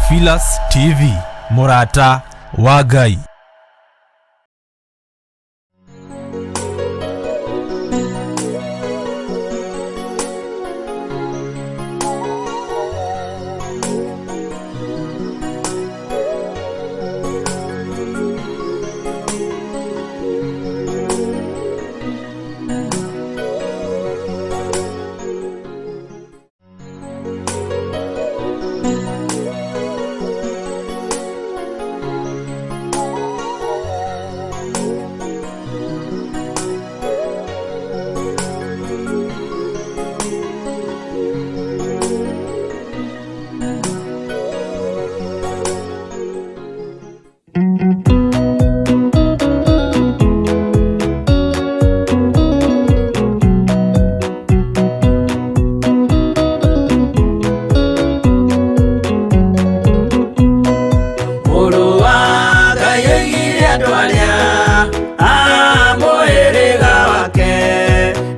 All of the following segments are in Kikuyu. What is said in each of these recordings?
Theophilus TV, mũrata wa Ngai. Mũrũ wa Ngai oigire andũ arĩa a mũhĩrĩga wake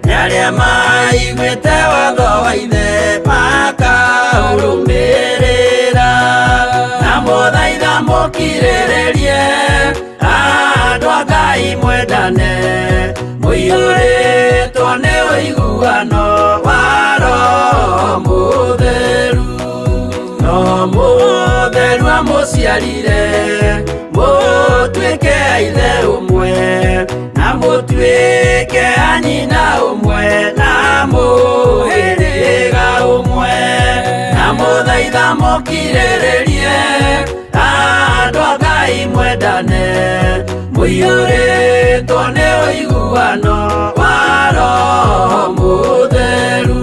nĩ arĩa maiguĩte watho wa ithe makaũrũmĩrĩra na mũthaitha mũkirĩrĩrie andũ a Ngai mwendane mũiyũrĩtwo nĩ ũiguano wa Roho Mũtheru. Roho Mũtheru amũciarire mũtuĩke a ithe ũmwe na mũtuĩke a nyina ũmwe na mũhĩrĩga ũmwe na mũthaitha mũkirĩrĩrie andũ a Ngai mwendane mũiyũrĩtwo nĩ ũiguano wa Roho Mũtheru.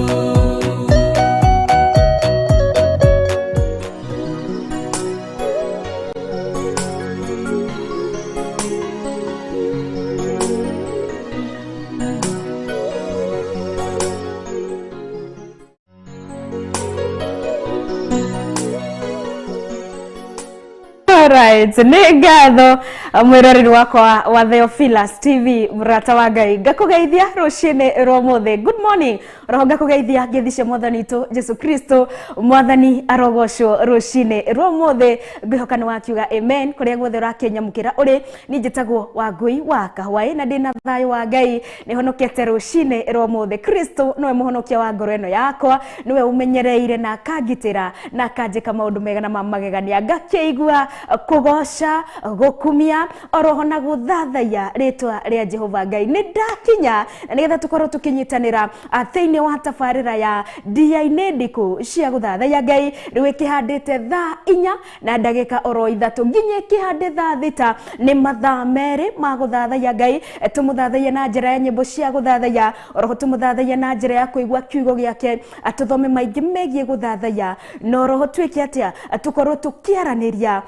Alright, nĩ ngatho mwĩroreri wakwa wa Theophilus TV, mũrata wa Ngai, ngakũgeithia rũcinĩ rwa ũmũthĩ. Good morning. Roho ngakũgeithia ngeithi cia mwathani witũ Jesu Kristo. Mwathani arogocwo rũcinĩ rwa ũmũthĩ. Ngwĩhoka nĩ wakiuga amen kũrĩa guothe ũrakĩnyamũkĩra ũrĩ. Niĩ njĩtagwo Wangũi wa Kahwaĩ na ndĩna thayũ wa Ngai, nĩhonokete rũcinĩ rwa ũmũthĩ. Kristo nĩwe mũhonokia wa ngoro ĩno yakwa, nĩwe ũmenyereire na akangitĩra na akanjĩka maũndũ mega na ma magegania, ngakĩigua kũgoca, gũkumia oroho na gũthathaiya rĩtwa rĩa Jehova Ngai. Nĩ ndakinya na nĩgetha tũkorwo tũkĩnyitanĩra thĩinĩ wa tabarĩra ya ndia-inĩ ndikũ cia gũthathaiya Ngai. Rĩu ĩkĩhandĩte thaa 4 na ndagĩka oro 3 nginya ĩkĩhande thaa 6, nĩ mathaa 2 ma gũthathaiya Ngai. Tũmũthathaiye na njĩra ya nyĩmbo cia gũthathaiya, oroho tũmũthathaiye na njĩra ya kũigua kiugo gĩake, tũthome maingĩ megiĩ gũthathaiya, na oroho twĩke atĩa, tũkorwo tũkĩaranĩria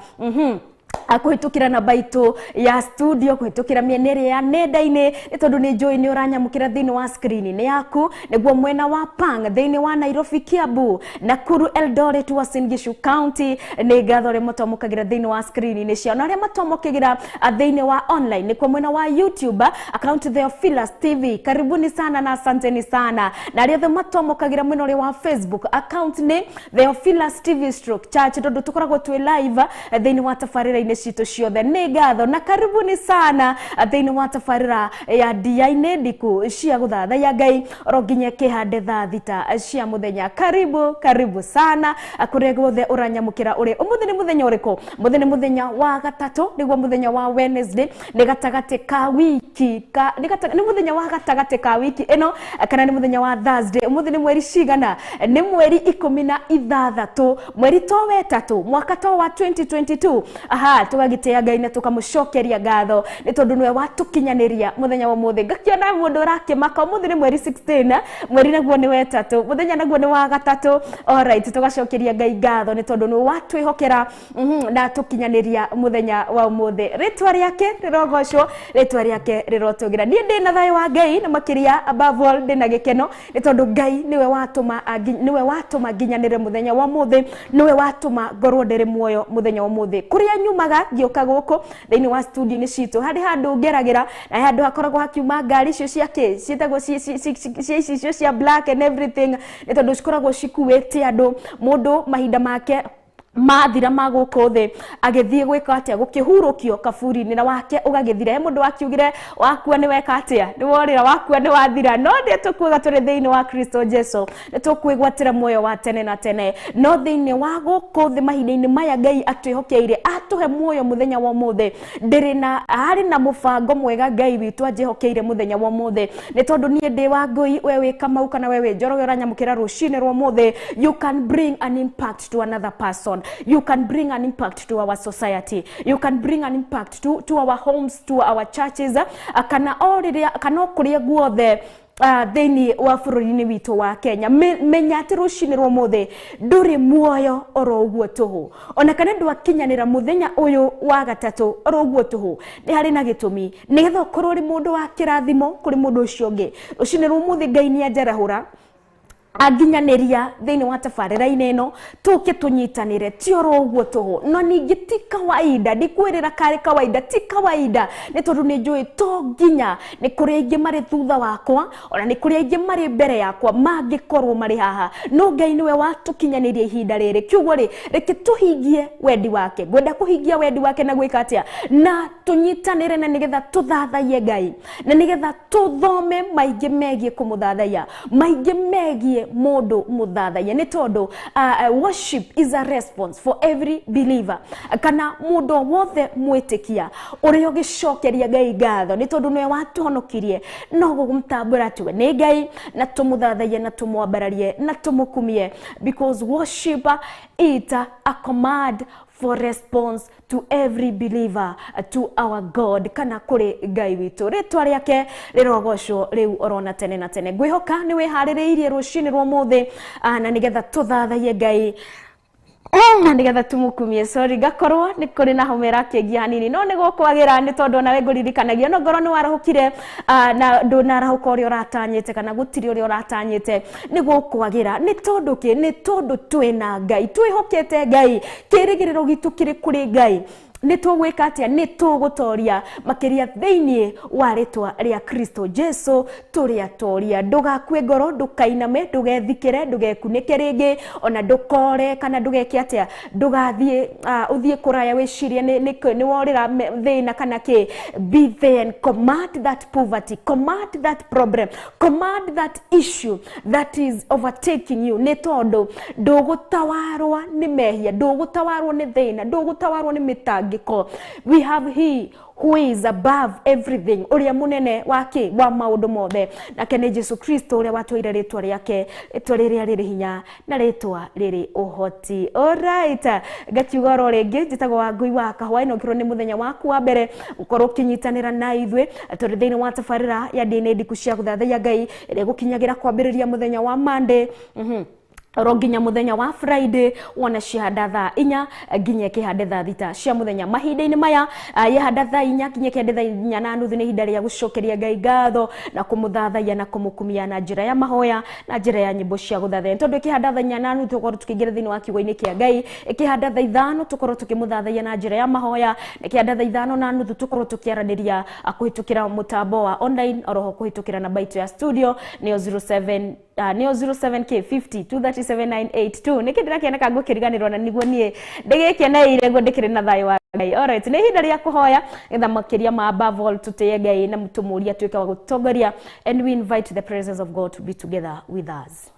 kũhĩtũkĩra namba itũ ya studio, kũhĩtũkĩra mĩena ĩrĩa ya nenda-inĩ, nĩ tondũ nĩ njũĩ nĩ ũranyamũkĩra thĩinĩ wa screen-inĩ yaku, nĩguo mwena wa Pang thĩinĩ wa Nairobi, Kiambu, Nakuru, Eldoret, Uasin Gishu County. Nĩ ngatho arĩa matwamũkagĩra thĩinĩ wa screen-inĩ ciao, na arĩa matwamũkagĩra thĩinĩ wa online, nĩkuo mwena wa YouTube account Theophilus TV, karibuni sana na asanteni sana. Na arĩa othe matwamũkagĩra mwena ũrĩa wa Facebook account nĩ Theophilus TV stroke church, tondũ tũkoragwo twĩ live thĩinĩ wa tabarĩra-inĩ citũ ciothe. Nĩ ngatho na karibuni sana thĩinĩ wa tabarĩra ya ndia-inĩ ndikũ cia gũthathaiya Ngai oro nginya kĩhande thaa 6 cia mũthenya. Karibu, karibu sana kũrĩa guothe ũranyamũkĩra ũrĩ. Ũmũthĩ nĩ mũthenya ũrĩkũ? Ũmũthĩ nĩ mũthenya wa gatatũ, nĩguo mũthenya wa Wednesday, nĩ gatagatĩ ka wiki ka, nĩ gata, nĩ mũthenya wa gatagatĩ ka wiki ĩno, kana nĩ mũthenya wa Thursday. Ũmũthĩ nĩ mweri cigana? Nĩ mweri 16, mweri to wetatũ, mwaka to wa 2022. Aha, tũgagĩtĩĩa Ngai na tũkamũcokeria ngatho nĩ tondũ nĩwe watũkinyanĩria mũthenya wa ũmũthĩ. Ngakĩona mũndũ ũrakĩmaka, ũmũthĩ nĩ mweri 16, mweri naguo nĩ wetatũ, mũthenya naguo nĩ wa gatatũ. Alright, tũgacokeria Ngai ngatho nĩ tondũ nĩwe watwĩhokera na tũkinyanĩria mũthenya wa ũmũthĩ. Rĩtwa rĩake rĩrogocwo, rĩtwa rĩake rĩrotũgĩra. Niĩ ndĩna thayũ wa Ngai na makĩria above all ndĩna gĩkeno nĩ tondũ Ngai nĩwe watũma, nĩwe watũma nginyanĩre mũthenya wa ũmũthĩ, nĩwe watũma ngorwo ndĩrĩ muoyo mũthenya wa ũmũthĩ. Kũrĩa nyumaga ngĩũka gũkũ thĩinĩ wa studio-inĩ citũ, harĩ handũ ngeragĩra na handũ hakoragwo hakiuma ngari icio cia kĩ ciĩtagwo cia ici cia black and everything, nĩ tondũ cikoragwo cikuĩte andũ, mũndũ mahinda make Mathira ma gũkũ thĩ agĩthiĩ gwĩka atĩa gũkĩhurũkio kaburi-inĩ na wake ũgagĩthira. He mũndũ wakiugire wakua nĩ weka atĩa, nĩ worĩra, wakua nĩ wathira. No nĩ tũkuaga tũrĩ thĩinĩ wa Kristo Jesu, nĩ tũkwĩgwatĩra muoyo wa tene na tene. No thĩinĩ wa gũkũ thĩ mahinda-inĩ maya Ngai atwĩhokeire atũhe muoyo mũthenya wa ũmũthĩ, ndĩrĩ na harĩ na mũbango mwega Ngai witũ anjĩhokeire mũthenya wa ũmũthĩ, nĩ tondũ niĩ ndĩ wa Ngũi, we wĩ Kamau kana we wĩ Njoroge ũranyamũkĩra rũcinĩ rwa ũmũthĩ. You can bring an impact to another person. You can bring an impact to our society. You can bring an impact to our homes, to our churches, kana o rĩrĩa kana o kũrĩa guothe thĩinĩ wa bũrũri-inĩ witũ wa Kenya. Menya atĩ rũcinĩ rwa ũmũthĩ ndũrĩ muoyo oro ũguo tũhũ, ona kana ndwakinyanĩra mũthenya ũyũ wa gatatũ oro ũguo tũhũ. Nĩ harĩ na gĩtũmi, nĩgetha ũkorwo ũrĩ mũndũ wa kĩrathimo kũrĩ mũndũ ũcio ũngĩ. Rũcinĩ rwa ũmũthĩ Ngai nĩ anjarahũra anginyanĩria thĩinĩ wa tabarĩra-inĩ ĩno, tũke tũnyitanĩre, ti oro ũguo tũhũ. No ningĩ ti kawaida, ndikwĩrĩra karĩ kawaida, ti kawaida, nĩ tondũ nĩ njũĩ to nginya nĩ kũrĩ aingĩ marĩ thutha wakwa, ona nĩ kũrĩ aingĩ marĩ mbere yakwa mangĩkorwo marĩ haha, no Ngai nĩwe watũkinyanĩria ihinda rĩrĩ. Kiugo rĩ, reke tũhingie wendi wake. Ngwenda kũhingia wendi wake na gwĩka atĩa? Na tũnyitanĩre, na nĩgetha tũthathaiye Ngai, na nĩgetha tũthome maingĩ megiĩ kũmũthathaiya, maingĩ megiĩ mũndũ mũthathaiya, nĩ tondũ worship is a response for every believer, kana mũndũ wothe mwĩtĩkia ũrĩa ũgĩcokeria Ngai ngatho, nĩ tondũ nĩwe watũhonokirie. No gũmũtambũra tuwe nĩ Ngai, na tũmũthathaiye na tũmwambararie na tũmũkumie, because worship is a command for response to every believer, to our God, kana kũrĩ Ngai witũ. Rĩtwa rĩake rĩrogocwo rĩu orona tene na tene. Ngwĩhoka nĩ wĩharĩrĩirie rũcinĩ rwa ũmũthĩ, na nĩgetha tũthathaiye Ngai na nĩgetha tũmũkumie. Sorry, ngakorwo nĩ kũrĩ na homa ĩrakĩngia hanini, no nĩ gũkwagĩra, nĩ tondũ onawe ngũririkanagia no ngorwo nĩ warahũkire na ndũnarahũka ũrĩa ũratanyĩte kana gũtirĩ ũrĩa ũratanyĩte, nĩ gũkwagĩra. Nĩ tondũ kĩ? Nĩ tondũ twĩna Ngai, twĩhokete Ngai, kĩrĩgĩrĩro gitũ kĩrĩ kũrĩ Ngai. Nĩ tũgwĩka atĩa? Nĩ tũgũtoria makĩria thĩinĩ wa rĩtwa rĩa Kristo Jesu tũrĩ atoria. Ndũgakue ngoro, ndũkainame, ndũgethikĩre, ndũgekunĩke rĩngĩ, ona ndũkore kana ndũgeke atĩa, ndũgathiĩ ũthiĩ kũraya wĩcirie nĩ worĩra thĩna kana kĩ. Be there and command that poverty, command that problem, command that issue that is overtaking you, nĩ tondũ ndũgũtawarwo nĩ mehia, ndũgũtawarwo nĩ thĩna, ndũgũtawarwo nĩ mĩtangĩko. We have he who is above everything, ũrĩa mũnene wa kĩ wa maũndũ mothe, nake nĩ Jesu Kristo ũrĩa watũire rĩtwa rĩake, rĩtwa rĩrĩa rĩrĩ hinya na rĩtwa rĩrĩ ũhoti. Alright, ngakiuga oro rĩngĩ, njĩtagwo Wangui wa Kahũa. Ĩno ũkĩrwo nĩ mũthenya waku wa mbere gũkorwo ũkĩnyitanĩra na ithuĩ tũrĩ thĩinĩ wa tabarĩra ya ndini ndiku cia gũthathaiya Ngai ĩrĩa ĩgũkinyagĩra kwambĩrĩria mũthenya wa Monday oro nginya mũthenya wa Friday, wona cihanda thaa 4 nginya ĩkĩhande thaa 6 cia mũthenya. Mahinda-inĩ maya yahanda thaa 4 nginya ĩkĩhande thaa 4:30 nĩ ihinda rĩa gũcokeria Ngai ngatho na kũmũthathaiya na kũmũkumia na njĩra ya mahoya na njĩra ya nyĩmbo cia gũthathaiya. Tondũ ĩkĩhanda thaa 4:30 tũkorwo tũkĩingĩra thĩinĩ wa kiugo-inĩ kĩa Ngai, ĩkĩhanda thaa 5 tũkorwo tũkĩmũthathaiya na njĩra ya mahoya, ĩkĩhanda thaa 5:30 tũkorwo tũkĩaranĩria kũhĩtũkĩra mũtambo wa online oroho kũhĩtũkĩra namba itũ ya studio nĩyo 07 nĩyo 07k 50 237 982. Nĩkĩ ndĩrakĩona ka ngũkĩriganĩrwo na nĩguo niĩ ndĩgĩkeneire guo ndĩkĩrĩ na thayũ wa Ngai. Alright, nĩ ihinda rĩa kũhoya nĩgetha makĩria ma above all tũtĩe Ngai na tũmũrie atuĩke wa gũtongoria, and we invite the presence of God to be together with us.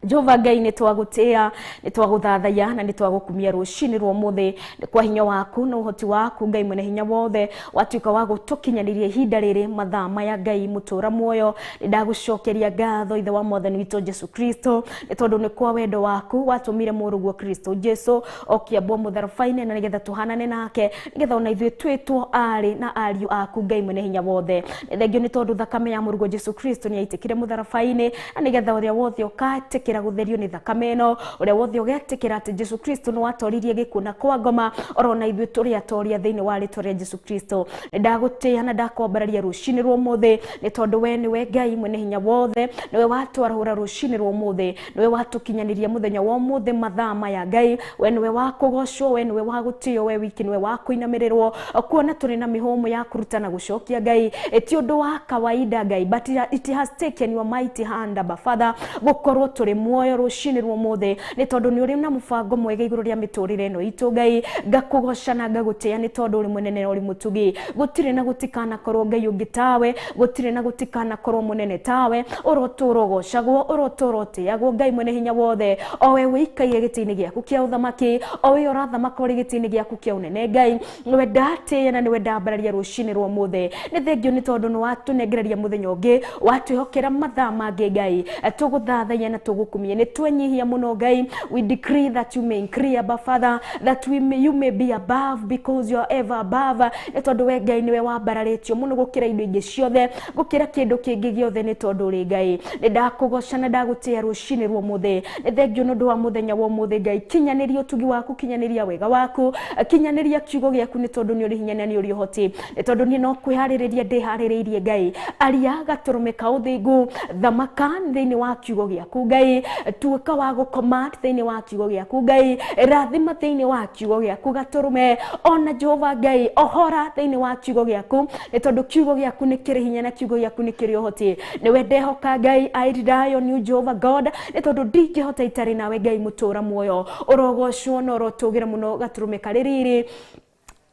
Jehova Ngai, nĩ twagũtĩa, nĩ twagũthathaiya na nĩ twagũkumia rũcinĩ rwa ũmũthĩ. Nĩ kwa hinya waku na ũhoti waku Ngai mwene hinya wothe watuĩka wa gũtũkinyanĩria ihinda rĩrĩ mathaa maya. Ngai mũtũra muoyo, nĩ ndagũcokeria ngatho ithe wa mwathani witũ Jesu Kristo, nĩ tondũ nĩ kwa wendo waku watũmire mũrũguo Kristo Jesu okĩambwo mũtharaba-inĩ, na nĩgetha tũhanane nake, nĩgetha ona ithuĩ twĩtwo aarĩ na ariũ aku. Ngai mwene hinya wothe, nĩ thengio nĩ tondũ thakame ya mũrũguo Jesu Kristo nĩ yaitĩkire mũtharaba-inĩ, na nĩgetha ũrĩa wothe ũketĩkĩra gũtherio nĩ thakame ĩno, ũrĩa wothe ũgetĩkĩra atĩ Jesu Kristo nĩ watoririe gĩkuũ na kwa ngoma, orona ithuĩ tũrĩ atoria thĩinĩ wa rĩtwa rĩa Jesu Kristo. Nĩ ndagũtĩĩa na ndakwambararia rũcinĩ rwa ũmũthĩ, nĩ tondũ we nĩwe Ngai mwene hinya wothe, nĩwe watwarahũra rũcinĩ rwa ũmũthĩ, nĩwe watũkinyanĩria mũthenya wa ũmũthĩ mathaa maya. Ngai, we nĩwe wa kũgocwo, we nĩwe wa gũtĩo, we wiki nĩwe wa kũinamĩrĩrwo, kuona tũrĩ na mĩhũmũ ya kũruta na gũcokia. Ngai, ti ũndũ wa kawaida Ngai, but it has taken your mighty hand, Abba Father, gũkorwo tũrĩ muoyo rũcinĩ rwa ũmũthĩ nĩ tondũ nĩ ũrĩ na mũbango mwega igũrũ rĩa mĩtũrĩre ĩno itũ Ngai ngakũgoca na ngagũtĩĩa nĩ tondũ ũrĩ mũnene na ũrĩ mũtugi gũtirĩ na gũtikanakorwo Ngai ũngĩ tawe gũtirĩ na gũtikanakorwo mũnene tawe ũrotũũra ũgocagwo ũrotũũra ũtĩagwo Ngai mwene hinya wothe o we wĩikaire gĩtĩ-inĩ gĩaku kĩa ũthamaki o we ũrathamaka ũrĩ gĩtĩ-inĩ gĩaku kĩa ũnene Ngai nĩwe ndatĩĩa na nĩwe ndambararia rũcinĩ rwa ũmũthĩ nĩ thengio nĩ tondũ nĩ watũnengereria mũthenya ũngĩ watwĩhokera mathaa mangĩ Ngai tũgũthathaiya na tũgũkumia nĩ twenyihia mũno Ngai. We decree that you may increase above Father, that we may, you may be above because you are ever above nĩ tondũ we Ngai nĩwe wambararĩtio mũno gũkĩra indo ingĩ ciothe gũkĩra kĩndũ kĩngĩ gĩothe nĩ tondũ ũrĩ Ngai nĩ ndakũgoca na ndagũtĩĩa rũcinĩ rwa ũmũthĩ nĩ thengio nĩ ũndũ wa mũthenya wa ũmũthĩ Ngai kinyanĩria ũtugi waku kinyanĩria wega waku kinyanĩria kiugo gĩaku nĩ tondũ nĩ ũrĩ hinya na nĩ ũrĩ ũhoti nĩ tondũ niĩ no kwĩharĩrĩria ndĩharĩrĩirie Ngai aria gatũrũme ka ũthingu thamaka thĩinĩ wa kiugo gĩaku Ngai tuĩka wa gũkoma thĩinĩ wa kiugo gĩaku Ngai rathima thĩinĩ wa kiugo gĩaku gatũrũme ona Jehova Ngai ohora thĩinĩ wa kiugo gĩaku nĩ tondũ kiugo gĩaku nĩ kĩrĩ hinya na kiugo gĩaku nĩ kĩrĩ ũhoti nĩwe ndehoka Ngai I rely on you Jehovah God nĩ tondũ ndingĩhota itarĩ nawe Ngai mũtũra muoyo ũrogocwo na ũrotũgĩra mũno gatũrũme karĩ riri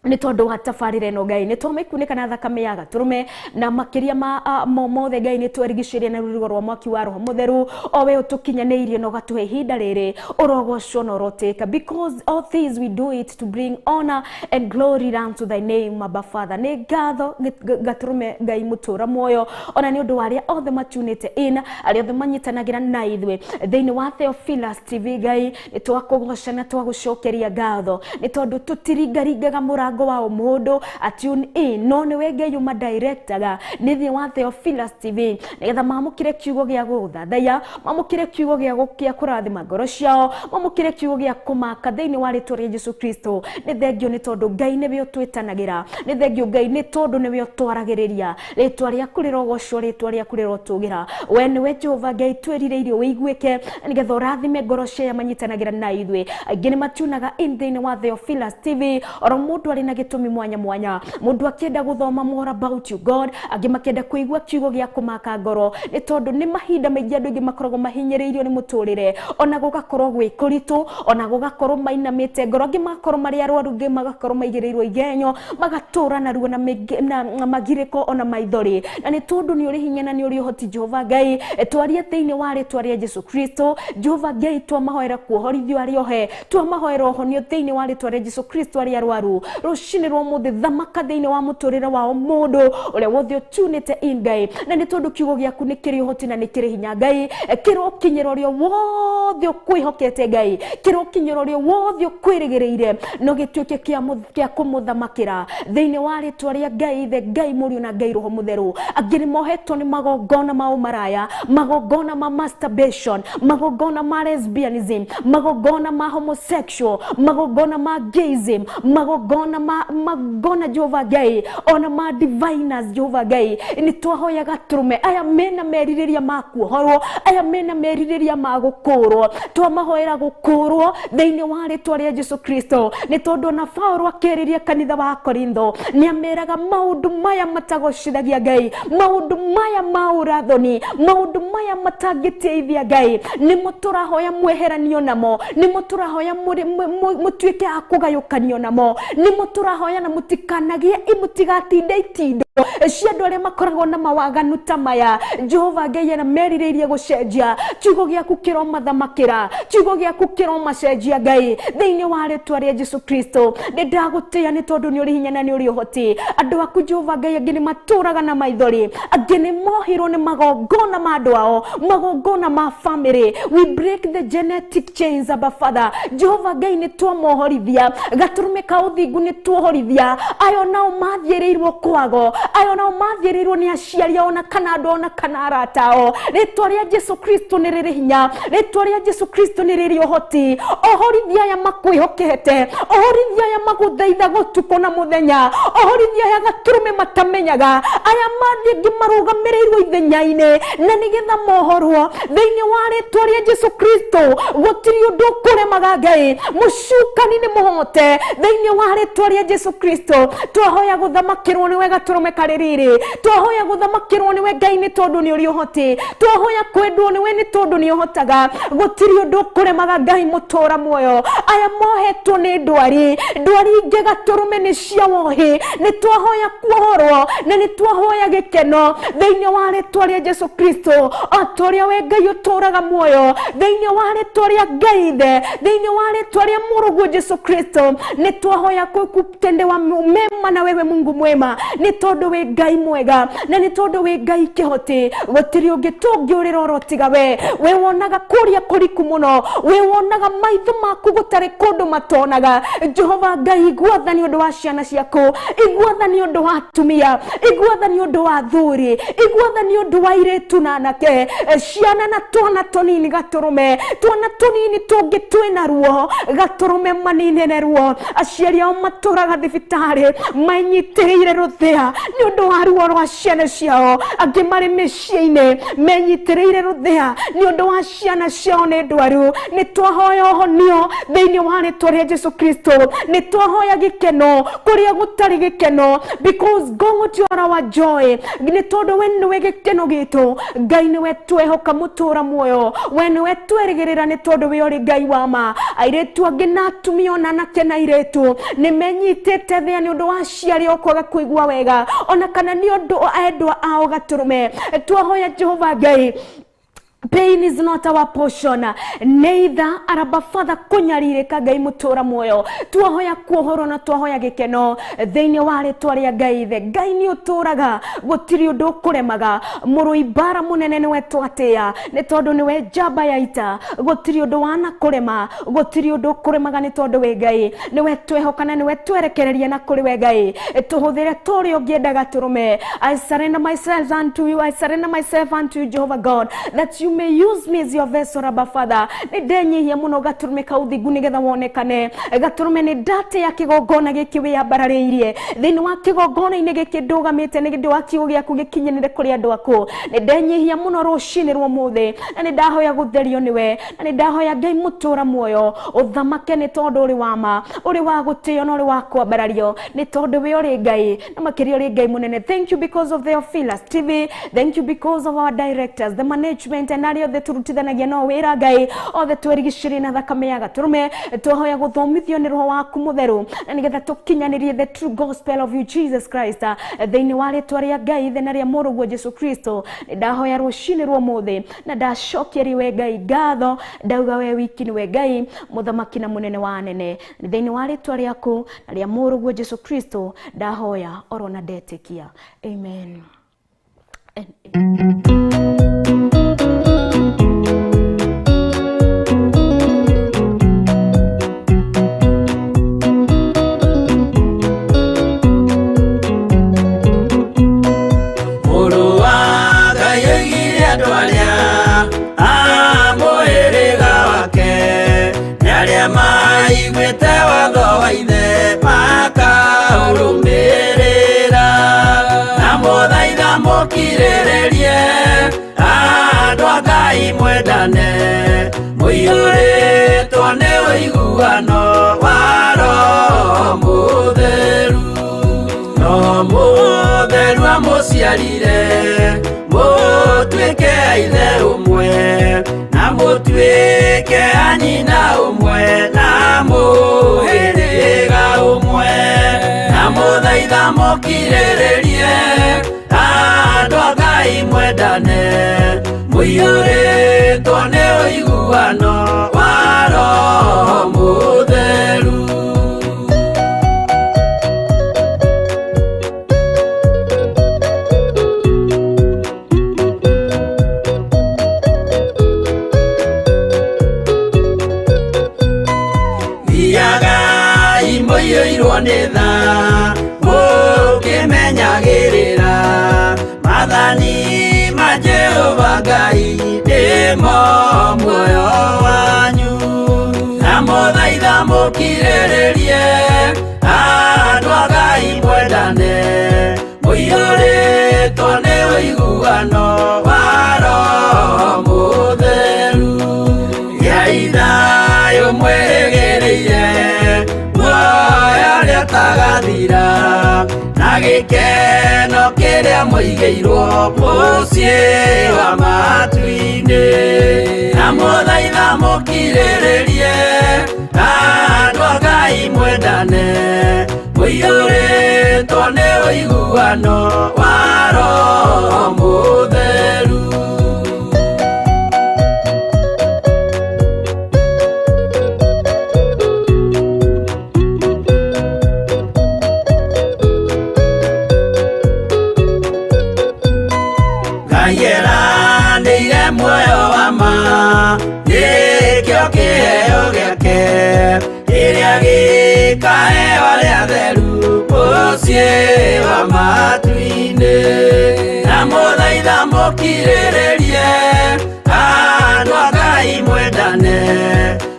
nĩ tondũ wa tabarĩra ĩno Ngai nĩ twamĩkunĩka na thakame ya gatũrũme na makĩria ma mothe Ngai nĩ twerigicĩria na rũrigo rwa mwaki wa roho mũtheru o we ũtũkinyanĩirie na ũgatũhe ihinda rĩrĩ ũrogocwo na ũrotĩka because all things we do it to bring honor and glory unto thy name Abba Father. Nĩ ngatho gatũrũme Ngai mũtũra muoyo ona nĩ ũndũ wa arĩa othe matunĩte in arĩa othe manyitanagĩra na ithuĩ thĩinĩ wa Theophilus TV Ngai nĩ twakũgoca na twagũcokeria ngatho nĩ tondũ tũtiringaringaga mũrango wa mũndũ atune in no nĩwe Ngai ũmadirectaga nĩ thĩinĩ wa Theophilus TV nĩgetha mamũkĩre kiugo gĩa gũthathaiya mamũkĩre kiugo gĩa kũrathima ngoro ciao mamũkĩre kiugo gĩa kũmaka thĩinĩ wa rĩtwa rĩa Jesu Kristo. Nĩ thengio nĩ tondũ Ngai nĩwe ũtwĩtanagĩra nĩ thengio Ngai nĩ tondũ nĩwe ũtwaragĩrĩria rĩtwa rĩaku rĩrogocwo rĩtwa rĩaku rĩrotũgĩra we nĩwe Jehova Ngai twĩrirĩirie ũiguĩke nĩgetha ũrathime ngoro cia manyitanagĩra na ithuĩ aingĩ nĩ matunaga in thĩinĩ wa Theophilus TV oro mũndũ arĩ na gĩtũmi mwanya mwanya mũndũ akĩenda gũthoma more about you God angĩ makĩenda kũigua kiugo gĩa kũmaka ngoro nĩ tondũ nĩ mahinda maingĩ andũ aingĩ makoragwo mahinyĩrĩirio nĩ mũtũrĩre ona gũgakorwo gwĩ kũritũ ona gũgakorwo mainamĩte ngoro angĩ magakorwo marĩ arwaru angĩ magakorwo maigĩrĩirwo igenyo magatũra na ruo na magirĩko ona maithori na nĩ tondũ nĩ ũrĩ hinya na nĩ ũrĩ ũhoti Jehova Ngai twarie thĩinĩ wa rĩtwa rĩa Jesu Kristo Jehova Ngai twamahoera kuohorithio arĩa ohe twamahoera ũhonio thĩinĩ wa rĩtwa rĩa Jesu Kristo arĩa arwaru rũcinĩ rwa ũmũthĩ thamaka thĩinĩ wa mũtũrĩre wa mũndũ ũrĩa wothe ũtunĩte in Ngai na nĩ tondũ kiugo gĩaku nĩ kĩrĩ ũhoti na nĩ kĩrĩ hinya Ngai kĩrokinyĩra ũrĩa wothe ũkwĩhokete Ngai kĩrokinyĩra ũrĩa wothe ũkwĩrĩgĩrĩire no gĩtuĩke kĩa kũmũthamakĩra thĩinĩ wa rĩtwa rĩa Ngai Ithe Ngai Mũriũ na Ngai Roho Mũtheru. Angĩ nĩ mohetwo nĩ magongona ma ũmaraya magongona ma masturbation magongona ma lesbianism magongona ma homosexual magongona ma gayism magongona magona Jehova Ngai ona ma diviners Jehova Ngai nĩ twahoya gatũrũme aya mena merirĩria ma kuohorwo aya mena merirĩria ma gũkũrwo twamahoera gũkũrwo thĩinĩ wa rĩtwa rĩa Jesu Kristo nĩ tondũ ona Paũlũ akĩarĩria kanitha wa Korintho nĩ ameraga maũndũ maya matagocithagia Ngai maũndũ maya ma ũrathoni maũndũ maya matangĩtĩithia Ngai nĩmo tũrahoya mweheranio namo nĩmo tũrahoya mũtuĩke a kũgayũkanio namo nĩmo tũrahoya na mũtikanagie mũtigatinde itindo cia andũ arĩa makoragwo na mawaganu ta maya Jehova Ngai na merirĩirie gũcenjia kiugo gĩaku kĩromathamakĩra kiugo gĩaku kĩromacenjia Ngai thĩinĩ wa rĩtwa rĩa Jesu Kristo. Nĩ ndagũtĩĩa nĩ tondũ nĩ ũrĩ hinya na nĩ ũrĩ ũhoti andũ aku Jehova Ngai angĩ nĩ matũraga na maithori angĩ nĩ mohirwo nĩ magongona ma andũ ao magongona ma family. We break the genetic chains Abba Father. Jehova Ngai nĩ twamohorithia gatũrũme ka ũthingu nĩ tuohorithia ayo nao mathiĩrĩirwo kwago ayo nao mathiĩrĩirwo nĩ aciari ao na kana andũ ao na kana arata ao rĩtwa rĩa Jesu Kristo nĩ rĩrĩ hinya rĩtwa rĩa Jesu Kristo nĩ rĩrĩ ũhoti ohorithia aya makwĩhokete ohorithia aya magũthaithaga ũtukũ na mũthenya ohorithia aya gatũrũme matamenyaga aya mathiĩ marũgamĩrĩirwo ithenya-inĩ na nĩgetha mohorwo thĩinĩ wa rĩtwa rĩa Jesu Kristo gũtirĩ ũndũ ũkũremaga Ngai mũcukani nĩ mũhote thĩinĩ wa rĩtwa rĩa Jesu Kristo twahoya gũthamakĩrwo nĩwe gatũrũme karĩ riri twahoya gũthamakĩrwo nĩwe nĩwe Ngai nĩ tondũ nĩ ũrĩ ũhoti, twahoya kwendwo nĩwe nĩ tondũ nĩ ũhotaga. Gũtirĩ ũndũ ũkũremaga Ngai mũtũra muoyo. Aya mohetwo nĩ ndwari, ndwari ingĩ gatũrũme nĩ cia wohi, nĩ twahoya kuohorwo na nĩ twahoya gĩkeno thĩinĩ wa rĩtwa rĩa Jesu Kristo. O ta ũrĩa we Ngai ũtũraga muoyo, thĩinĩ wa rĩtwa rĩa Ngai Ithe, thĩinĩ wa rĩtwa rĩa Mũrũguo Jesu Kristo, nĩ twahoya kutendewa mema na wewe Mungu mwema, nĩ tondũ wĩ Ngai mwega na nĩ tondũ wĩ Ngai kĩhoti. Gũtirĩ ũngĩ tũngĩũrĩra oro tiga we. We wonaga kũrĩa kũriku mũno, we wonaga maitho maku gũtarĩ kũndũ matonaga. Jehova Ngai, igua tha nĩ ũndũ wa ciana ciaku, igua tha nĩ ũndũ wa atumia, igua tha nĩ ũndũ wa athuri, igua tha nĩ ũndũ wa airĩtu na anake, ciana na twana tũnini gatũrũme, twana tũnini tũngĩ twĩna ruo gatũrũme maninĩre ruo. Aciari ao matũraga thibitarĩ menyitĩrĩire rũthĩa nĩ ũndũ wa ruo rwa ciana ciao, angĩ marĩ mĩciĩ-inĩ menyitĩrĩire rũthĩa nĩ ũndũ wa ciana ciao nĩ ndwaru. Nĩ twahoya ũhonio thĩinĩ wa rĩtwa rĩa Jesu Kristo, nĩ twahoya gĩkeno kũrĩa gũtarĩ gĩkeno, because God you are our joy. Nĩ tondũ we nĩwe gĩkeno gitũ, Ngai nĩwe twehoka mũtũra muoyo, we nĩwe twerĩgĩrĩra nĩ tondũ we ũrĩ Ngai wa ma. Airĩtu angĩ na atumia ona anake na airĩtu nĩ menyitĩte thĩa nĩ ũndũ wa aciari ao kwaga kũigua wega, ona kana nĩ ũndũ endwa ao gatũrũme. Twahoya Jehova Ngai, pain is not our portion, neither araba Father kũnyarirĩka. Ngai mũtũra muoyo, twahoya kuohorwo na twahoya gĩkeno thĩinĩ wa rĩtwa rĩa Ngai Ithe. Ngai nĩ ũtũraga, gũtirĩ ũndũ ũkũremaga. Mũrũi mbara mũnene nĩwe twatĩa, nĩ tondũ nĩwe njamba ya ita. Gũtirĩ ũndũ wana kũrema, gũtirĩ ũndũ ũkũremaga nĩ tondũ wĩ Ngai. Nĩwe twehoka na nĩwe twerekereria na kũrĩ we Ngai. Tũhũthĩre ta ũrĩa ũngĩenda gatũrũme. I surrender myself unto you, I surrender myself unto you, Jehovah God, that you may use me as your vessel, Abba Father. Nĩ ndenyihia mũno gatũrũme ka ũthingu nĩgetha wonekane. Gatũrũme nĩ ndatĩa kĩgongona gĩkĩ wĩyambararĩirie. Thĩinĩ wa kĩgongona-inĩ gĩkĩ ndũgamĩte nĩ ũndũ wa kiugo gĩaku gĩkinyanĩre kũrĩ andũ aku. Nĩ ndenyihia mũno rũcinĩ rwa ũmũthĩ, na nĩ ndahoya gũtherio nĩwe, na nĩ ndahoya Ngai mũtũra muoyo ũthamake nĩ tondũ ũrĩ wa ma, ũrĩ wa gũtĩo na ũrĩ wa kwambarario, nĩ tondũ we ũrĩ Ngai na makĩria ũrĩ Ngai mũnene. Thank you because of Theophilus TV, thank you because of our directors, the management and arĩa othe tũrutithanagia nao wĩra. Ngai othe twerigicĩrie na thakame ya gatũrũme. Twahoya gũthomithio nĩ roho waku mũtheru na nĩgetha tũkinyanĩrie the true gospel of you Jesus Christ. Thĩinĩ wa rĩtwa rĩa Ngai Ithe na rĩa Mũrũguo Jesu Kristo, nĩ ndahoya rũcinĩ rwa ũmũthĩ na ndacokeria we Ngai ngatho, ndauga we wiki nĩwe Ngai mũthamaki na mũnene wa anene. Thĩinĩ wa rĩtwa rĩaku na rĩa Mũrũguo Jesu Kristo ndahoya oro na ndetĩkia, amen and amen. Mũrũ wa Ngai oigire andũ arĩa a mũhĩrĩga wake nĩ arĩa maiguĩte watho wa ithe makaũrũmĩrĩra, na mũthaitha mũkirĩrĩrie andũ a Ngai mwendane mũiyũrĩtwo nĩ ũiguano wa Roho Mũtheru. Roho Mũtheru amũciarire mũtuĩke a ithe ũmwe na mũtuĩke a nyina ũmwe na mũhĩrĩga ũmwe, na mũthaitha mũkirĩrĩrie andũ a Ngai mwendane mũiyũrĩtwo nĩ ũiguano wa Roho Mũtheru. Thiagai mũiyũirwo nĩ tha mũkĩmenyagĩrĩra maathani ma Jehova Ngai nĩmo muoyo wanyu, na mũthaitha mũkirĩrĩrie andũ a Ngai mwendane mũiyũrĩtwo nĩ ũiguano wa Roho Mũtheru. Gĩai thayũ mwĩrĩgĩrĩire muoyo ũrĩa ũtagathira na gĩkeno kĩrĩa Rĩrĩa mũigĩirwo mũciĩ wa matu-inĩ. Na mũthaitha mũkirĩrĩrie, andũ a Ngai mwendane, mũiyũrĩtwo nĩ ũiguano wa Roho Mũtheru. Ngai eranĩire muoyo wa ma, nĩkĩo kĩheo gĩake, kĩrĩa gĩkaheo arĩa atheru mũciĩ wa matu-inĩ. Na mũthaitha mũkirĩrĩrie, andũ a Ngai mwendane,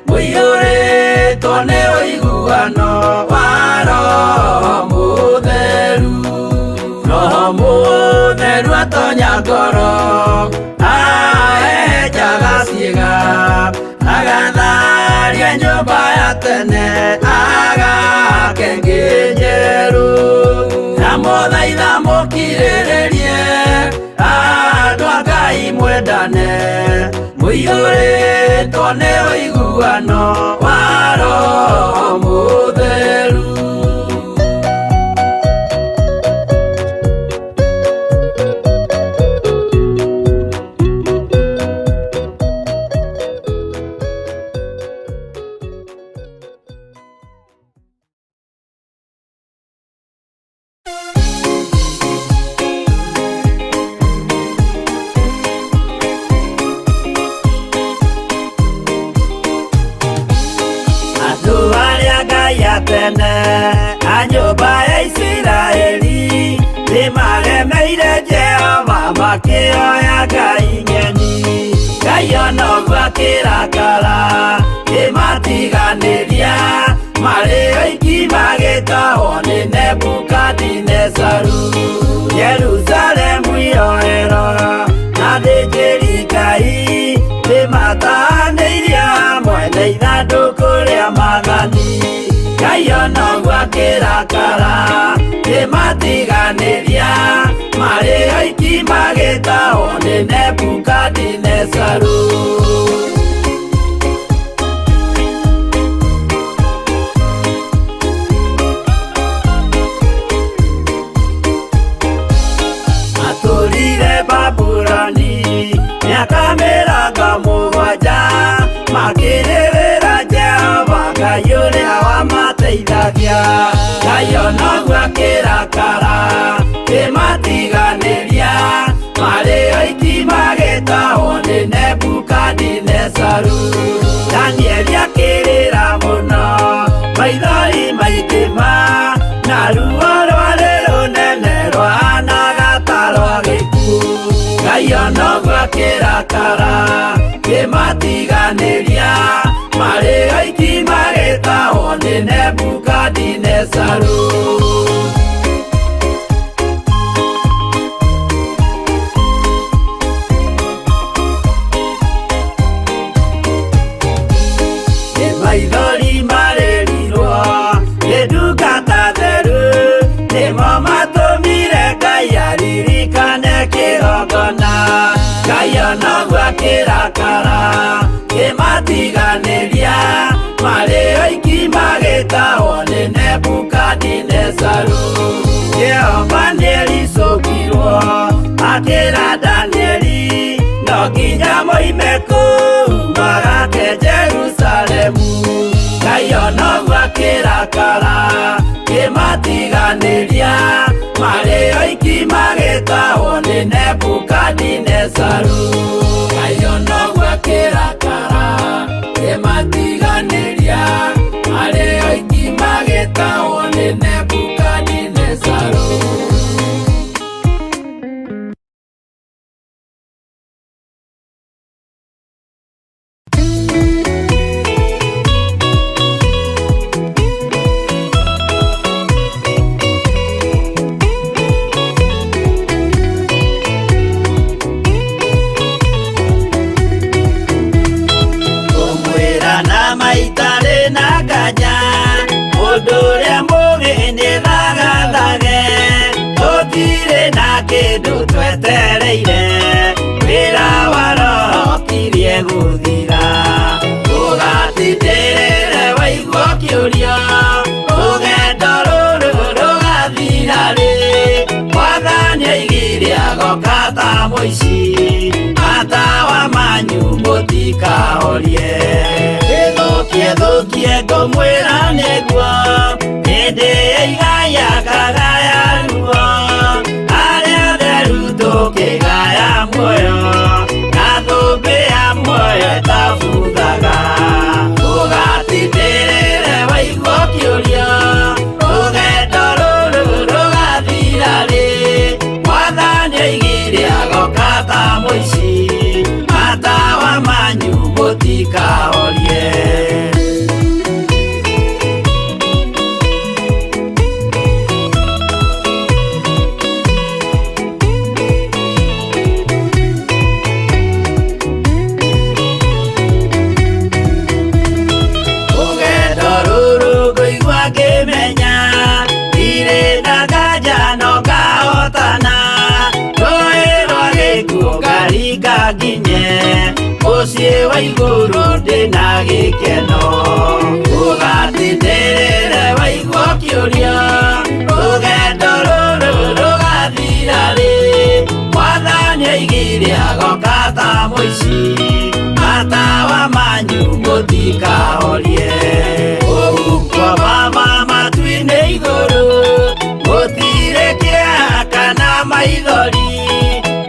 mũiyũrĩtwo nĩ ũiguano wa Roho Mũtheru. Roho Mũtheru atonya ngoro, ahehenjaga ciĩga, agatharia nyũmba ya tene, agake ĩngĩ njerũ. Na mũthaitha mũkirĩrĩrie, andũ a Ngai mwendane, mũiyũrĩtwo nĩ ũiguano wa Roho Mũtheru. Andũ arĩa Ngai a tene a nyũmba ya Isiraeli nĩmaremeire Jehova makĩoya ngai ng'eni. Ngai ona ũguo akĩrakara kĩmatiganĩria, marĩ oiki magĩtahwo nĩ Nebukadinezaru. Jerusalemu iroero na athĩnjĩri Ngai nĩmatahanĩirie hamwe na ithandũkũ rĩa maathani. Ngai ona ũguo akĩrakara kĩmatiganĩria, marĩ oiki magĩtahwo nĩ Nebukadinezaru. Matũrire Babuloni mĩaka 70, makĩrĩrĩra Jehova Ngai ũrĩa wamateithagia. Ngai ona ũguo akĩrakara kĩmatiganĩria, marĩ oiki magĩtahwo nĩ Nebukadinezaru. Danieli akĩrĩra mũno, maithori maingĩ ma, na ruo rwarĩ rũnene rwahanaga ta rwa gĩkuũ. Ngai ona ũguo akĩrakara kĩmatiganĩria, marĩ oiki magĩtahwo nĩ Nebukadinezaru. Nĩ maithori marĩrirwo nĩ ndungata theru, nĩmo matũmire Ngai aririkane kĩgongona. Ngai ona ũguo akĩrakara kĩmatiganĩria, marĩ oiki magĩtahwo nĩ Nebukadinezaru. Jehova nĩericũkirwo akĩra Danieli, no nginya moime kũu magake Jerusalemu. Ngai ona ũguo akĩrakara kĩmatiganĩria, marĩ oiki magĩtahwo nĩ Nebukadinezaru. Ngai ona ũguo akĩrakara kĩmatiganĩria, marĩ oiki magĩtahwo nĩ Nebukadinezaru. Kũmwĩra na maita rĩ na nganja, mũndũ ũrĩa mũũgĩ nĩ kĩndũ twetereire wĩra wa roho kirie gũthira ũgatindĩrĩre waigua kĩũria rũgendo rũrũ rũgathira rĩ mwathani aigire agoka ta mũici matawa manyu mũtikahorie ĩthũkie thũkie ngũmwĩra nĩguo hĩndĩ ĩigaya kagaya ruo arĩa atheru tũkĩgaya muoyo na thũmbĩ ya muoyo ĩtabuthaga ũgatindĩrĩre waigua kĩũria rũgendo rũrũ rũgathira rĩ mwathani aigire agoka ta mũici matawa manyu mũtikahorie. Rũgendo rũrũ ngũigua ngĩmenya ndirĩ na nganja no ngahotana rũĩ rwa gĩkuũ ngaringa nginye mũciĩ wa igũrũ ndĩna gĩkeno ũgatindĩrĩre waigua kĩũria rũgendo rũrũ rũgathira rĩ mwathani aigire agoka ta mũici matawa manyu mũtikahorie ũhuko mama matu-inĩ igũrũ gũtirĩ kĩeha kana maithori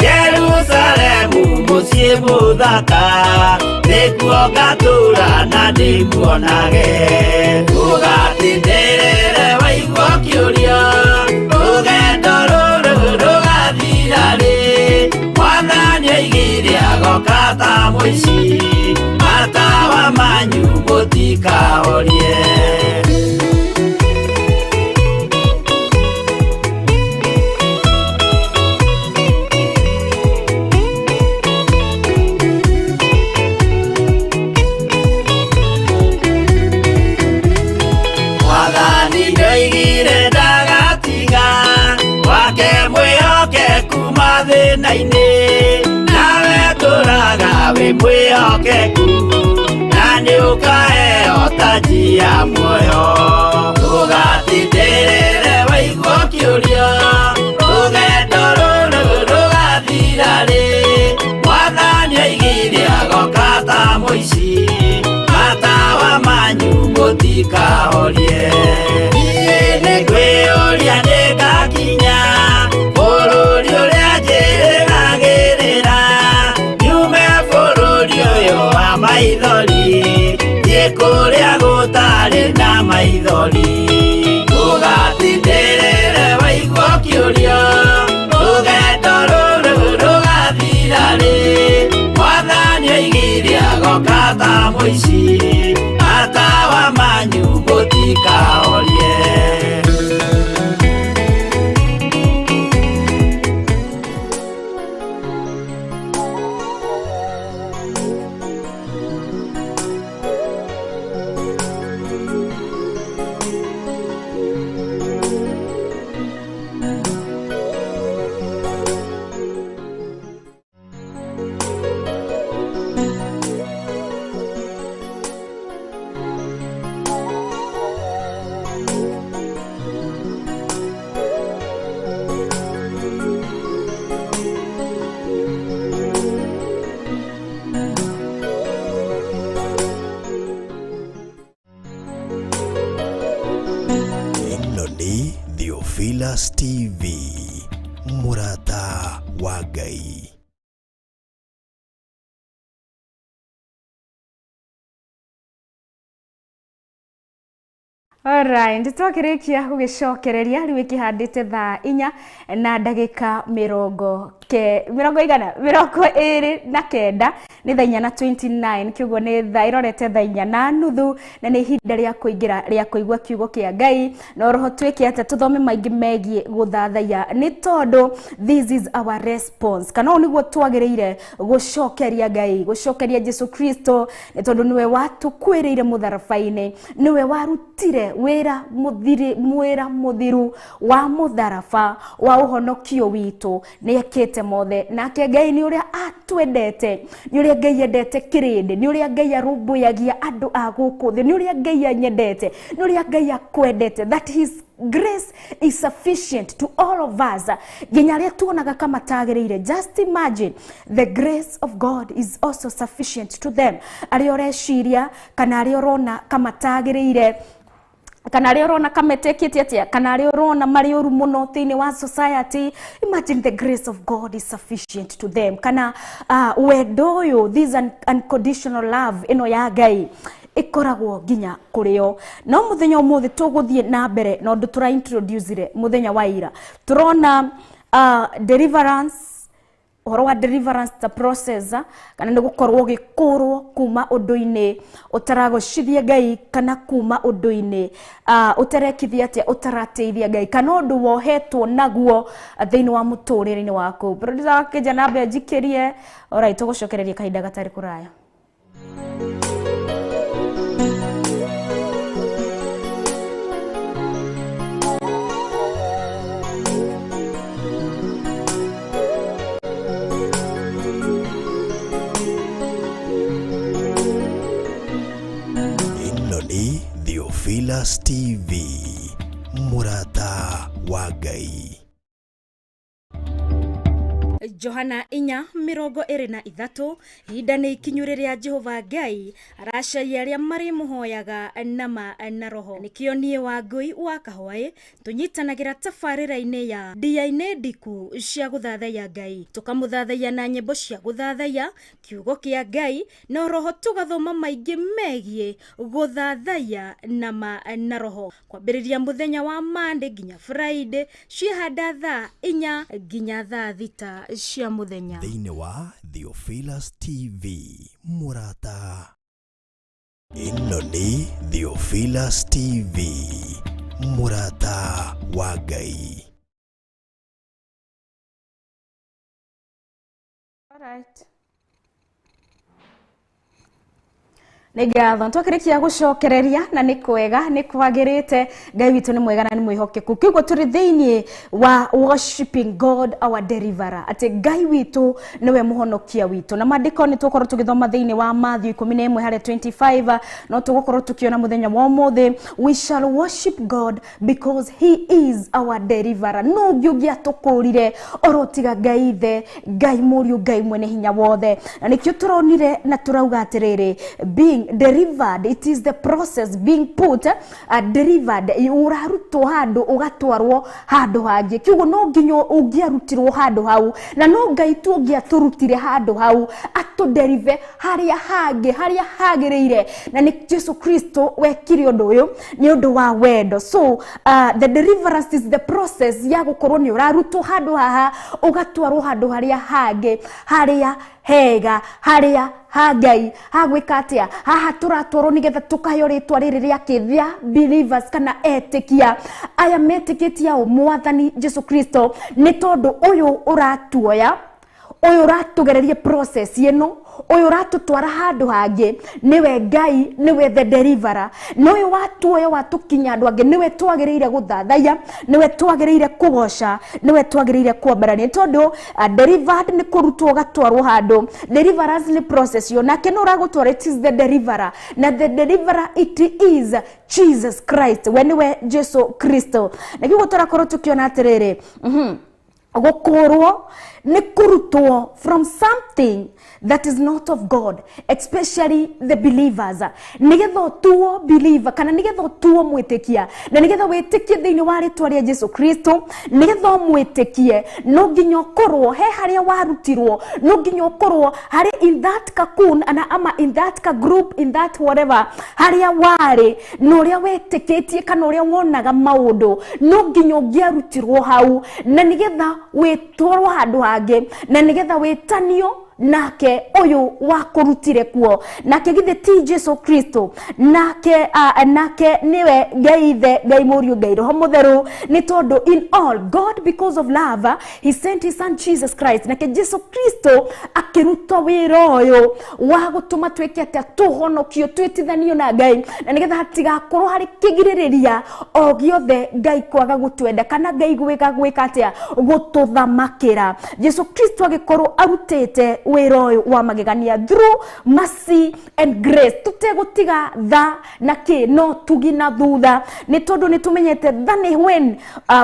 Jerusalemu mũciĩ mũthaka nĩkuo ngatũũra na ndĩmuonage ũgatindĩrĩre waigua kĩũria rũgendo rũrũ rũgathira rĩ mwathani aigire agoka ta mũici matawa manyu mũtikahorie. Mwathani nĩoigire ndagatiga wake mwĩhokeku mathĩna-inĩ nawe tũraga wĩ mwĩhokeku na nĩũkaheo taji ya muoyo ũgatindĩrĩre waigua kĩũria rũgendo rũrũ rũgathira rĩ mwathani aigire agoka ta mũici matawa manyu mũtikahorie niĩ nĩngwĩyũria nĩngakinya bũrũri ũrĩa njĩrĩgagĩrĩra nyume bũrũri ũyũ wa maithori thiĩ kũrĩa gũtarĩ na maithori ũgatindĩrĩre waigua kĩũria rũgendo rũrũ rũgathira rĩ mwathani aigire agoka ta mũici matawa manyu mũtikahorie. Ĩno nĩ Theophilus TV, mũrata wa Ngai. Alright, twakĩrĩkia gũgĩcokereria rĩu ĩkĩhandĩte thaa 4 na ndagĩka 29 Nĩ thaa inya na 29 kiugo nĩ thaa irorete thaa inya na nuthu na nĩ ihinda rĩa kũingĩra rĩa kũigua kiugo kĩa Ngai na roho twĩke atĩa tũthome maingĩ megiĩ gũthathaiya nĩ tondũ this is our response kana ũũ nĩguo twagĩrĩire gũcokeria Ngai gũcokeria Jesu Kristo nĩ tondũ nĩwe watũkuĩrĩire mũtharaba-inĩ nĩwe warutire wĩra mũthiru wa mũtharaba wa ũhonokio witũ nĩ ekĩte mothe nake Ngai nĩ ũrĩa atwendete nĩ ũrĩa Ngai endete kĩrĩndĩ nĩ ũrĩa Ngai arũmbũyagia andũ a gũkũ thĩ nĩ ũrĩa Ngai anyendete nĩ ũrĩa Ngai akwendete that his grace is sufficient to all of us nginya arĩa tuonaga kama tagĩrĩire. Just imagine the grace of God is also sufficient to them arĩa ũreciria kana arĩa ũrona kama tagĩrĩire kana arĩa ũrona kametekĩte atĩa kana arĩa ũrona marĩ ũru mũno thĩinĩ wa society. Imagine the grace of God is sufficient to them kana wendo ũyũ this unconditional love ĩno ya Ngai ikoragwo nginya kũrĩo. No mũthenya ũmũthĩ tũgũthiĩ na mbere na ũndũ tũra introduce mũthenya wa ira tũrona deliverance ũhoro wa deliverance ta process kana nĩ gũkorwo ũgĩkũrwo kuma ũndũ-inĩ ũtaragocithia Ngai kana kuma ũndũ-inĩ ũtarekithia atĩa ũtarateithia Ngai kana ũndũ wohetwo naguo thĩinĩ wa mũtũrĩre-inĩ waku. Producer wa Kĩnja nambe njikĩrie. Alright, tũgũcokereria kahinda gatarĩ kũraya. Theophilus TV, Murata wa Ngai. Johana 4:23 ihinda nĩ ikinyu rĩrĩa Jehova Ngai aracaria arĩa marĩmũhoyaga nama na roho. Nĩkĩo niĩ Wangũi wa Kahwaĩ tũnyitanagĩra tabarĩra-inĩ ya ndia-inĩ ndiku cia gũthathaiya Ngai, tũkamũthathaiya na nyĩmbo cia gũthathaiya kiugo kĩa Ngai na roho tũgathoma maingĩ megiĩ gũthathaiya nama na roho kwambĩrĩria mũthenya wa Monday nginya Friday ciĩhanda thaa 4 nginya thaa 6 cia mũthenya. Thĩinĩ wa Theophilus TV, Murata. Ĩno nĩ Theophilus TV, Murata wa Ngai. Alright. Nĩ ngatho twakĩrĩkia gũcokereria na nĩ kwega nĩ kwagĩrĩte. Ngai witũ nĩ mwega na nĩ mwĩhokeku. Kiugo tũrĩ thĩinĩ wa worshiping God our deliverer, atĩ Ngai witũ nĩwe mũhonokia witũ. Na maandĩko nĩ tũgũkorwo tũgĩthoma thĩinĩ wa Matthew 11 harĩa 25 no tũgũkorwo tũkĩona mũthenya wa ũmũthĩ we shall worship God because he is our deliverer. No ũngĩ ũngĩatũkũrire oro tiga Ngai Ithe, Ngai Mũriũ, Ngai mwene hinya wothe. Na nĩkĩo tũronire na tũrauga atĩrĩrĩ being delivered, it is the process being put delivered urarutwo handu ugatwarwo handu hangi. Kiugo no nginya ungiarutirwo handu hau na no Ngai tu ungiaturutire handu hau atuderive haria hangi haria hagiriire, na ni Jesu Kristo wekire undu uyu ni undu wa wendo. So the deliverance is the process ya gukorwo ni urarutwo handu haha ugatwarwo handu haria hangi haria hega haria ha Ngai ha gwĩka atĩa haha tũratwarwo nĩgetha tũkaheo rĩtwa rĩrĩ rĩa kĩthia believers kana etĩkia aya metĩkĩtie ũ Mwathani Jesu Kristo nĩ tondũ ũyũ ũratuoya ũyũ ũratũgereria process ĩno ũyũ ũratũtwara handũ hangĩ nĩwe Ngai nĩwe the deliverer na ũyũ watuoya watũkinya handũ hangĩ nĩwe twagĩrĩire gũthathaiya nĩwe twagĩrĩire kũgoca nĩwe twagĩrĩire kwambarania tondũ delivered nĩ kũrutwo ũgatwarwo handũ. Deliverance nĩ process yo nake nĩ ũragũtwara, it is the deliverer na the deliverer it is Jesus Christ, we nĩwe Jesu Kristo. Na kĩguo tũrakorwo tũkĩona atĩrĩrĩ gũkũrwo nĩ kũrutwo from something that is not of God, especially the believers. Nĩgetha ũtuo believer kana nĩgetha ũtuo mwĩtĩkia na nĩgetha wĩtĩkie thĩinĩ wa rĩtwa rĩa Jesu Kristo, nĩgetha ũmwĩtĩkie no nginya ũkorwo he harĩa warutirwo, no nginya ũkorwo harĩ in that cocoon ana ama in that ka group in that whatever harĩa warĩ na ũrĩa wetĩkĩtie kana ũrĩa wonaga maũndũ, no nginya ũngĩarutirwo hau na nĩgetha wĩtwarwo handũ hangĩ na nĩgetha wĩtanio Nake ũyũ wakũrutire kuo, nake githĩ ti Jesu Kristo? Nake nake niwe Ngai Ithe, Ngai Mũriũ, Ngai Roho Mũtheru. Nĩ tondũ in all God, because of love, he sent his son Jesus Christ. Nake Jesu Kristo akĩruta wĩra ũyũ wa gũtũma twĩke atĩa? Tũhonokio, twĩtithanio na Ngai, na nĩgetha hatigakorwo harĩ kĩgirĩrĩria o gĩothe Ngai kwaga gũtwenda kana Ngai gwĩka atĩa? Gũtũthamakĩra. Jesu Kristo agĩkorwo arutĩte wĩra ũyũ wa magegania through mercy and grace, tũtegũtiga tha na kĩ no tugi na thutha, nĩ tondũ nĩ tũmenyete tha nĩ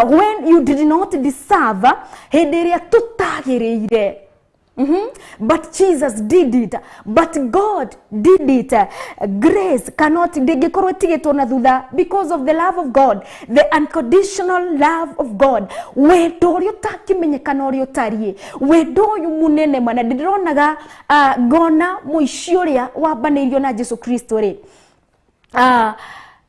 when you did not deserve, hĩndĩ ĩrĩa tũtagĩrĩire. But Jesus did it. But God did it. Grace cannot ndĩngĩkorwo ĩtigĩtwo na thutha because of the love of God, the unconditional love of God. Wendo ũrĩa ũtakĩmenyekana ũrĩa ũtariĩ, wendo ũyũ mũnene mana. Ndĩronaga ngona mũici ũrĩa wambanĩirio na Jesu Kristo rĩ,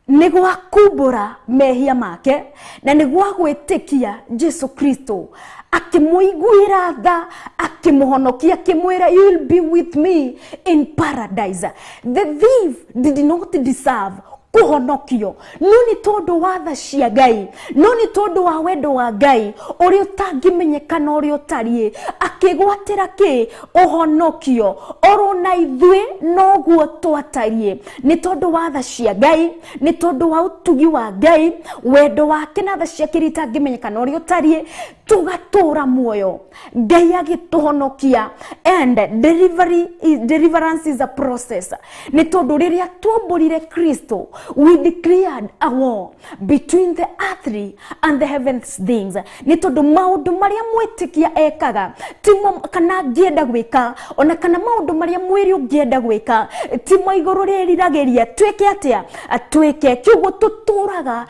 nĩ gwa kumbũra mehia make na nĩ gwa gwĩtĩkia Jesu Kristo, akĩmũiguĩra tha, akĩmũhonokia, akĩmwĩra, "You will be with me in paradise." The thief did not deserve kũhonokio, no nĩ tondũ wa tha cia Ngai, no nĩ tondũ wa wendo wa Ngai ũrĩa ũtangĩmenyekana ũrĩa ũtariĩ, akĩgwatĩra kĩ? Ũhonokio. Oro na ithuĩ noguo twatariĩ. Nĩ tondũ wa tha cia Ngai, nĩ tondũ wa ũtugi wa Ngai, wendo wake na tha ciake iria itangĩmenyekana ũrĩa ũtariĩ, tũgatũra muoyo, Ngai agĩtũhonokia. And deliverance is a process, nĩ tondũ rĩrĩa tuombũrire Kristo, we declared a war between the earthly and the heavens things, nĩ tondũ maũndũ marĩa mwĩtĩkia ekaga timo kana angĩenda gwĩka, ona kana maũndũ marĩa mwĩrĩ ũngĩenda gwĩka, timo igũrũ rĩriragĩria twĩke atĩa? Twĩke kiugo. Tũtũraga,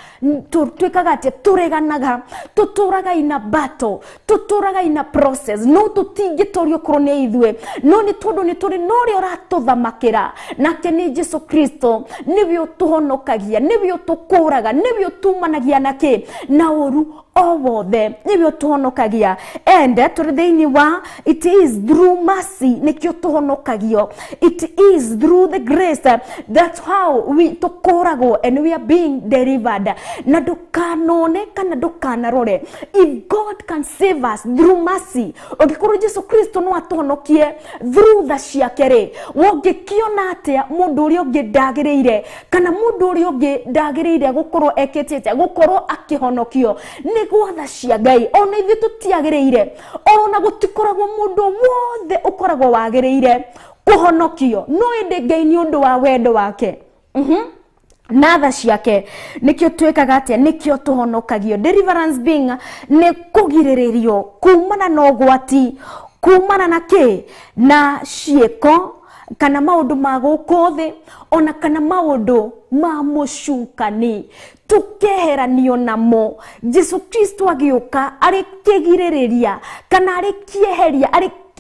twĩkaga atĩa? Tũreganaga, tũtũraga ina battle, tũtũraga ina process, no tũtingĩtorio korwo nĩ ithuĩ, no nĩ tondũ nĩ tũrĩ na ũrĩa ũratũthamakĩra, nake nĩ Jesu Kristo. Nĩwe ũtũhonokagia, nĩwe ũtũkũraga, nĩwe ũtumanagia na kĩ? Na ũru o wothe. Nĩwe ũtũhonokagia. And tũrĩ thĩinĩ wa, it is through mercy nĩkĩo tũhonokagio. It is through the grace, that's how we tũkũragwo and we are being delivered. Na ndũkanone kana ndũkanarore, if God can save us through mercy, ũngĩkorwo Jesu Kristo no atũhonokie through tha ciake rĩ, wongĩkĩona atĩa mũndũ ũrĩa ũngĩ ndagĩrĩire, kana mũndũ ũrĩa ũngĩ ndagĩrĩire gũkorwo ekĩte atĩa? Gũkorwo akĩhonokio nĩ gwa tha cia Ngai. Ona ithuĩ tũtiagĩrĩire, ona gũtikoragwo mũndũ wothe ũkoragwo wagĩrĩire kũhonokio, no ĩndĩ Ngai nĩ ũndũ wa wendo wake na tha ciake, nĩkĩo twĩkaga atĩa? Nĩkĩo tũhonokagio. Deliverance being nĩ kũgirĩrĩrio kumana na ũgwati, kumana na kĩ? Na ciĩko kana maũndũ ma gũkũ thĩ, ona kana maũndũ ma mũcukani, tukeheranio namo. Jesu Kristo agĩũka arĩ kĩgirĩrĩria kana arĩ kĩeheria,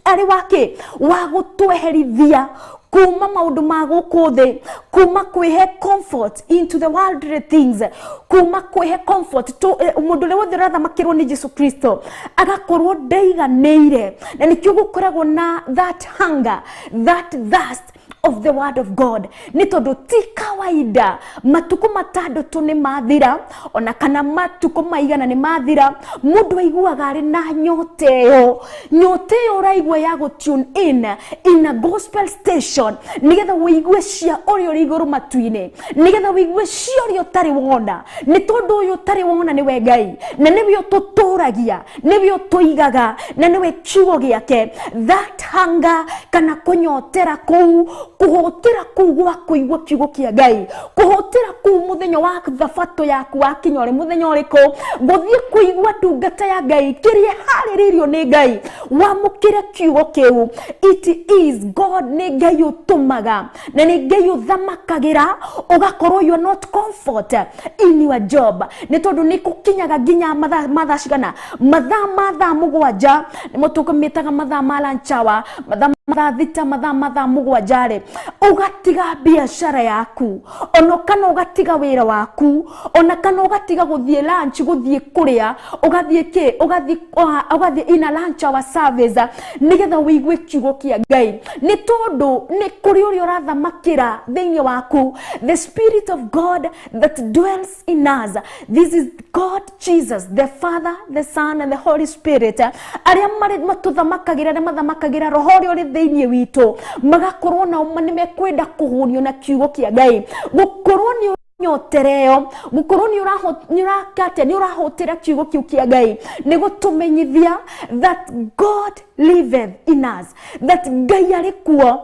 arĩ wake wa gũtweherithia kuma maũndũ ma gũkũ thĩ, kuma kwĩhe comfort into the worldly things, kuma kwĩhe comfort to mũndũ ũrĩa wothe ũrathamakĩrwo nĩ Jesu Kristo agakorwo ndaiganĩire, na nĩkĩo gũkoragwo na that hunger, that thirst of the word of God, nĩ tondũ ti kawaida matukũ 6 nĩ mathira, ona kana matukũ maigana nĩ mathira, mũndũ aiguaga arĩ na nyota ĩyo. Nyota ĩyo ũraigua ya gũ tune in a gospel station, nĩgetha ũigue cia ũrĩa ũrĩ igũrũ matu-inĩ, nĩgetha ũigue cia ũrĩa ũtarĩ wona, nĩ tondũ ũyũ ũtarĩ wona nĩwe Ngai, na nĩwe ũtũtũragia, nĩwe ũtũigaga, na nĩwe kiugo gĩake. That hunger kana kũnyotera kũu, kũhũtĩra kũu gwa kũigua kiugo kĩa Ngai, kũhũtĩra kũu mũthenya wa thabatũ yaku wakinya, ũrĩ mũthenya ũrĩkũ, gũthiĩ kũigua ndungata ya Ngai kĩrĩa harĩrĩirio nĩ Ngai, wamũkĩre kiugo kĩu. It is God, nĩ Ngai ũtũmaga na nĩ Ngai ũthamakagĩra, ũgakorwo you are not comfort in your job, nĩ tondũ nĩ gũkinyaga nginya mathaa cigana, mathaa ma thaa 7, nĩmo tũmĩtaga mathaa ma lunch hour, mathaa Mathaa 6, mathaa 7 rĩ, ũgatiga biacara yaku, ona kana ũgatiga wĩra waku, ona kana ũgatiga gũthiĩ lunch, gũthiĩ kũrĩa, ũgathiĩ kĩ, ũgathiĩ in a lunch hour service nĩgetha ũigue kiugo kĩa Ngai, nĩ tondũ nĩ kũrĩ ũrĩa ũrathamakĩra thĩinĩ waku, the spirit of God that dwells in us. This is God Jesus, the Father, the Son and the Holy Spirit, arĩa marĩ matũthamakagĩra, arĩa mathamakagĩra roho ũrĩa ũrĩ thĩinĩ witũ, magakorwo nao nĩ mekwenda kũhũnio na kiugo kĩa Ngai. Gũkorwo nĩ nyotereo, gũkorwo nĩ ũrakate, nĩ ũrahũtĩra kiugo kĩu kĩa Ngai, nĩ gũtũmenyithia that God liveth in us, that Ngai arĩ kuo,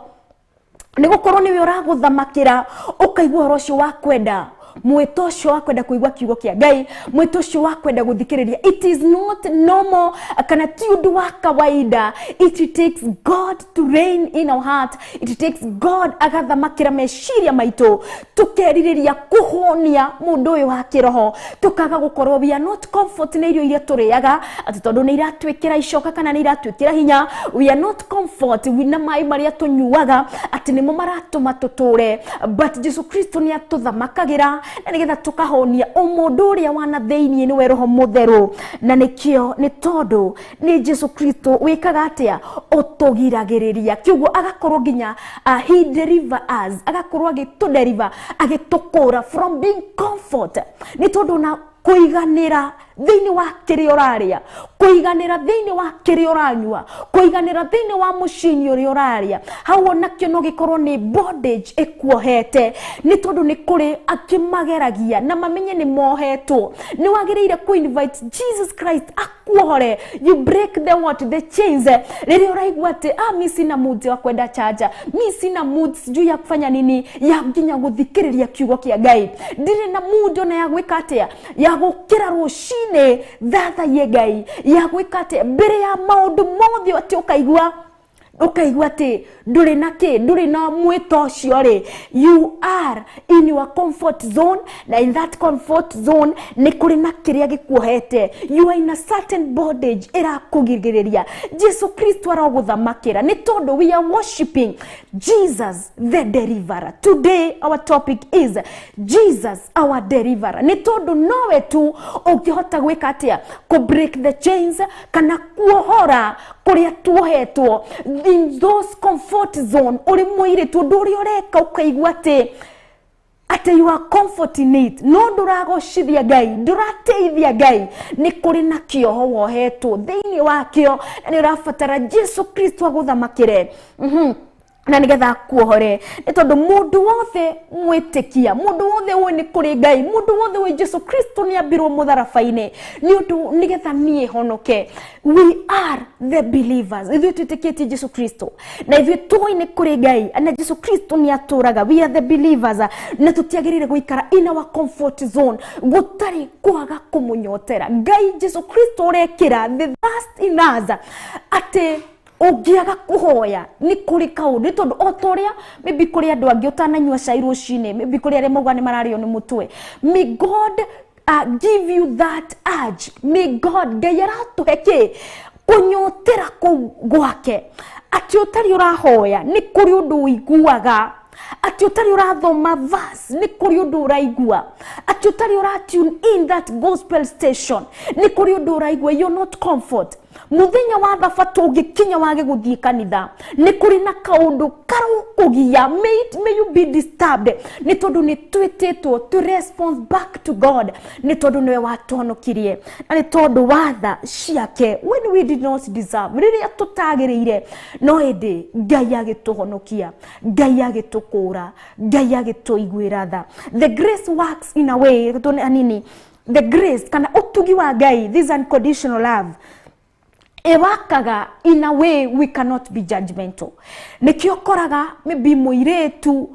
nĩ gũkorwo nĩwe ũragũthamakĩra, ũkaigua ũhoro ũcio wa kwenda, mwĩto ũcio wa kwenda kũigua kiugo kĩa Ngai, mwĩto ũcio wa kwenda gũthikĩrĩria. It is not normal, kana ti ũndũ wa kawaida. It takes God to reign in our heart. It takes God agathamakĩra meciria maitũ, tũkerirĩria kũhũnia mũndũ ũyũ wa kĩroho, tũkaga gũkorwo we are not comfort nĩ irio iria tũrĩaga atĩ tondũ nĩ iratwĩkĩra icoka kana nĩ iratwĩkĩra hinya. We are not comfort na maĩ marĩa tũnyuaga atĩ nĩmo maratũma tũtũre, but Jesu Kristo nĩ atũthamakagĩra na nĩgetha tũkahonia ũmũndũ ũrĩa wana thĩinĩ, nĩwe Roho Mũtheru. Na nĩkĩo nĩ tondũ nĩ Jesu Kristo wĩkaga atĩa, ũtũgiragĩrĩria kiugo, agakorwo nginya he deliver us, agakorwo agĩtũdeliver, agĩtũkũra from being comfort, nĩ tondũ na kũiganĩra thĩinĩ wa kĩrĩa ũrarĩa, kũiganĩra thĩinĩ wa kĩrĩa ũranyua, kũiganĩra thĩinĩ wa mũciĩ ũrĩa ũrarĩa, hau onakĩo no gĩkorwo nĩ bondage ĩkuohete, nĩ tondũ nĩ kũrĩ akĩmageragia na mamenye nĩ mohetwo. Nĩ wagĩrĩire kũ invite Jesus Christ akuohore, you break the what, the chains. Rĩrĩa ũraigua atĩ mi sina mood ya kwenda chaja, mi sina mood sijui ya kufanya nini, ya nginya gũthikĩrĩria kiugo kĩa Ngai, ndirĩ na mood ona ya gwĩka atĩa, ya gũkĩra rũcinĩ thathaiye Ngai, ya gwĩka atĩa mbere ya maũndũ mothe, atĩ ũkaigua atĩ ndũrĩ na kĩ, ndũrĩ na mwĩto ũcio rĩ, you are in your comfort zone, na in that comfort zone nĩ kũrĩ na kĩrĩa gĩkuohete, you are in a certain bondage ĩrakũgirĩrĩria. Jesu Kristo arogũthamakĩra, nĩ tondũ we are worshiping Jesus the deliverer. Today our topic is Jesus our deliverer, nĩ tondũ nowe tu ũngĩhota gwĩka atĩa, kũ break the chains kana kuohora kũrĩa tuohetwo in those comfort zone. Ũrĩ mũirĩtu, ũndũ ũrĩa ũreka ũkaigua atĩ you are comfort in it, no ndũragocithia Ngai, ndũrateithia Ngai, nĩ kũrĩ na kĩoho wohetwo thĩinĩ wakĩo, na nĩ ũrabatara Jesu Kristo agũthamakĩre, na nĩgetha akuohore, nĩ tondũ mũndũ wothe mwĩtĩkia, mũndũ wothe ũĩ nĩ kũrĩ Ngai, mũndũ wothe ũĩ Jesu Kristo nĩ ambirwo mũtharaba-inĩ nĩ ũndũ nĩgetha niĩ honoke. We are the believers, ithuĩ twĩtĩkĩtie Jesu Kristo na ithuĩ tũĩ nĩ kũrĩ Ngai na Jesu Kristo nĩ atũraga. We are the believers, na tũtiagĩrĩire gũikara in our comfort zone gũtarĩ kwaga kũmũnyotera Ngai. Jesu Kristo ũrekĩra the thirst in us, atĩ ũngĩaga kũhoya nĩ kũrĩ kaũndũ, nĩ tondũ o ta ũrĩa maybe kũrĩ andũ angĩ ũtananyua cai rũcinĩ, maybe kũrĩ arĩa mauga nĩ mararĩo nĩ mũtwe. May God give you that urge. May God, Ngai aratũhe kĩ, kũnyotera kũu gwake, atĩ ũtarĩ ũrahoya nĩ kũrĩ ũndũ ũiguaga, atĩ ũtarĩ ũrathoma verse nĩ kũrĩ ũndũ ũraigua, atĩ ũtarĩ ũra tune in that gospel station nĩ kũrĩ ũndũ ũraigua. You're not comfort. Mũthenya wa thabatũ ũngĩkinya wage gũthiĩ kanitha, nĩ kũrĩ na kaũndũ karokũgia. May you be disturbed, nĩ tondũ nĩ twĩtĩtwo to respond back to God, nĩ tondũ nĩwe watũhonokirie na nĩ tondũ wa tha ciake when we did not deserve, rĩrĩa tũtagĩrĩire, no ĩndĩ Ngai agĩtũhonokia, Ngai agĩtũkũra, Ngai agĩtũiguĩra tha. The grace works in a way, tuone anini, the grace kana ũtugi wa Ngai, this unconditional love ĩwakaga in a way we cannot be judgmental. Nĩkĩo ũkoraga maybe mũirĩtu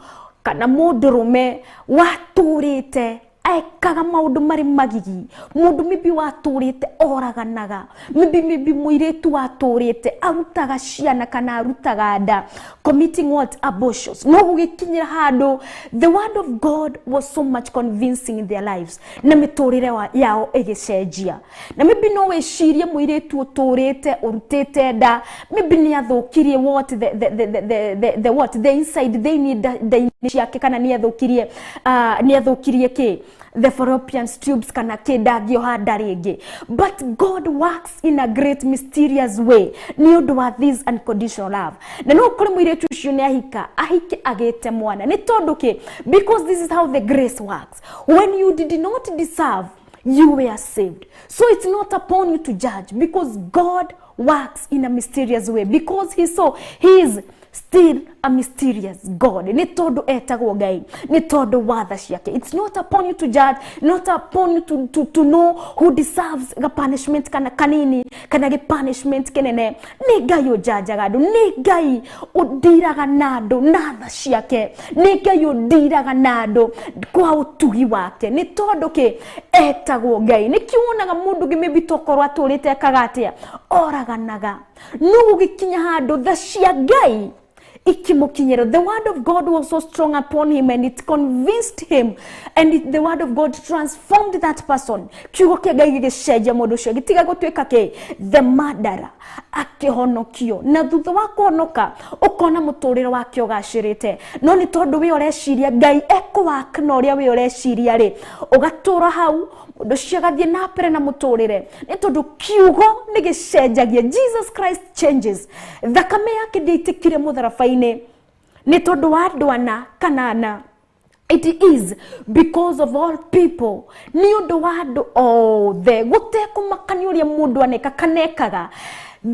kana mũndũrũme watũrĩte Ekaga maundu mari magigi, mundu mibi waturite oraganaga, mibi muiritu waturite arutaga ciana kana arutaga nda, committing what? Abortions. No gugikinyira handu the word of God was so much convincing in their lives, na miturire yao igicenjia. Na mibi no wicirie muiritu uturite urutite nda, mibi ni athukirie what the what the inside they need the ciake, kana ni athukirie ni athukirie ki the fallopian tubes kana ki ndangioha nda ringi. But God works in a great mysterious way ni undu wa this unconditional love. Na no kuri muiritu ucio ni ahika ahike agite mwana ni tondu ki, because this is how the grace works. When you did not deserve, you were saved. So it's not upon you to judge, because God works in a mysterious way, because he saw he is still a mysterious God. Ni tondu etagwo Ngai, ni tondu wa tha ciake. It's not upon you to judge, not upon you to know who deserves a punishment kana kanini kana ge punishment kenene. Ni Ngai ujanjaga andu, ni Ngai udiraga na andu na tha ciake, ni Ngai udiraga na andu kwa utugi wake, ni tondu ki etagwo Ngai. Nikio wonaga mundu ngi maybe tokorwo aturite ekaga atia, oraganaga, no gugikinya handu tha cia Ngai ikimukinyira. The word of God was so strong upon him, and it convinced him, and the word of God transformed that person. Kiugo kia Ngai gigicenjia mundu ucio, gitiga gutuika ki the murderer, akihonokio. Na thutha wa kuhonoka ukona muturire wake ugacirite. No ni tondu we ureciria Ngai ekuwaka na uria we ureciria ri, ugatura hau mundu ucio agathie na mbere na muturire, ni tondu kiugo ni gicenjagia. Jesus Christ changes. Thakame yake ndiitikire mutharaba-ini ni tondu wa andu ana kana ana. It is because of all people. Ni undu wa andu othe, gutekumakania uria mundu aneka kanekaga.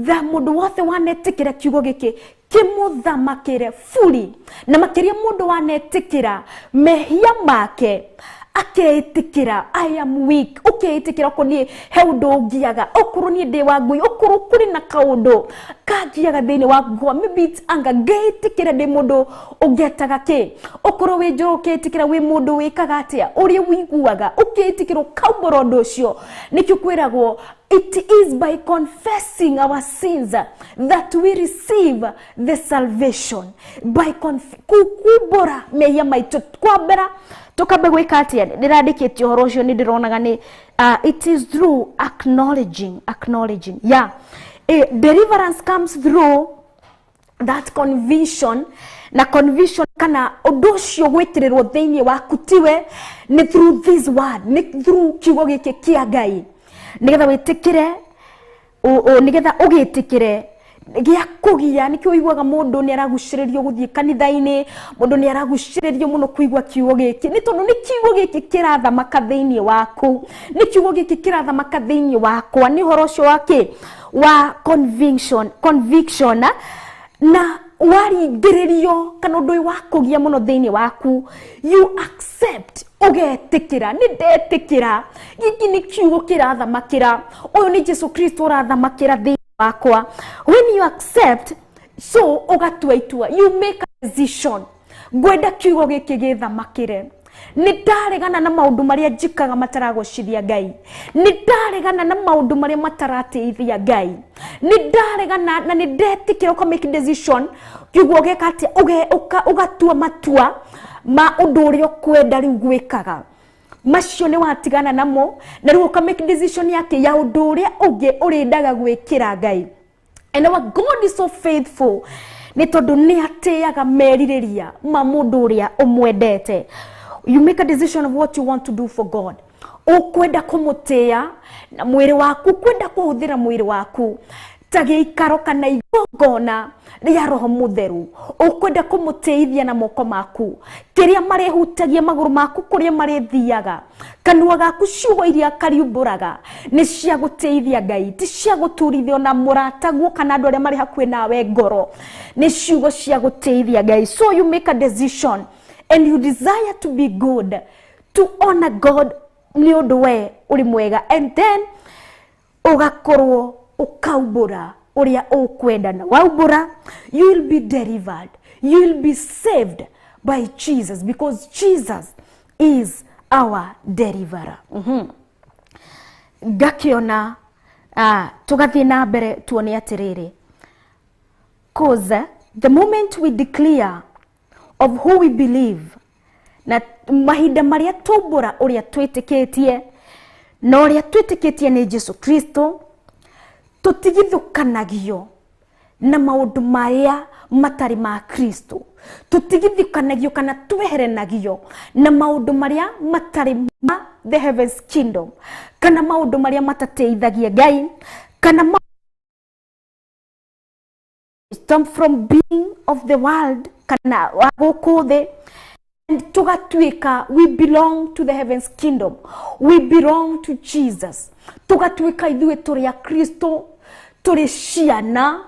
Tha mundu wothe wanetikira kiugo giki kimuthamakire furi, na makiria mundu wanetikira mehia make akeitikira I am weak, ukeitikira ko nie he undu ungiaga, okorwo nie ndi wa ngui, okorwo kuri na kaundu kangiaga thiini wa ngwa, maybe it's anger, ngeitikira ndi mundu ungetaga ki, okorwo wi njoro ukeitikira wi mundu wikaga atia, uria wiguaga ukeitikira ukaumbura undu ucio. Nikio kwiragwo it is by confessing our sins that we receive the salvation. By kukumbura mehia maitu kwambera tukambe gwika atia, ndirandikite uhoro ucio ni ndironaga ni it is through acknowledging yeah. Deliverance comes through that conviction, na conviction kana undu ucio gwikirirwo thiini waku tiwe ni through this word, ni through kiugo giki kia Ngai, nigetha witikire nigetha ugitikire gĩa kũgia. Nĩkĩo ũiguaga mũndũ nĩ aragucĩrĩrio gũthiĩ kanitha-inĩ, mũndũ nĩ aragucĩrĩrio mũno kũigua kiugo gĩkĩ, nĩ tondũ nĩ kiugo gĩkĩ kĩrathamaka thĩinĩ waku, nĩ kiugo gĩkĩ kĩrathamaka thĩinĩ wakwa. Nĩ ũhoro ũcio wa kĩ wa conviction na waringĩrĩrio kana ũndũ ũyũ wa kũgia mũno thĩinĩ waku, you accept, ũgetĩkĩra nĩ ndetĩkĩra gĩkĩ nĩ kiugo kĩrathamakĩra, ũyũ nĩ Jesu Kristo ũrathamakĩra thĩinĩ wakwa. When you accept, so ugatua itua, you make a decision, ngwenda kiugo giki githamakire, ni ndaregana na maundu maria njikaga mataragocithia Ngai, ni ndaregana na maundu maria matarateithia Ngai, ni ndaregana na ni ndetikira uka make decision, kiugo geka atia, ugatua matua ma undu uria ukwenda riu gwikaga macio ni watigana namo, na riu uka make decision yake ya undu uria ungi urendaga gwikira Ngai. And our God is so faithful, ni tondu ni ateaga meririria ma mundu uria umwendete. You make a decision of what you want to do for God. Ukwenda kumutia na mwiri waku, kwenda kuhuthira mwiri waku ta giikaro kana igongona rĩa Roho Mutheru, ukwenda kumuteithia na moko maku, kiria marehutagia maguru maku, kuria marethiaga, kanua gaku, ciugo iria kariumburaga ni cia guteithia Ngai, ti cia guturithio na murataguo kana andu aria mari hakuhi nawe ngoro, ni ciugo cia guteithia Ngai. So you make a decision and you desire to be good, to honor God ni undu we uri mwega, and then ugakorwo ukaumbura uria ukwenda, na waumbura you will be delivered, you will be saved by Jesus, because Jesus is our deliverer. Ngakiona tugathiĩ na mbere tuone atĩrĩrĩ, cause the moment we declare of who we believe, na mahinda marĩa tumbũra ũrĩa twĩtĩkĩtie na ũrĩa twĩtĩkĩtie nĩ Jesu Kristo, tũtigithũkanagio na maũndũ marĩa matarĩ ma Kristo, tũtigithũkanagio kana tweherenagio na maũndũ marĩa matarĩ ma the heavens kingdom, kana maũndũ marĩa matateithagia Ngai, kana stop from being of the world kana wa gũkũ thĩ, and tũgatuĩka we belong to the heavens kingdom, we belong to Jesus. Tũgatuĩka ithuĩ tũrĩ a Kristo, tũrĩ ciana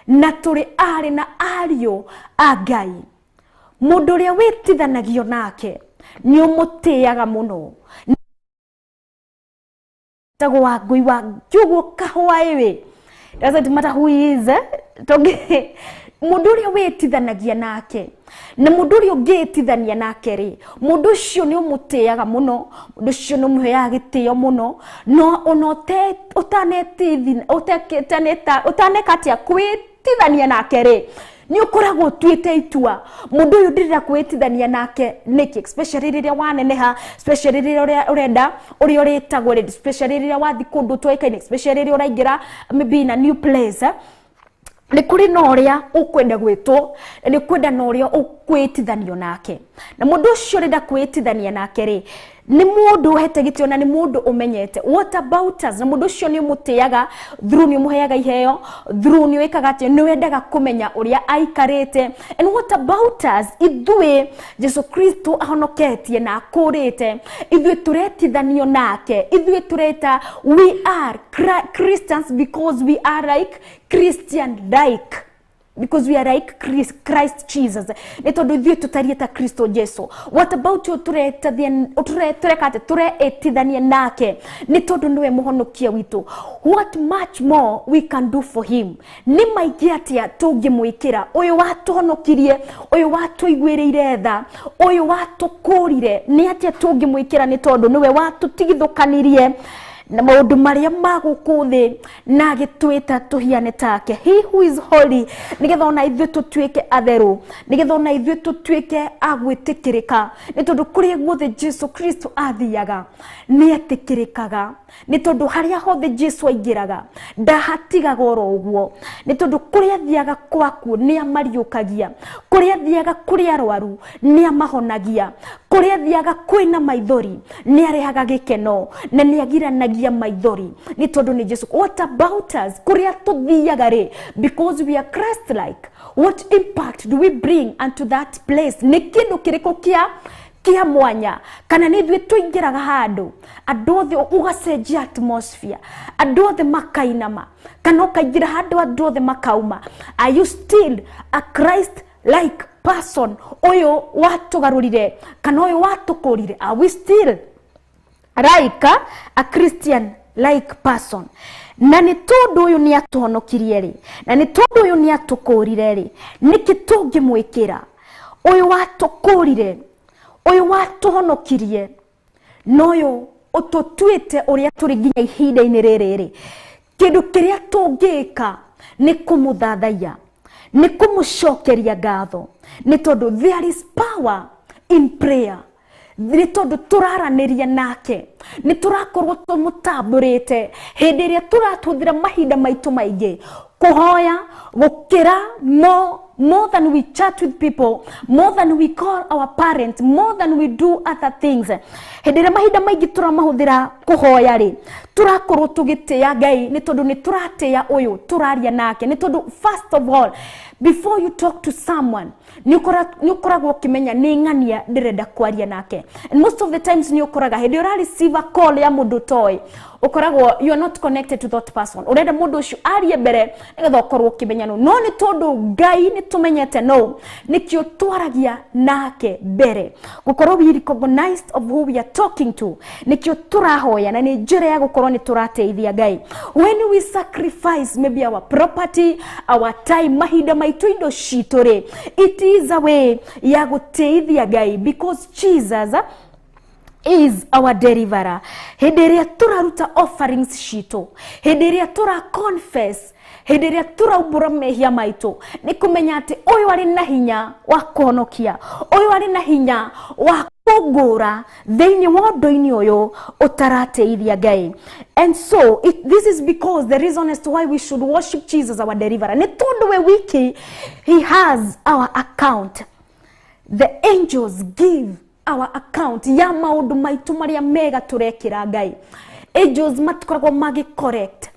na tũrĩ aarĩ na ariũ a Ngai. Mũndũ ũrĩa wĩtithanagio nake nĩ ũmũtĩaga mũno, tagwo wa ngui wa kiugo kahũa ĩwĩ, doesn't matter who he is, mũndũ ũrĩa wĩtithanagia nake na mũndũ ũrĩa ũngĩtithania nake rĩ, mũndũ ũcio nĩ ũmũtĩaga mũno, mũndũ ũcio nĩ ũmũheaga gĩtĩo mũno, no ona ũtaneka atĩa kwĩtithania nake rĩ, nĩ ũkoragwo ũtuĩte itua mũndũ ũyũ ndĩrenda kwĩtithania nake nĩkĩ, especially rĩrĩa waneneha, especially rĩrĩa ũrenda ũrĩa ũrĩtagwo rĩ, especially rĩrĩa wathiĩ kũndũ ũtoĩkaine, especially rĩrĩa ũraingĩra maybe in a new place, nĩ kũrĩ na ũrĩa ũkwenda gwĩtwo, nĩ kwenda na ũrĩa ũkwĩtithanio nake, na mũndũ ũcio ũrenda kwĩtithania nake rĩ, nĩ mũndũ ũhete gĩtĩo na nĩ mũndũ ũmenyete. What about us? Na mũndũ ũcio nĩ ũmũtĩaga through nĩ ũmũheaga iheo, through nĩ wĩkaga atĩ nĩ wendaga kũmenya ũrĩa aikarĩte. And what about us? Ithuĩ Jesu Kristo ahonoketie na akũrĩte, ithuĩ tũretithanio nake, ithuĩ tũreta we are Christians because we are like Christian like, because we are like Christ Jesus. Nĩ tondũ ithuĩ tũtariĩ ta Kristo Jesu. What about you? Tũreka atĩ tũretithania nake nĩ tondũ nĩwe mũhonokia witũ. What much more we can do for him? Nĩ maingĩ atĩa tũngĩmwĩkĩra ũyũ watũhonokirie, ũyũ watũiguĩrĩire tha, ũyũ watũkũrire, nĩ atĩa tũngĩmwĩkĩra nĩ tondũ nĩwe watũtigithũkanirie na maũndũ marĩa ma gũkũ thĩ na agĩtwĩta tũhiane take. He who is holy, nĩgetha ona ithuĩ tũtuĩke atheru, nĩgetha ona ithuĩ tũtuĩke a gwĩtĩkĩrĩka, nĩ tondũ kũrĩa guothe Jesu Kristo athiaga nĩ etĩkĩrĩkaga, nĩ tondũ harĩa hothe Jesu aingĩraga ndahatigaga oro ũguo, nĩ tondũ kũrĩa athiaga kwaku nĩ amariũkagia, kũrĩa athiaga kũrĩ arwaru nĩ amahonagia, kũrĩa athiaga kwĩna maithori nĩ arehaga gĩkeno na nĩ agiranagia maithori, nĩ tondũ nĩ Jesu. What about us? Kũrĩa tũthiaga rĩ, because we are Christ like, what impact do we bring unto that place? Nĩ kĩndũ kĩrĩkũ kĩa mwanya kana nĩ ithuĩ tũingĩraga handũ andũ othe ũgacenjia atmosphere, andũ othe makainama, kana ũkaingĩra handũ andũ othe makauma? Are you still a Christ like person? Ũyũ watũgarũrire kana ũyũ watũkũrire, are we still like a Christian like person? Na nĩ tondũ ũyũ nĩ atũhonokirie rĩ, na nĩ tondũ ũyũ nĩ atũkũrire rĩ, nĩkĩ tũngĩmwĩkĩra ũyũ watũkũrire, ũyũ watũhonokirie, na ũyũ ũtũtuĩte ũrĩa tũrĩ nginya ihinda-inĩ rĩrĩ rĩ? Kĩndũ kĩrĩa tũngĩka nĩ kũmũthathaiya, nĩ kũmũcokeria ngatho, nĩ tondũ there is power in prayer. Nĩ tondũ tũraranĩria nake, nĩ tũrakorwo tũmũtambũrĩte hĩndĩ ĩrĩa tũratũthĩra mahinda maitũ maingĩ kũhoya gũkĩra more than we chat with people, more than we call our parents, more than we do other things. Hĩndĩ ĩrĩa mahinda maingĩ tũramahũthĩra kũhoya rĩ, tũrakorwo tũgĩtĩĩa Ngai, nĩ tondũ nĩ tũratĩĩa ũyũ tũraria nake, nĩ tondũ first of all, before you talk to someone, nĩ ũkoragwo ũkĩmenya nĩ ng'ania ndĩrenda kwaria nake. And most of the times nĩ ũkoraga hĩndĩ ũra receive a call ya mũndũ ũtoĩ, ũkoragwo you are not connected to that person, ũrenda mũndũ ũcio arie mbere nĩgetha ũkorwo ũkĩmenya no. No nĩ tondũ Ngai nĩ tũmenyete no, nĩkĩo twaragia nake mbere, gũkorwo we recognized of who we are talking to, nĩkĩo tũrahoya, na nĩ njĩra ya gũkorwo nĩ tũrateithia Ngai. When we sacrifice maybe our property, our time, mahinda maitũ, indo citũ rĩ, it is a way ya gũteithia Ngai, because Jesus is our deliverer. Hĩndĩ ĩrĩa tũraruta offerings citũ, hĩndĩ ĩrĩa tũra confess, hĩndĩ ĩrĩa tũraumbũra mehia maitũ, nĩ kũmenya atĩ ũyũ arĩ na hinya wa kũhonokia, ũyũ arĩ na hinya wa kũngũra thĩinĩ wa ũndũ-inĩ ũyũ ũtarateithia Ngai. And so this is because the reason as to why we should worship Jesus our deliverer, nĩ tondũ we wiki he has our account. The angels give our account ya maũndũ maitũ marĩa mega tũrekĩra Ngai. Angels matikoragwo magĩ correct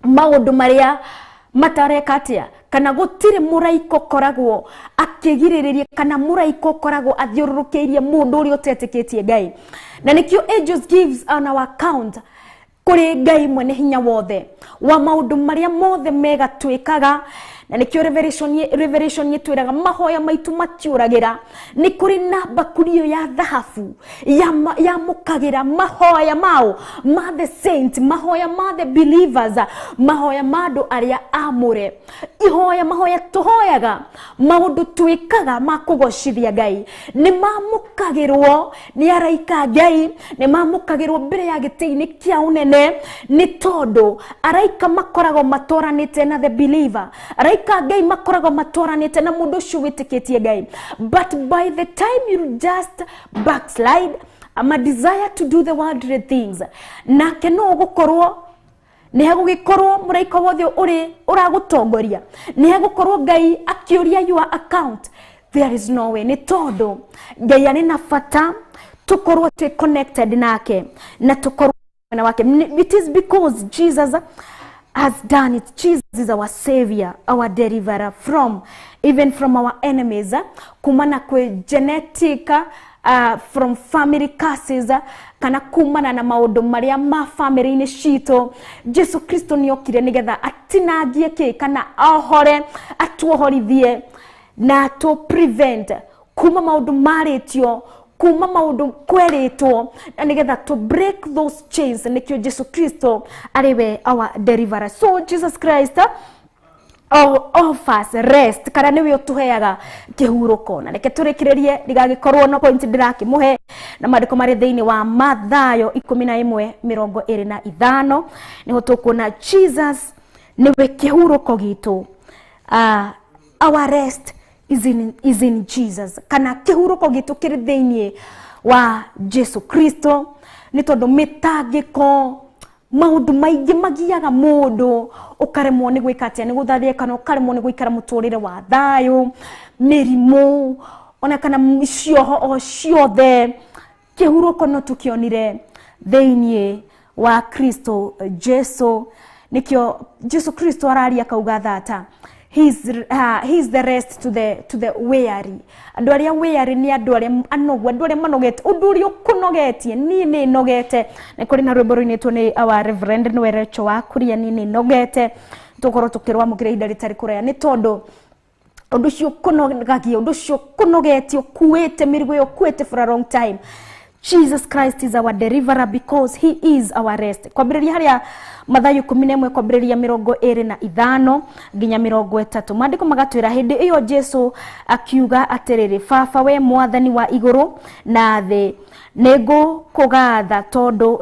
maũndũ marĩa matareka atĩa, kana gũtirĩ mũraika ũkoragwo akĩgirĩrĩria, kana mũraika ũkoragwo athiũrũrũkĩirie mũndũ ũrĩa ũtetĩkĩtie Ngai. Na nĩkĩo angels gives on our account kũrĩ Ngai mwene hinya wothe wa maũndũ marĩa mothe mega twĩkaga. Na nĩkĩo revelation ĩtwĩraga mahoya maitũ matiũragĩra. Nĩ kũrĩ na mbakũri ĩyo ya thahabu yamũkagĩra mahoya mao ma the saint, mahoya ma the believers, mahoya ma andũ arĩa amũre. Ihoya mahoya tũhoyaga, maũndũ twĩkaga ma kũgocithia Ngai nĩ mamũkagĩrwo nĩ araika Ngai, nĩ mamũkagĩrwo mbere ya gĩtĩ-inĩ kĩa ũnene, nĩ tondũ araika makoragwo matwaranĩte na the believer, araika Ngai makoragwo matwaranĩte na mũndũ ũcio wĩtĩkĩtie Ngai. But by the time you just backslide, ama desire to do the worldly things, nake no ũgũkorwo nĩ hegũgĩkorwo mũraika wothe ũrĩ ũragũtongoria, nĩ hegũkorwo Ngai akĩũria your account. There is no way. Nĩ tondũ Ngai arĩ na bata tũkorwo twĩ connected nake na tũkorwo mwena wake. It is because Jesus has done it. Jesus is our savior, our deliverer from even from our enemies, kumana kwe genetic, from family curses, kana kumana na maũndũ marĩa ma family-inĩ citũ. Jesu Kristo nĩokire nĩgetha atinangie kĩ, kana ohore, atuohorithie na to prevent kuma maũndũ marĩtio, kuma maũndũ kwerĩtwo, na nĩgetha to break those chains. Nĩkĩo Jesu Kristo arĩ we our deliverer. So Jesus Christ offers rest, kana nĩwe ũtũheaga kĩhurũko. Na reke tũrĩkĩrĩrie ndigagĩkorwo no point ndĩrakĩmũhe na maandĩko marĩ thĩinĩ wa Mathayo 11:25, nĩho tũkuona Jesus nĩwe kĩhurũko gitũ. Our rest is in Jesus, kana kĩhurũko gitũ kĩrĩ thĩinĩ wa Jesu Kristo, nĩ tondũ mĩtangĩko, maũndũ maingĩ magiaga mũndũ ũkaremwo nĩ gwĩka atĩa, nĩ gũthathia, kana ũkaremwo nĩ gũikara mũtũrĩre wa thayũ, mĩrimũ, ona kana cioho o ciothe, kĩhurũko no tũkĩonire thĩinĩ wa Kristo Jesu. Nĩkĩo Jesu Kristo araria akauga thata, he is the rest to the weary. Andũ arĩa weary nĩ andũ arĩa anogu, andũ arĩa manogete, ũndũ ũrĩa ũkũnogetie, niĩ nĩ nogete. Nĩ kũrĩ na rwĩmbo rũinĩtwo nĩ our Reverend Noel Recho wa Kuria, niĩ nĩ nogete. Tũkorwo tũkĩrwamũkĩra ihinda rĩtarĩ kũraya, nĩ tondũ ũndũ ũcio ũkũnogagia, ũndũ ũcio ũkũnogetie, ũkuĩte mĩrigo ĩyo, ũkuĩte for a long time. Jesus Christ is our deliverer because he is our rest. Kwambĩrĩria harĩa Mathayo 11 kwambĩrĩria 25 nginya 30, maandĩko magatwĩra hĩndĩ ĩyo Jesu akiuga atĩrĩrĩ, Baba we mwathani wa igũrũ na thĩ, nĩngũkũgatha tondũ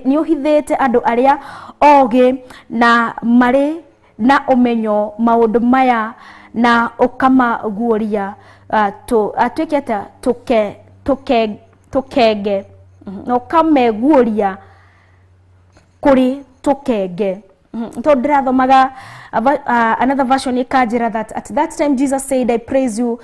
nĩũhithĩte andũ arĩa ogĩ na marĩ na ũmenyo maũndũ maya na ũkamaguũria atuĩke atĩa, tũkenge, na ũkameguũria kũrĩ tũkenge. Tondũ ndĩrathomaga another version ikanjĩra that at that time Jesus said, I praise you,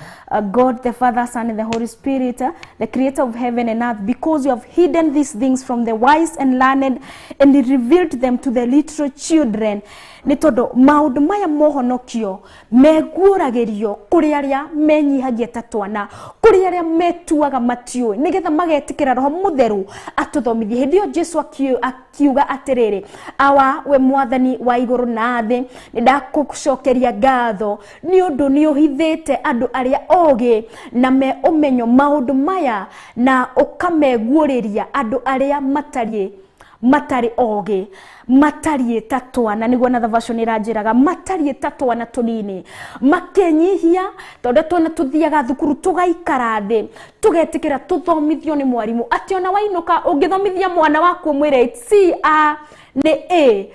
God the Father, Son and the Holy Spirit, the creator of heaven and earth, because you have hidden these things from the wise and learned and revealed them to the little children. Nĩ tondũ maũndũ maya mohonokio meguũragĩrio kũrĩ arĩa menyihagia ta twana, kũrĩ arĩa metuaga matiũĩ, nĩgetha magetĩkĩra Roho Mũtheru atũthomithie. Hĩndĩ ĩyo Jesu akiuga atĩrĩrĩ, awa we mwathani wa igũrũ na thĩ, nĩ ndakũcokeria ngatho nĩ ũndũ nĩ ũhithĩte andũ arĩa ogĩ na me ũmenyo maũndũ maya na ũkameguũrĩria andũ arĩa matarĩ matarĩ ogĩ matariĩ ta twana, nĩguo another version ĩranjĩraga matariĩ ta twana tũnini, makenyihia tondũ twana tũthiaga thukuru tũgaikara thĩ tũgetĩkĩra tũthomithio nĩ mwarimũ, atĩ ona wainũka ũngĩthomithia mwana waku ũmwĩre C A nĩ A,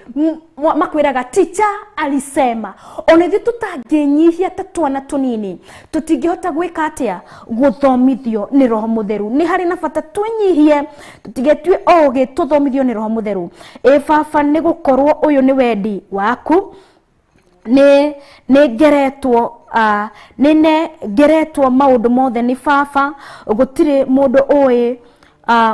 makwĩraga teacher alisema. Ona ithuĩ tũtangĩnyihia ta twana tũnini tũtingĩhota gwĩka atĩa? Gũthomithio nĩ Roho Mũtheru. Nĩ harĩ na bata twĩnyihie, tũtigetue ogĩ, tũthomithio nĩ Roho Mũtheru. Ĩ baba, nĩ gũkorwo ũyũ nĩ wendi waku, nĩ ngeretwo nĩ nengeretwo maũndũ mothe nĩ baba, gũtirĩ mũndũ ũĩ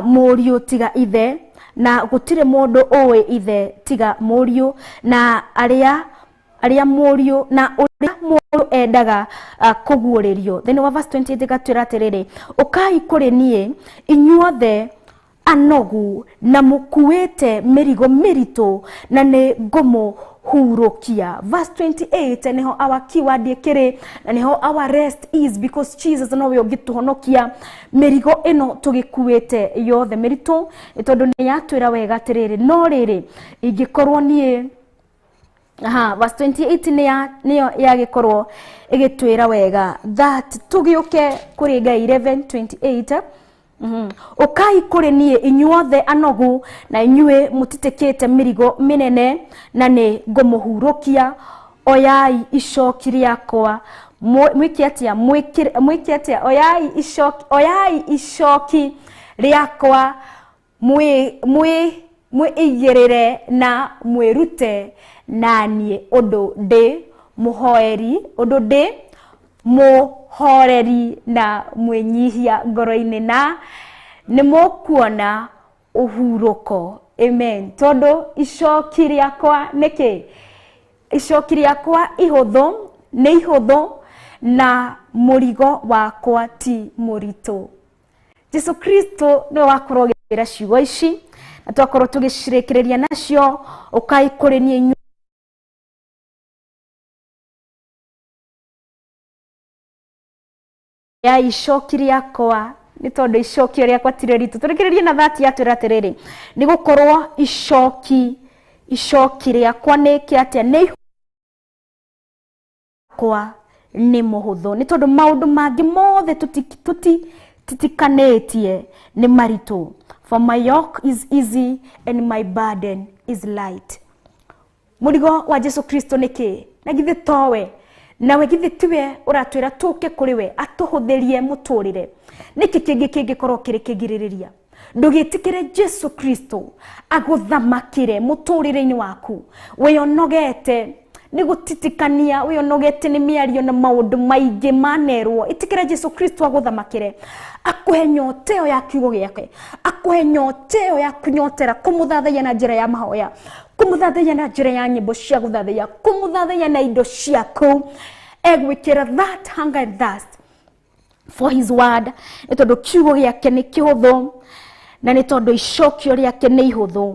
mũriũ tiga ithe, na gũtirĩ mũndũ ũĩ ithe tiga mũriũ, na arĩa mũriũ na ũrĩa mũriũ endaga kũguũrĩrio. Thĩinĩ wa verse 28 ĩgatwĩra atĩrĩrĩ, ũkai kũrĩ niĩ inyuothe anogu na mũkuĩte mĩrigo mĩritũ, na nĩ ngũmũhurũkia. Verse 28 niho our keyword ĩkĩrĩ, na niho our rest is, because Jesus nowe ũngĩtũhonokia mĩrigo ĩno tũgĩkuĩte yothe mĩritũ, nĩ tondũ nĩ yatwĩra wega atĩrĩrĩ, no rĩrĩ ingĩkorwo niĩ, aha, verse 28 nĩyo yagĩkorwo ĩgĩtwĩra wega that tũgĩũke kũrĩ Ngai. 11:28 Ũkai kũrĩ niĩ inyuothe anogu na inyuĩ mũtitikĩte mĩrigo mĩnene, na nĩ ngũmũhurũkia. Oyai icoki rĩakwa, mwĩke atĩa? Mwĩke atĩa? Oyai icoki rĩakwa, mwĩigĩrĩre na mwĩrute na niĩ, ũndũ ndĩ mũhoeri, ũndũ ndĩ mũhoreri na mwĩnyihia ngoro-inĩ, na nĩ mũkuona ũhurũko. Amen. Tondũ icoki rĩakwa nĩkĩ? Icoki rĩakwa ihũthũ, nĩ ihũthũ, na mũrigo wakwa ti mũritũ. Jesu Kristo nĩwe wakorwo agĩtwĩra ciugo ici, na twakorwo tũgĩcirĩkĩrĩria nacio. Ũkai kũrĩ niĩ inyuĩ ya icoki rĩakwa, nĩ tondũ icoki rĩakwa ti rĩritũ. Tũrĩkĩrĩrie na thati yatwĩra atĩrĩrĩ, nĩ gũkorwo icoki rĩakwa nĩ kĩ atĩa? Nĩ kwa nĩ mũhũthũ, nĩ tondũ maũndũ mangĩ mothe tũtitikanĩtie nĩ maritũ. For my yoke is easy and my burden is light. Mũrigo wa Jesu Kristo nĩ kĩ? Na githĩ towe? Nawe githĩ tiwe ũratwĩra tũke kũrĩ we atũhũthĩrie mũtũrĩre? Nĩkĩ kĩngĩ kĩngĩkorwo kĩrĩ kĩgirĩrĩria? Ndũgĩtĩkĩre Jesu Kristo agũthamakĩre mũtũrĩre-inĩ waku. Wĩonogete nĩ gũtitikania, wĩonogete nĩ mĩario na maũndũ maingĩ manerwo. Ĩtĩkĩra Jesu Kristo agũthamakĩre, akũhe nyota ĩyo ya kiugo gĩake, akũhe nyota ĩyo ya kũnyotera kũmũthathaiya na njĩra ya mahoya, kũmũthathaiya na njĩra ya nyĩmbo cia gũthathaiya, kũmũthathaiya na indo ciaku. Egwĩkĩra that hunger and thirst for his word, nĩ tondũ kiugo gĩake nĩ kĩhũthũ, na nĩ tondũ icokio rĩake nĩ ihũthũ,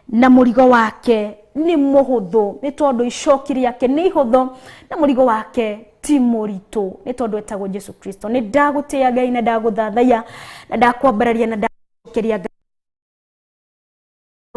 na mũrigo wake nĩ mũhũthũ, nĩ tondũ icoki rĩake nĩ ihũthũ, na mũrigo wake ti mũritũ, nĩ tondũ etagwo Jesu Kristo. Nĩ ndagũtĩĩa Ngai na ndagũthathaiya na ndakwambararia na ndacokeria Ngai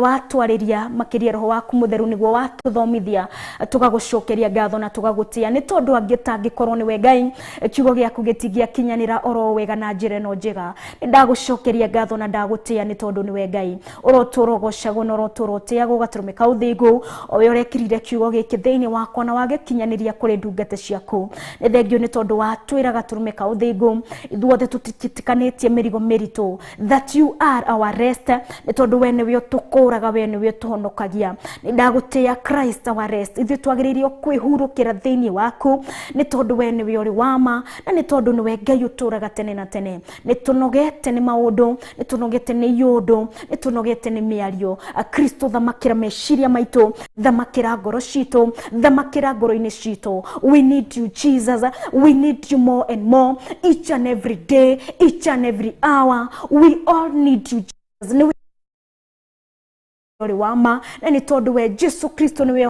watwarĩria makĩria Roho waku Mũtheru nĩguo watũthomithia, tũgagũcokeria ngatho na tũgagũtĩĩa, nĩ tondũ angĩ tangĩkorwo nĩwe Ngai, kiugo gĩaku gĩtingĩakinyanĩra oro wega na njĩra ĩno njega. Nĩ ndagũcokeria ngatho na ndagũtĩĩa, nĩ tondũ nĩwe Ngai. Ũrotũũra ũgocagwo na ũrotũũra ũtĩagwo gatũrũme ka ũthingu, o we ũrekĩrire kiugo gĩkĩ thĩinĩ wakwa na wagĩkinyanĩria kũrĩ ndungata ciaku. Nĩ thengio nĩ tondũ watwĩra gatũrũme ka ũthingu, ithuothe tũtitikanĩtie mĩrigo mĩritũ, that you are our rest, nĩ tondũ we nĩwe ũtũkũraga, we nĩwe ũtũhonokagia. Nĩ ndagũtĩĩa Christ our rest. Ithuĩ twagĩrĩirwo kwĩhurũkĩra thĩinĩ waku, nĩ tondũ we nĩwe ũrĩ wa ma, na nĩ tondũ nĩwe Ngai ũtũũraga tene na tene. Nĩ tũnogete nĩ maũndũ, nĩ tũnogete nĩ iũndũ, nĩ tũnogete nĩ mĩario. Kristo, thamakĩra meciria maitũ, thamakĩra ngoro citũ, thamakĩra ngoro-inĩ citũ. We need you Jesus, we need you more and more, each and every day, each and every hour. We all need you Jesus. Nĩwe ũrĩ wa ma, na nĩ tondũ we Jesu Kristo nĩwe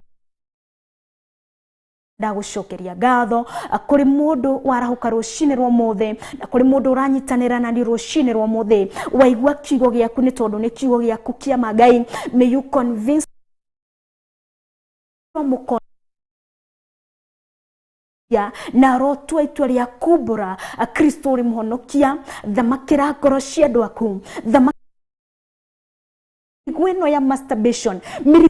Ndagũcokeria ngatho kũrĩ mũndũ warahũka rũcinĩ rwa ũmũthĩ na kũrĩ mũndũ ũranyitanĩra nani rũcinĩ rwa ũmũthĩ. Waigua kiugo gĩaku nĩ tondũ nĩ kiugo gĩaku kĩa ma Ngai. May you convince mũkono na rotua itua rĩa kumbũra Kristo ũrĩ mũhonokia. Thamakĩra ngoro cia andũ aku, mĩrigo ĩno ya masturbation, mĩrigo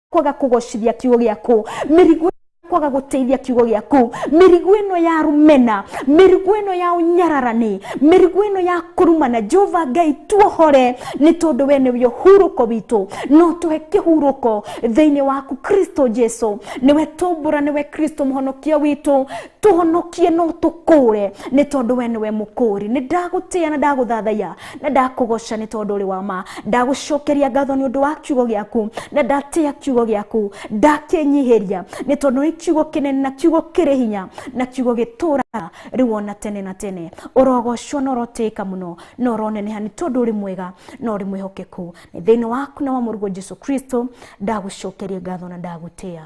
kwaga kũgocithia kiugo gĩaku, mĩrigo kwaga gũteithia kiugo gĩaku, mĩrigo ĩno ya rũmena, mĩrigo ĩno ya ũnyararani, mĩrigo ĩno ya kũrumana. Jehova Ngai, tuohore nĩ tondũ we nĩwe ũhurũko witũ, no tũhe kĩhurũko thĩinĩ waku Kristo Jesu. Nĩwe tũmbũra, nĩwe Kristo mũhonokia witũ, tũhonokie no tũkũre nĩ tondũ we nĩwe mũkũri. Nĩ ndagũtĩĩa na ndagũthathaiya na ndakũgoca nĩ tondũ ũrĩ wa ma. Ndagũcokeria ngatho nĩ ũndũ wa kiugo gĩaku na ndatĩĩa kiugo gĩaku, ndakĩnyihĩria nĩ tondũ nĩ kiugo kĩnene na kiugo kĩrĩ hinya na kiugo gĩtũraga rĩu ona tene na tene. Ũrogocwo na ũrotĩĩka mũno na ũroneneha nĩ tondũ ũrĩ mwega na ũrĩ mwĩhokeku. Nĩ thĩinĩ waku na wa mũrũguo Jesu Kristo ndagũcokeria ngatho na ndagũtĩĩa.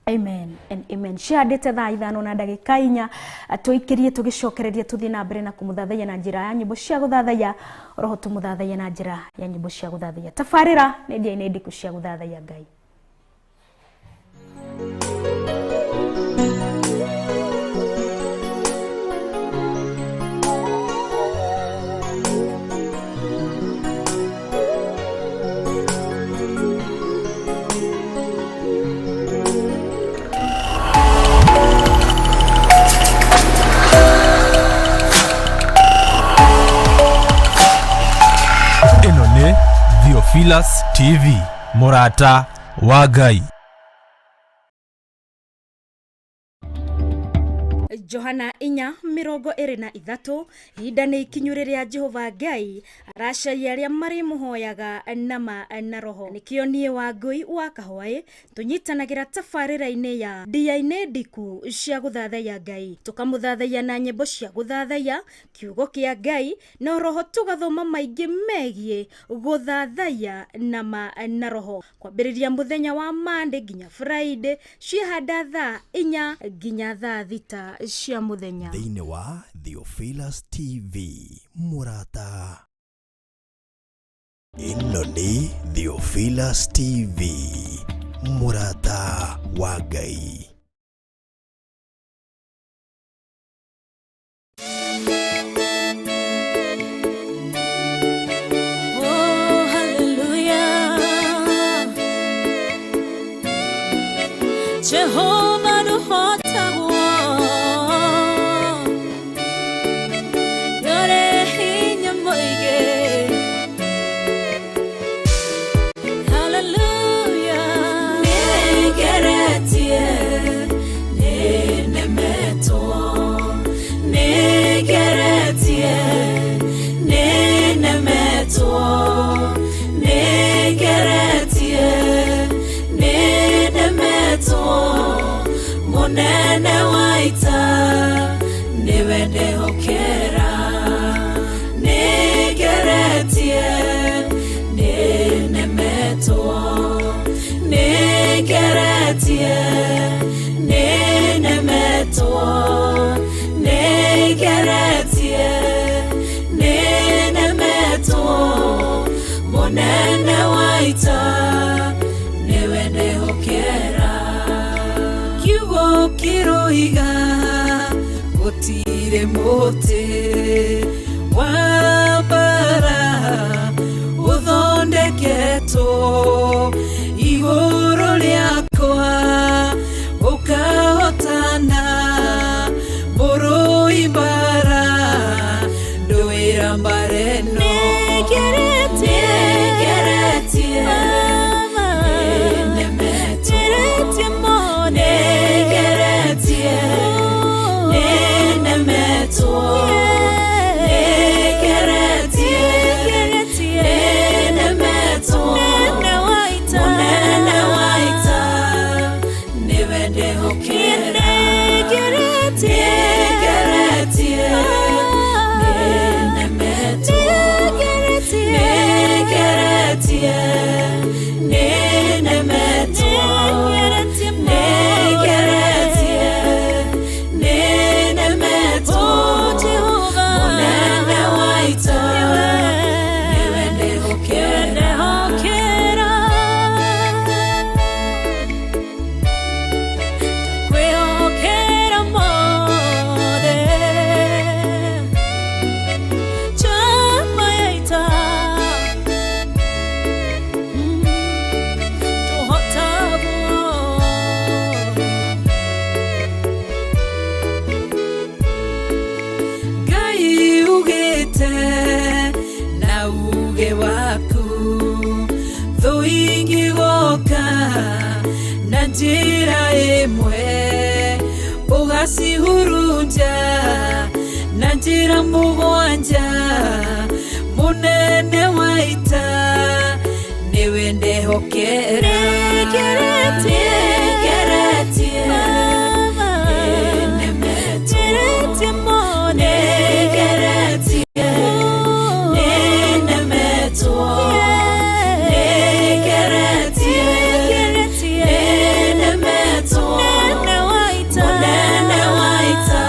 Amen and amen. Cihandĩte thaa 5 na ndagĩka 4 tũikĩrie tũgĩcokereria tũthiĩ na mbere na kũmũthathaiya na njĩra ya nyĩmbo cia gũthathaiya, roho tũmũthathaiya na njĩra ya nyĩmbo cia gũthathaiya. Tabarĩra nĩ ndia-inĩ ndiku cia gũthathaiya Ngai. Ĩno nĩ Theophilus TV, mũrata wa Ngai. Johana 4:23, ihinda nĩ ikinyu rĩrĩa Jehova Ngai aracaria arĩa marĩmũhoyaga nama na roho. Nĩkĩo niĩ Wangũi wa Kahwaĩ tũnyitanagĩra tabarĩra-inĩ ya ndia-inĩ ndiku cia gũthathaiya Ngai, tũkamũthathaiya na nyĩmbo cia gũthathaiya kiugo kĩa Ngai na roho, tũgathoma maingĩ megiĩ gũthathaiya nama na roho, kwambĩrĩria mũthenya wa Monday nginya Friday, ciahanda thaa 4 nginya thaa 6 cia mũthenya. Thĩinĩ wa Theophilus TV, mũrata. Ĩno nĩ Theophilus TV, mũrata wa Ngai. Oh, hallelujah. Jehovah nũhotagwo, nĩũrĩ hinya mũingĩ. Hallelujah. Nĩngeretie, nĩnemetwo, nĩngeretie, nĩnemetwo, nĩngeretie, nĩnemetwo, mũnene wa ita nĩwe ndehokera. Nĩngeretie, nĩnemetwo, nĩngeretie, nĩnemetwo, nĩngeretie, nĩnemetwo, mũnene wa ita nĩwe ndehokera. Kiugo kĩroiga gũtirĩ mũtĩ wa mbara ũthondeketwo igũrũ rĩakwa ũkahotana, mũrũi mbara ndũĩra mbara ĩno. Nĩngeretie, nĩnemetwo, nĩngeretie, nĩnemetwo, nĩngeretie, nĩnemetwo, mũnene wa ita nĩwe ndehokera. Nĩngeretie, nĩnemetwo, nĩngeretie, nĩnemetwo, Njĩra ĩmwe ũgacihurunja na njĩra mũgwanja mũnene wa ita nĩwe ndehokera nĩngeretie nĩnemetwo nĩngeretie nĩnemetwo nĩngeretie nĩnemetwo mũnene wa ita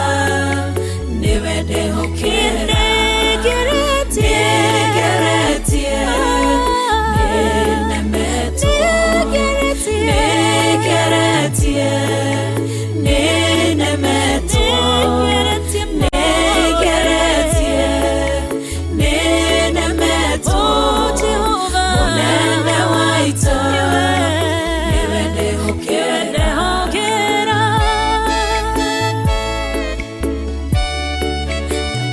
nĩwe ndehokera nĩngeretie nĩnemetwo nĩngeretie nĩnemetwo nĩngeretie nĩnemetwo mũnene wa ita nĩwe ndehokera.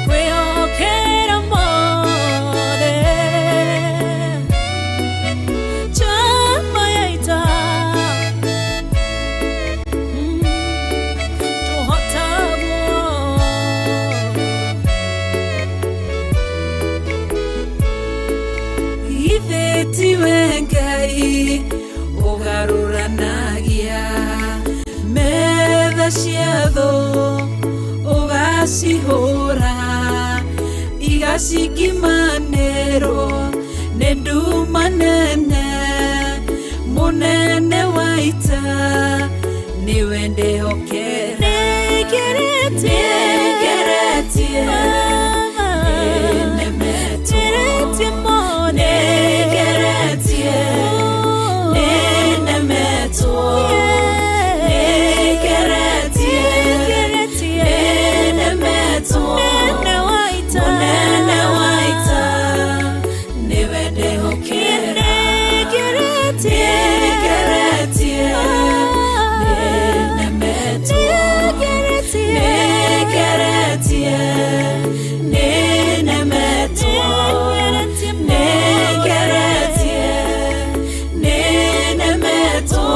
Kwĩhokera mothe njamba ya ita tũhotagwo Ithe tiwe Ngai ũgarũranagia metha cia thũ ũgacihũra igacingimanĩrwo nĩ nduma nene mũnene wa ita nĩwe ndehokera nĩngeretie nĩnemetwo nĩngeretie nĩnemetwo nĩngeretie nĩnemetwo mũnene wa ita nĩwe ndehokera nĩngeretie nĩnemetwo nĩngeretie nĩnemetwo nĩngeretie nĩnemetwo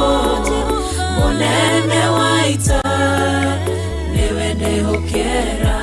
mũnene wa ita nĩwe ndehokera.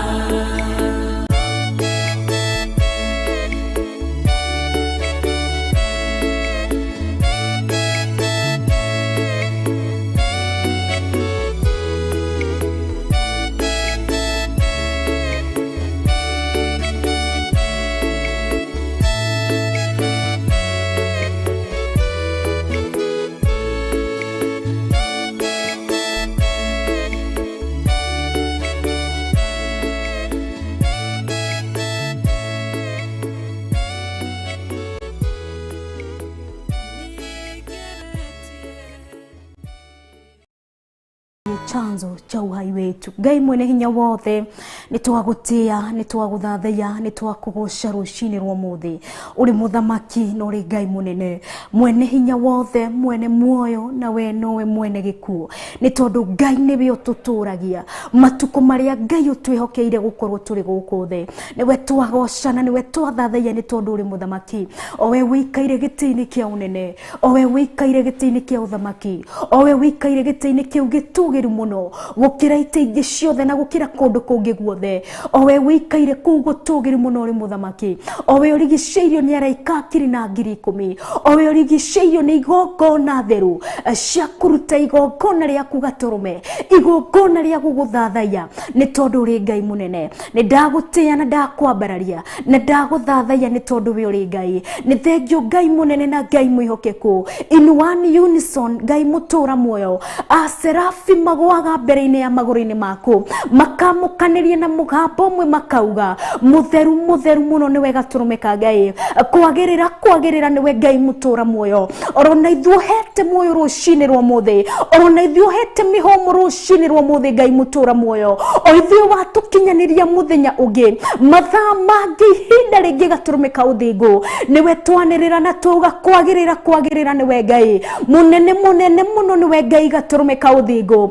Chanzo cha uhai wetu Ngai mwene hinya wothe nitwagutia nitwaguthathaiya nitwakugoca rucini rwa muthi uri muthamaki na uri Ngai munene mwene hinya wothe mwene muoyo na we nowe mwene gikuo ni tondu Ngai niwe ututuragia matuko maria Ngai utwihokeire gukorwo turi guku thi niwe twagoca na niwe twathathaiya ni tondu uri muthamaki o we wikaire giti-ini kia unene o we wikaire giti-ini kia uthamaki o we wikaire giti-ini kiu gitugiru muno gukira ite ingĩ ciothe na gukira kundu kungi guothe o we wikaire kuu gutugiru muno uri muthamaki o we urigicĩirio nĩ araika ngiri na ngiri ikũmi o we urigicĩirio nĩ igongona theru cia kũruta igongona rĩaku gatũrũme igongona rĩa gũgũthathaiya nĩ tondũ ũrĩ Ngai mũnene nĩ ndagũtĩĩa na ndakwambararia na ndagũthathaiya nĩ tondũ we ũrĩ Ngai nĩ thengio Ngai mũnene na Ngai mwĩhokeku in one unison Ngai mũtũra muoyo aserafi magwaga mbere-inĩ ya magũrũ-inĩ maku makamũkanĩria na mũgambo ũmwe makauga mũtheru mũtheru mũno nĩwe gatũrũme ka Ngai kwagĩrĩra kwagĩrĩra nĩwe Ngai mũtũra muoyo orona ithuĩ ũhete muoyo rũcinĩ rwa mũthĩ orona ithuĩ ũhete mĩhũmũ rũcinĩ rwa mũthĩ Ngai mũtũra muoyo o ithuĩ watũkinyanĩria mũthenya ũngĩ mathaa mangĩ ihinda rĩngĩ gatũrũme ka ũthingu nĩwe twanĩrĩra na tuga kwagĩrĩra kwagĩrĩra nĩwe Ngai mũnene mũnene mũno nĩwe Ngai gatũrũme ka ũthingu.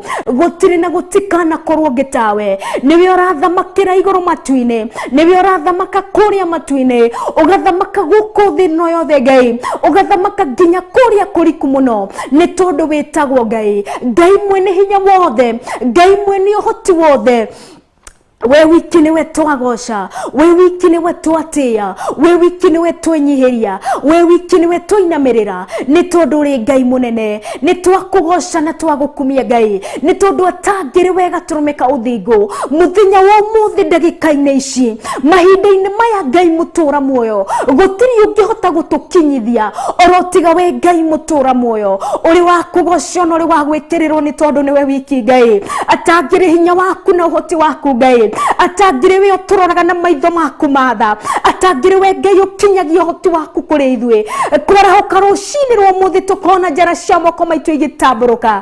Gũtirĩ na gũtikanakorwo ũngĩ tawe. Nĩwe ũrathamakĩra igũrũ matu-inĩ, nĩwe ũrathamaka kũrĩa matu-inĩ, ũgathamaka gũkũ thĩ ĩno yothe Ngai, ũgathamaka nginya kũrĩa kũriku mũno, nĩ tondũ wĩtagwo Ngai, Ngai mwene hinya wothe, Ngai mwene ũhoti wothe. We wiki niwe twagoca, we wiki niwe twatĩa, we wiki niwe twenyihĩria, we wiki niwe twainamĩrĩra, nĩ tondũ ũrĩ Ngai mũnene. Nĩ twakũgoca na twagũkumia Ngai, nĩ tondũ atangĩrĩ wega tũrũme ka ũthingu mũthenya wa ũmũthĩ, ndagĩka-inĩ ici, mahinda-inĩ maya, Ngai mũtũra muoyo, gũtirĩ ũngĩhota gũtũkinyithia oro tiga we Ngai mũtũra muoyo, ũrĩ wa kũgocwo na ũrĩ wa gwĩkĩrĩrwo, nĩ tondũ nĩwe wiki Ngai. Atangĩrĩ hinya waku na ũhoti waku Ngai, atangĩrĩ we ũtũroraga na maitho maku matha, atangĩrĩ we Ngai ũkinyagia ũhoti waku kũrĩ ithuĩ, kwarahũka rũcinĩ rwa ũmũthĩ tũkona njara cia moko maitũ igĩtambũrũka,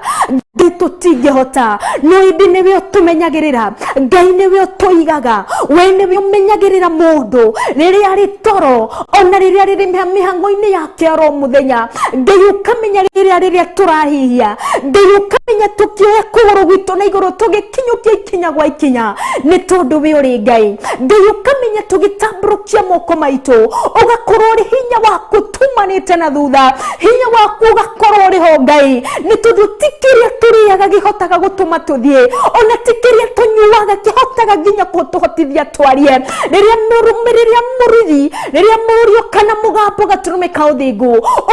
Ngai tũtingĩhota, no ĩndĩ nĩwe ũtũmenyagĩrĩra. Ngai nĩwe ũtũigaga, we nĩwe ũmenyagĩrĩra mũndũ rĩrĩa arĩ toro ona rĩrĩa rĩrĩ mĩhang'o-inĩ yake oro mũthenya. Ngai ũkamenya rĩrĩa tũrahihia, Ngai ũkamenya tũkĩoya kũgũrũ gwitũ na igũrũ tũgĩkinyũkia ikinya gwa ikinya, nĩ tondũ we ũrĩ Ngai. Ngai ũkamenya tũgĩtambũrũkia moko maitũ, ũgakorwo ũrĩ hinya waku tumanĩte na thutha, hinya waku ũgakorwo ũrĩ ho Ngai, nĩ tondũ ti kĩrĩa tũrĩaga kĩhotaga gũtũma tũthiĩ, ona ti kĩrĩa tũnyuaga kĩhotaga nginya kũtũhotithia twarie. Rĩrĩa mũrũme, rĩrĩa mũriri, rĩrĩa mũrũrio kana mũgambo gatũrũme ka ũthingu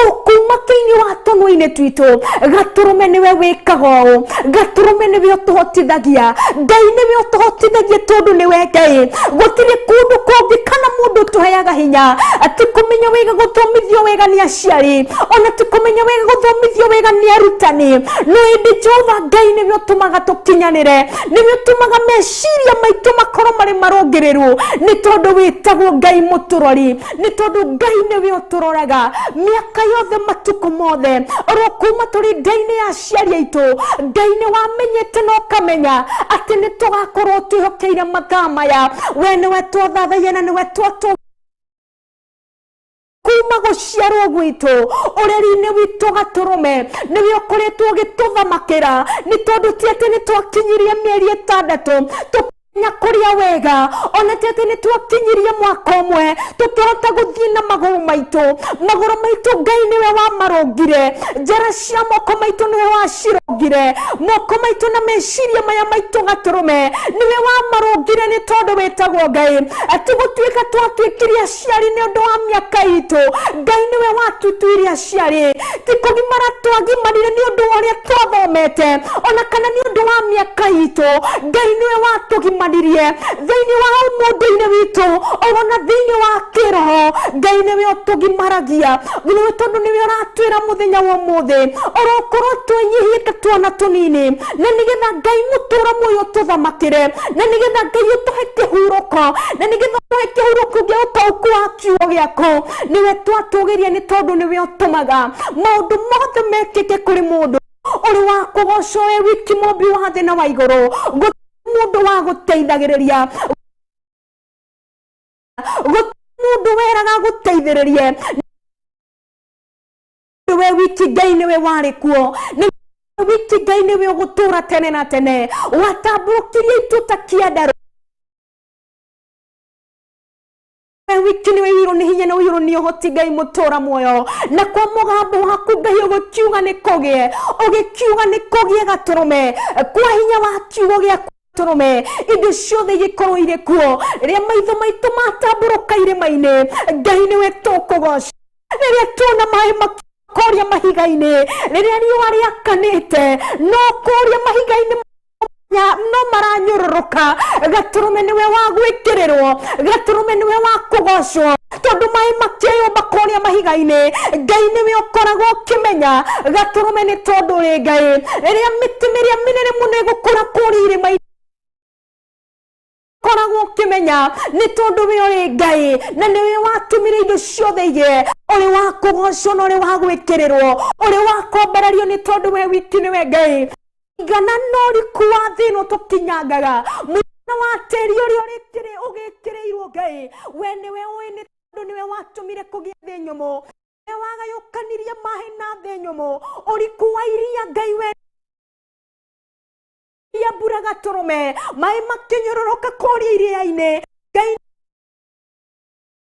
ũkuma thĩinĩ wa tũnua-inĩ twitũ, gatũrũme nĩwe wĩkaga ũũ, gatũrũme nĩwe ũtũhotithagia. Ngai nĩwe ũtũhotithagia, tondũ nĩwe Ngai. Gũtirĩ kũndũ kũngĩ kana mũndũ ũtũheaga hinya. Ti kũmenya wega gũthomithio wega nĩ aciari, ona ti kũmenya wega gũthomithio wega nĩ arutani, no ĩndĩ Jehova Ngai nĩwe ũtũmaga tũkinyanĩre, nĩwe ũtũmaga meciria maitũ makorwo marĩ marũngĩrĩru, nĩ tondũ wĩtagwo Ngai mũtũrori, nĩ tondũ Ngai nĩwe ũtũroraga mĩaka yothe, matukũ mothe, oro kuma tũrĩ nda-inĩ ya aciari aitũ. Ngai nĩ wamenyete na ũkamenya atĩ nĩ tũgakorwo twĩhokeire mathaa maya. We nĩwe twathathaia na nĩwe twatũ kuma gũciarwo gwitũ, ũreri-inĩ witũ, gatũrũme nĩwe ũkoretwo ũgĩtũthamakĩra, nĩ tondũ ti atĩ nĩ twakinyirie mĩeri 6 tũkĩmenya kũrĩa wega, ona ti atĩ nĩ twakinyirie mwaka ũmwe tũkĩhota gũthiĩ na magũrũ maitũ. Magũrũ maitũ Ngai nĩwe wamarũngire, njara cia moko maitũ nĩwe wacirũngire, moko maitũ na meciria maya maitũ gatũrũme nĩwe wamarũngire, nĩ tondũ wĩtagwo Ngai. Atĩ gũtuĩka twatuĩkire aciari nĩ ũndũ wa mĩaka itũ, Ngai nĩwe watutuire aciari. Ti kũgimara twagimarire nĩ ũndũ wa ũrĩa twathomete ona kana nĩ ũndũ wa mĩaka itũ, Ngai nĩwe watũgimaririe thĩinĩ wa ũmũndũ-inĩ witũ ona thĩinĩ wa kĩroho. Ngai nĩwe ũtũgimaragia, nĩwe tondũ nĩwe ũratwĩra mũthenya wa ũmũthĩ orokorwo twĩnyihĩte twana tũnini, na nĩgetha Ngai mũtũra muoyo ũtũthamakĩre, na nĩgetha Ngai ũtũhe kĩhurũko, na nĩgetha ũtũhe kĩhurũko gĩa ũtaũku wa kiugo gĩaku. Nĩwe twatũgĩria, nĩ tondũ nĩwe ũtũmaga maũndũ mothe mekĩke kũrĩ mũndũ. Ũrĩ wa kũgocwo we wiki, mũmbi wa thĩ na wa igũrũ. Gũtirĩ mũndũ wa gũteithagĩrĩria, gũtirĩ mũndũ weraga gũteithĩrĩrie, we wiki Ngai nĩwe warĩ kuo, nĩ wiki Ngai nĩwe ũgũtũra tene na tene. Watambũrũkirie itu ta kĩandarũ, we wiki nĩwe ũiyũrwo nĩ hinya na ũiyũrwo nĩ ũhoti, Ngai mũtũra muoyo. Na kwa mũgambo waku Ngai ũgĩkiuga nĩ kũgĩe, ũgĩkiuga nĩ kũgĩe gatũrũme, kwa hinya wa kiugo gĩaku gatũrũme indo ciothe igĩkorwo irĩ kuo. Rĩrĩa maitho maitũ matambũrũka irĩma-inĩ, Ngai nĩwe tũkũgoca. Rĩrĩa tuona maĩ makũria mahiga-inĩ, rĩrĩa riũa rĩakanĩte no kũria mahiga-inĩ no maranyũrũrũka, gatũrũme nĩwe wa gwĩkĩrĩrwo, gatũrũme nĩwe wa kũgocwo, tondũ maĩ makĩyũmba kũrĩa mahiga-inĩ, Ngai nĩwe ũkoragwo ũkĩmenya, gatũrũme nĩ tondũ ũrĩ Ngai. Rĩrĩa mĩtĩ mĩrĩa mĩnene mũno ĩgũkũra kũrĩa irĩma-inĩ, koragwo ũkĩmenya, nĩ tondũ we ũrĩ Ngai na nĩwe watũmire indo ciothe igĩe. Ũrĩ wa kũgocwo na ũrĩ wa gwĩkĩrĩrwo, ũrĩ wa kwambarario, nĩ tondũ we wiki nĩwe Ngai. Igana na ũriku wa thĩ ĩno tũkinyangaga, mũigana wa tĩri ũrĩa ũgĩkĩrĩirwo, Ngai we nĩwe ũĩ, nĩ tondũ nĩwe watũmire kũgĩa thĩ nyũmũ, nĩwe wagayũkanirie maĩ na thĩ nyũmũ, ũriku wa iria Ngai we. Ya mbura gatũrũme maĩ makĩnyũrũrũka kũrĩa iria-inĩ. Ngai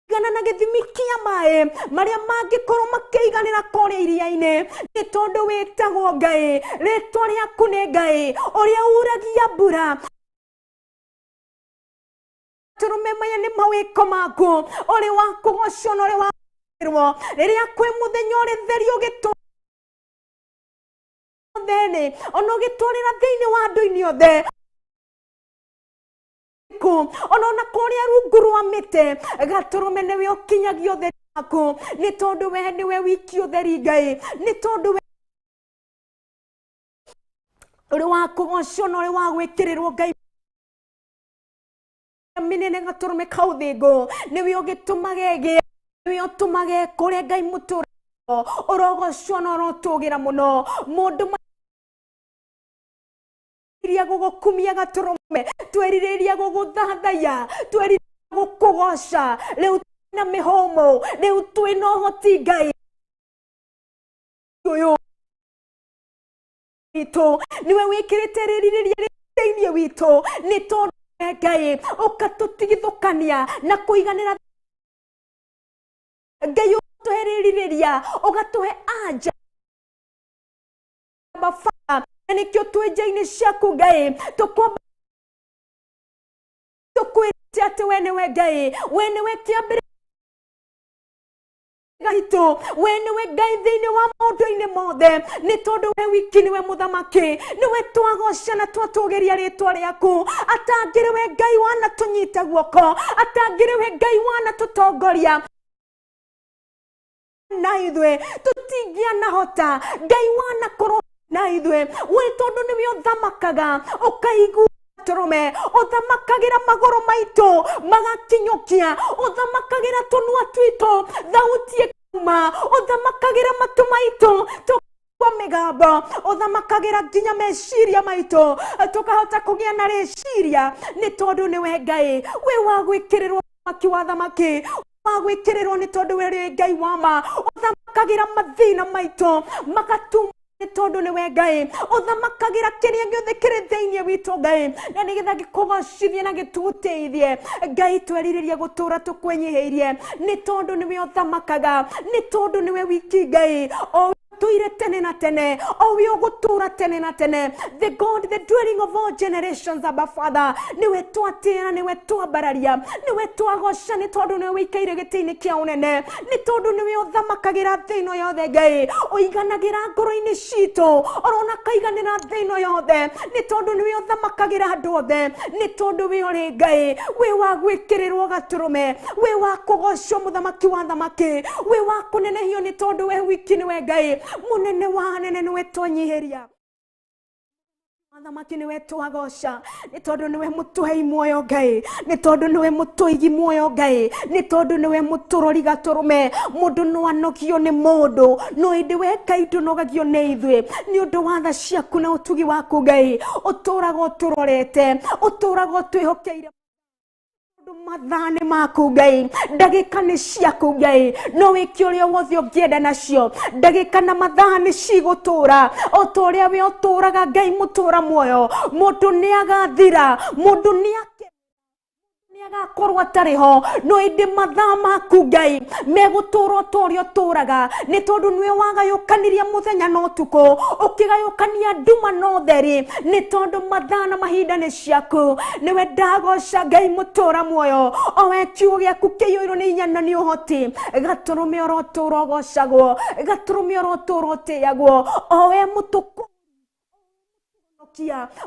igana na gĩthimi kĩa maĩ marĩa mangĩkorwo makĩiganĩra kũrĩa iria-inĩ, nĩ tondũ wĩtagwo Ngai, rĩtwa rĩaku nĩ Ngai ũrĩa uragia mbura. Tũrũme maya nĩ mawĩko maku, ũrĩ wa kũgocwo na ũrĩ wa kũrĩrwo. Rĩrĩa kwĩ mũthenya ũrĩ theri ũgĩtũ thene ona ũgĩtwarĩra thĩinĩ wa andũ-inĩ othe ku ona kũrĩa rungu rwa mĩtĩ, gatũrũme nĩwe ũkinyagia ũtheri waku, nĩ tondũ we nĩwe wiki ũtheri Ngai, nĩ tondũ we ũrĩ wa kũgocwo na ũrĩ wa gwĩkĩrĩrwo Ngai mĩnene. Gatũrũme kau thingo nĩwe ũgĩtũmaga ĩgĩe, nĩwe ũtũmaga ĩkũre. Ngai mũtũra ũrogocwo na ũrotũgĩra mũno. Mũndũ twerirĩria gũgũkumia gatũrũme, twerirĩria gũgũthathaiya, twerirĩria gũkũgoca. Rĩu twĩna mĩhũmũ, rĩu twĩna ũhoti Ngai ũyũ witũ, nĩwe wĩkĩrĩte rĩrirĩria thĩinĩ witũ, nĩ tondũ we Ngai ũkatũtigithũkania na kũiganĩra. Ngai ũgatũhe rĩrirĩria, ũgatũhe anja baba, na nĩkĩo twĩ nja-inĩ ciaku Ngai tũkwamba tũkwĩrĩte atĩ we nĩwe Ngai, we nĩwe kĩambĩrĩria gaitũ, we nĩwe Ngai thĩinĩ wa maũndũ-inĩ mothe, nĩ tondũ we wiki nĩwe mũthamaki, nĩwe twagoca na twatũgĩria rĩtwa rĩaku. Atangĩrĩ we Ngai wanatũnyita guoko, atangĩrĩ we Ngai wanatũtongoria na ithuĩ tũtingĩanahota. Ngai wanakorwo na ithuĩ, we tondũ nĩwe ũthamakaga ũkaigua tũrũme, ũthamakagĩra magũrũ maitũ magakinyũkia, ũthamakagĩra tũnua twitũ thauti ĩkauma, ũthamakagĩra matũ maitũ tũkaigua mĩgambo, ũthamakagĩra nginya meciria maitũ tũkahota kũgĩa na rĩciria, nĩ tondũ nĩwe Ngai wĩ wa gwĩkĩrĩrwo, maki wa thamaki wa gwĩkĩrĩrwo, nĩ tondũ we rĩ Ngai wa ma. Ũthamakagĩra mathĩna maitũ magatuma, nĩ tondũ nĩwe Ngai ũthamakagĩra kĩrĩa gĩothe kĩrĩ thĩinĩ witũ Ngai, na nĩgetha gĩkũgocithie na gĩtũteithie. Ngai twerirĩria gũtũra tũkwĩnyihĩirie, nĩ tondũ nĩwe ũthamakaga, nĩ tondũ nĩwe wiki Ngai o tũire tene na tene, o we ũgũtũra tene na tene, the God, the dwelling of all generations. Abba Father, nĩwe twatĩra, nĩwe twambararia, nĩwe twagoca, nĩ tondũ nĩwe wĩikaire gĩtĩ-inĩ kĩa ũnene, nĩ tondũ nĩwe ũthamakagĩra thĩ ĩno yothe. Ngai ũiganagĩra ngoro-inĩ citũ orona kaiganĩra thĩ ĩno yothe, nĩ tondũ nĩwe ũthamakagĩra andũ othe, nĩ tondũ we ũrĩ Ngai wĩ wa gwĩkĩrĩrwo gatũrũme, wĩ wa kũgocwo mũthamaki wa thamaki, wĩ wa kũnenehio, nĩ tondũ we wiki nĩwe Ngai mũnene wa anene. Nĩwe twanyihĩria thamaki, nĩwe twagoca, nĩ tondũ nĩwe mũtũhei muoyo Ngai, nĩ tondũ nĩwe mũtũigi muoyo Ngai, nĩ tondũ nĩwe mũtũrori gatũrũme. Mũndũ no anogio nĩ mũndũ, no ĩndĩ we Ngai ndũnogagio nĩ ithuĩ, nĩ ũndũ wa tha ciaku na ũtugi waku Ngai. Ũtũraga ũtũrorete, ũtũraga ũtwĩhokeire tondũ mathaa nĩ maku Ngai, ndagĩka nĩ ciaku Ngai, no wĩke ũrĩa wothe ũngĩenda nacio. Ndagĩka na mathaa nĩ cigũtũra o ta ũrĩa we ũtũraga Ngai mũtũra muoyo. Mũndũ nĩ agathira, mũndũ nĩ ake agakorwo atarĩ ho, no ĩndĩ mathaa maku Ngai megũtũra o ta ũrĩa ũtũraga, nĩ tondũ nĩwe wagayũkanirie mũthenya na ũtukũ, ũkĩgayũkania nduma na ũtheri, nĩ tondũ mathaa na mahinda nĩ ciaku. Nĩwe ndagoca Ngai mũtũra muoyo, o we kiugo gĩaku kĩiyũirwo nĩ hinya na nĩ ũhoti. Gatũrũme ũrotũra ũgocagwo, gatũrũme ũrotũra ũtĩagwo, o we mũtũkũ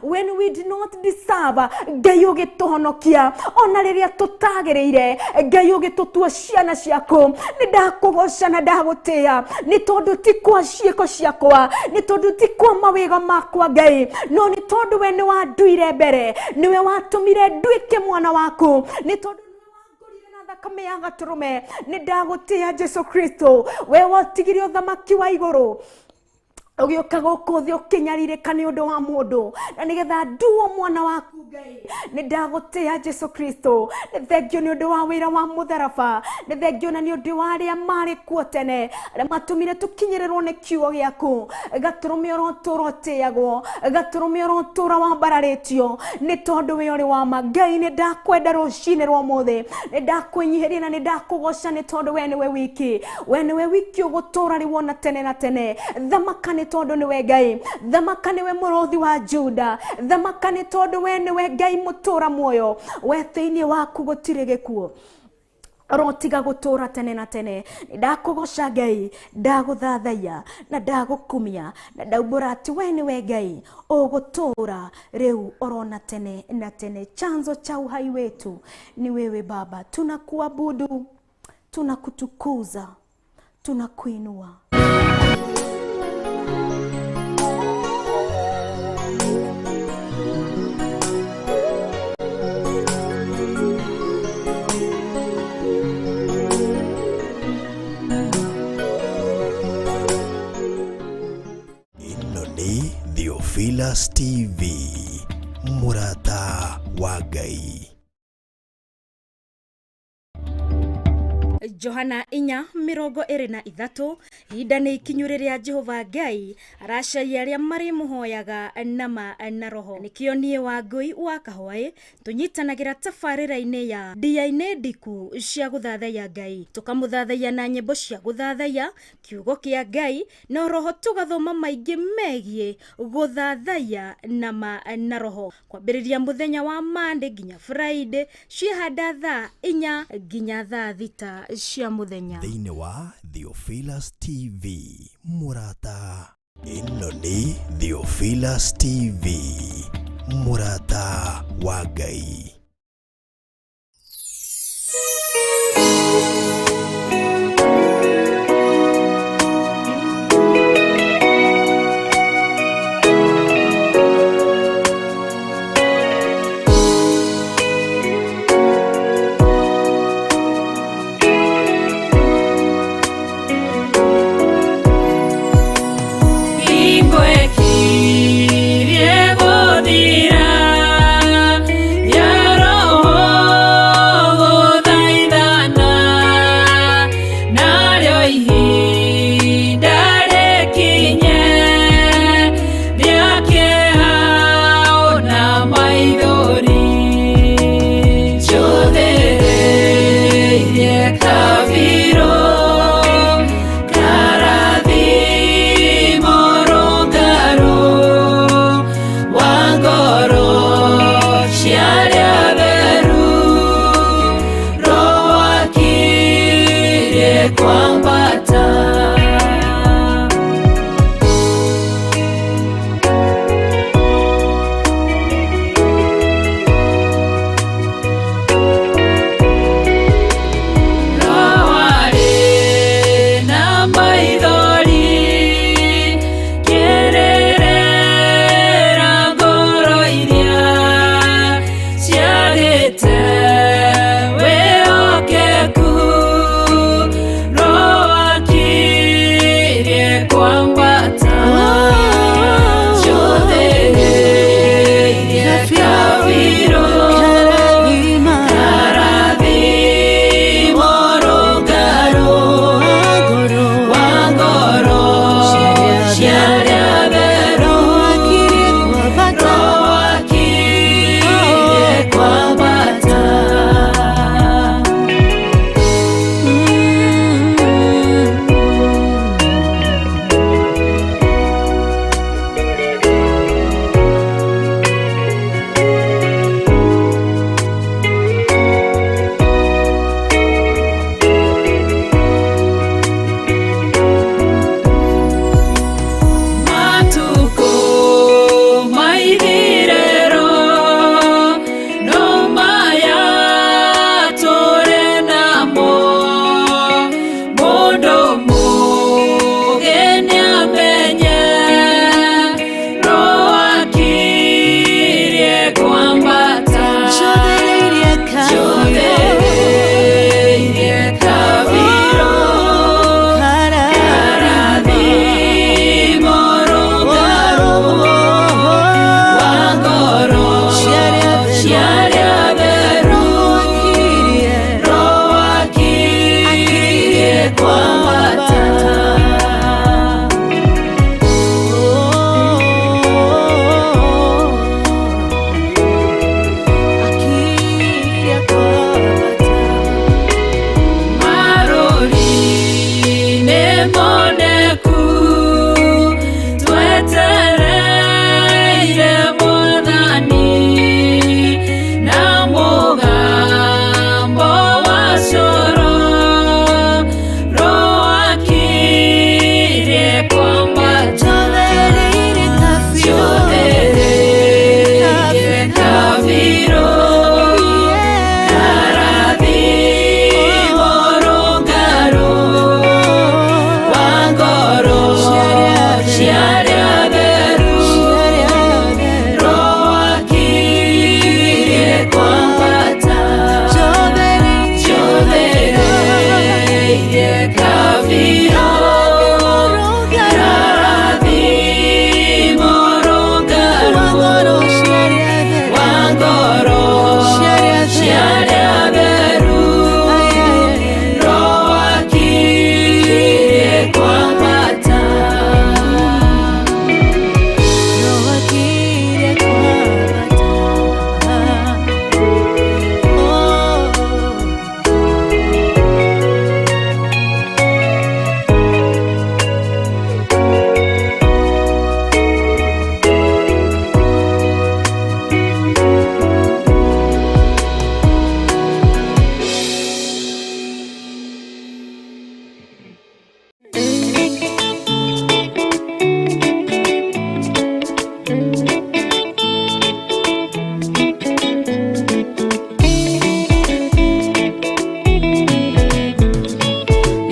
when we did not deserve. Ngai ũgĩtũhonokia ona rĩrĩa tũtagĩrĩire, Ngai ũgĩtũtua ciana ciaku. Nĩ ndakũgoca na ndagũtĩĩa, nĩ tondũ ti kwa ciĩko ciakwa, nĩ tondũ ti kwa mawĩga makwa Ngai, no nĩ tondũ we nĩ wanduire mbere, nĩwe watũmire nduĩke mwana waku, nĩ tondũ nĩwe wangũrire na thakame ya gatũrũme. Nĩ ndagũtĩĩa Jesu Kristo, we wotigire ũthamaki wa igũrũ ũgĩũka gũkũ thĩ ũkĩnyarirĩka nĩ ũndũ wa mũndũ, na nĩgetha nduo mwana waku. Ngai, nĩ ndagũtĩa Jesu Kristo, nĩ thengio nĩ ũndũ wa wĩra wa mũtharaba, nĩ thengio na nĩ ũndũ wa arĩa marĩ kuo tene, arĩa matũmire tũkinyĩrĩrwo nĩ kiugo gĩaku. Gatũrũme ũrotũra ũtĩagwo, gatũrũme ũrotũra wambararĩtio, nĩ tondũ we ũrĩ wa ma. Ngai, nĩ ndakwenda rũcinĩ rwa ũmũthĩ, nĩ ndakwĩnyihĩria na nĩ ndakũgoca, nĩ tondũ we nĩwe wiki, we nĩwe wiki ũgũtũra rĩu ona tene na tene. Thamaka nĩ tondũ nĩwe Ngai, thamaka nĩwe mũrũthi wa Juda, thamaka nĩ tondũ we nĩwe Ngai mũtũra muoyo, we thĩinĩ waku gũtirĩ gĩkuũ, rotiga gũtũra tene na tene. Ndakũgoca Ngai, ndagũthathaiya na ndagũkumia na ndaumbũra atĩ we nĩwe Ngai ũgũtũra rĩu orona tene na tene. Chanzo cha uhai wetu ni wewe Baba, tunakuabudu, tunakutukuza, tunakuinua. Ĩno nĩ Theophilus TV, mũrata wa Ngai. Johana 4:23, ihinda nĩ ikinyu rĩrĩa Jehova Ngai aracaria arĩa marĩmũhoyaga nama na roho. Nĩkĩo niĩ Wangũi wa Kahwaĩ tũnyitanagĩra tabarĩra-inĩ ya ndia-inĩ ndiku cia gũthathaiya Ngai, tũkamũthathaiya na nyĩmbo cia gũthathaiya kiugo kĩa Ngai na roho, tũgathoma maingĩ megiĩ gũthathaiya nama na roho, kwambĩrĩria mũthenya wa Monday nginya Friday, ciahanda thaa 4 nginya thaa 6 cia mũthenya. Thĩinĩ wa Theophilus TV, mũrata. Ĩno nĩ Theophilus TV, mũrata wa Ngai. Hingo ĩkirie gũthira, ya Kabiro Karathimo rũngarũ wa ngoro cia arĩa atheru Roho akirie kwambata Njothereirie kabiro Karathimo rũngarũ wa ngoro cia arĩa atheru Roho akirie kwambata Roho akirie kwambata. Oh.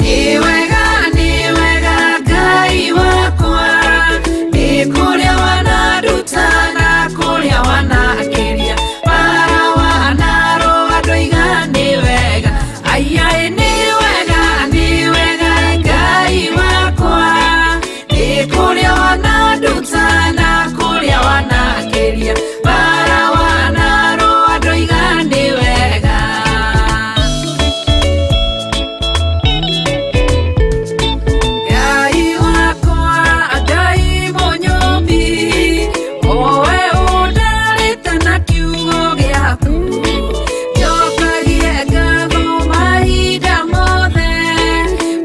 Nĩ wega, nĩ wega Ngai wakwa, nĩ kũrĩa wananduta na kũrĩa wanakĩria, bara wanarũa ndoiga nĩ wega. Aiai nĩ wega, nĩ wega Ngai wakwa, nĩ kũrĩa wananduta na kũrĩa wanakĩria, bara wanarũa ndoiga nĩ wega. Ngai wakwa, Ngai mũnyũmbi, owe ũndarĩte na kiugo gĩaku, njokagie ngatho mahinda mothe,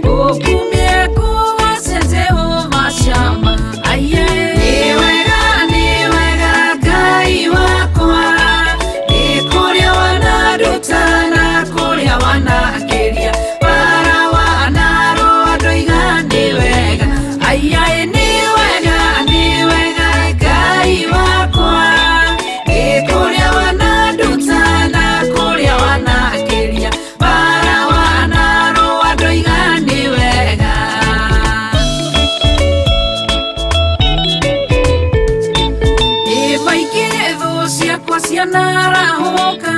ngũkumie ngũgoce Jehova Shama. Aiye. Nĩ wega, nĩ wega Ngai wakwa, nĩ kũrĩa wananduta na kũrĩa wanakĩria, bara wanarũa ndoiga nĩ wega. Aiai nĩ wega, nĩ wega Ngai wakwa, nĩ kũrĩa wananduta na kũrĩa wanakĩria, bara wanarũa ndoiga nĩ wega. Nĩmaingĩ thũ ciakwa cianarahũka,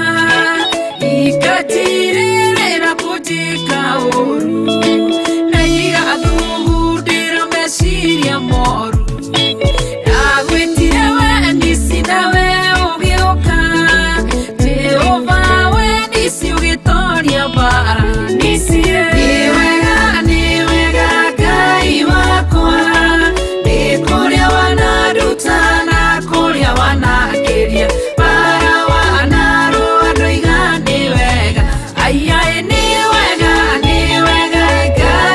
ikatirĩrĩra kũnjĩka ũũru, na igathugundĩra meciria moru. Ndagwĩtire we nisi nawe ũgĩũka, Jehova we nisi ũgĩtoria mbara. Nisi nĩ wega, nĩ wega Ngai wakwa, nĩ kũrĩa wananduta na kũrĩa wanakĩria, bara wanarũa ndoiga nĩ wega. Aiai nĩ wega, nĩ wega Ngai.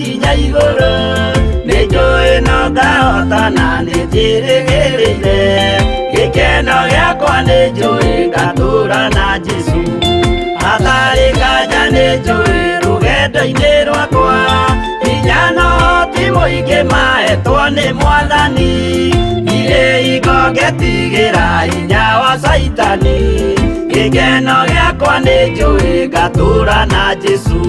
Ngakinya igũrũ nĩ njũĩ no ngahotana nĩ njĩrĩgĩrĩire gĩkeno gĩakwa nĩ njũĩ ngatũũra na Jesũ hatarĩ nganja nĩ njũĩ rũgendo-inĩ rwakwa hinya no ti mũingĩ mahetwo nĩ Mwathani ndirĩ hingo ngetigĩra hinya wa Caitani gĩkeno gĩakwa nĩ njũĩ ngatũũra na Jesũ.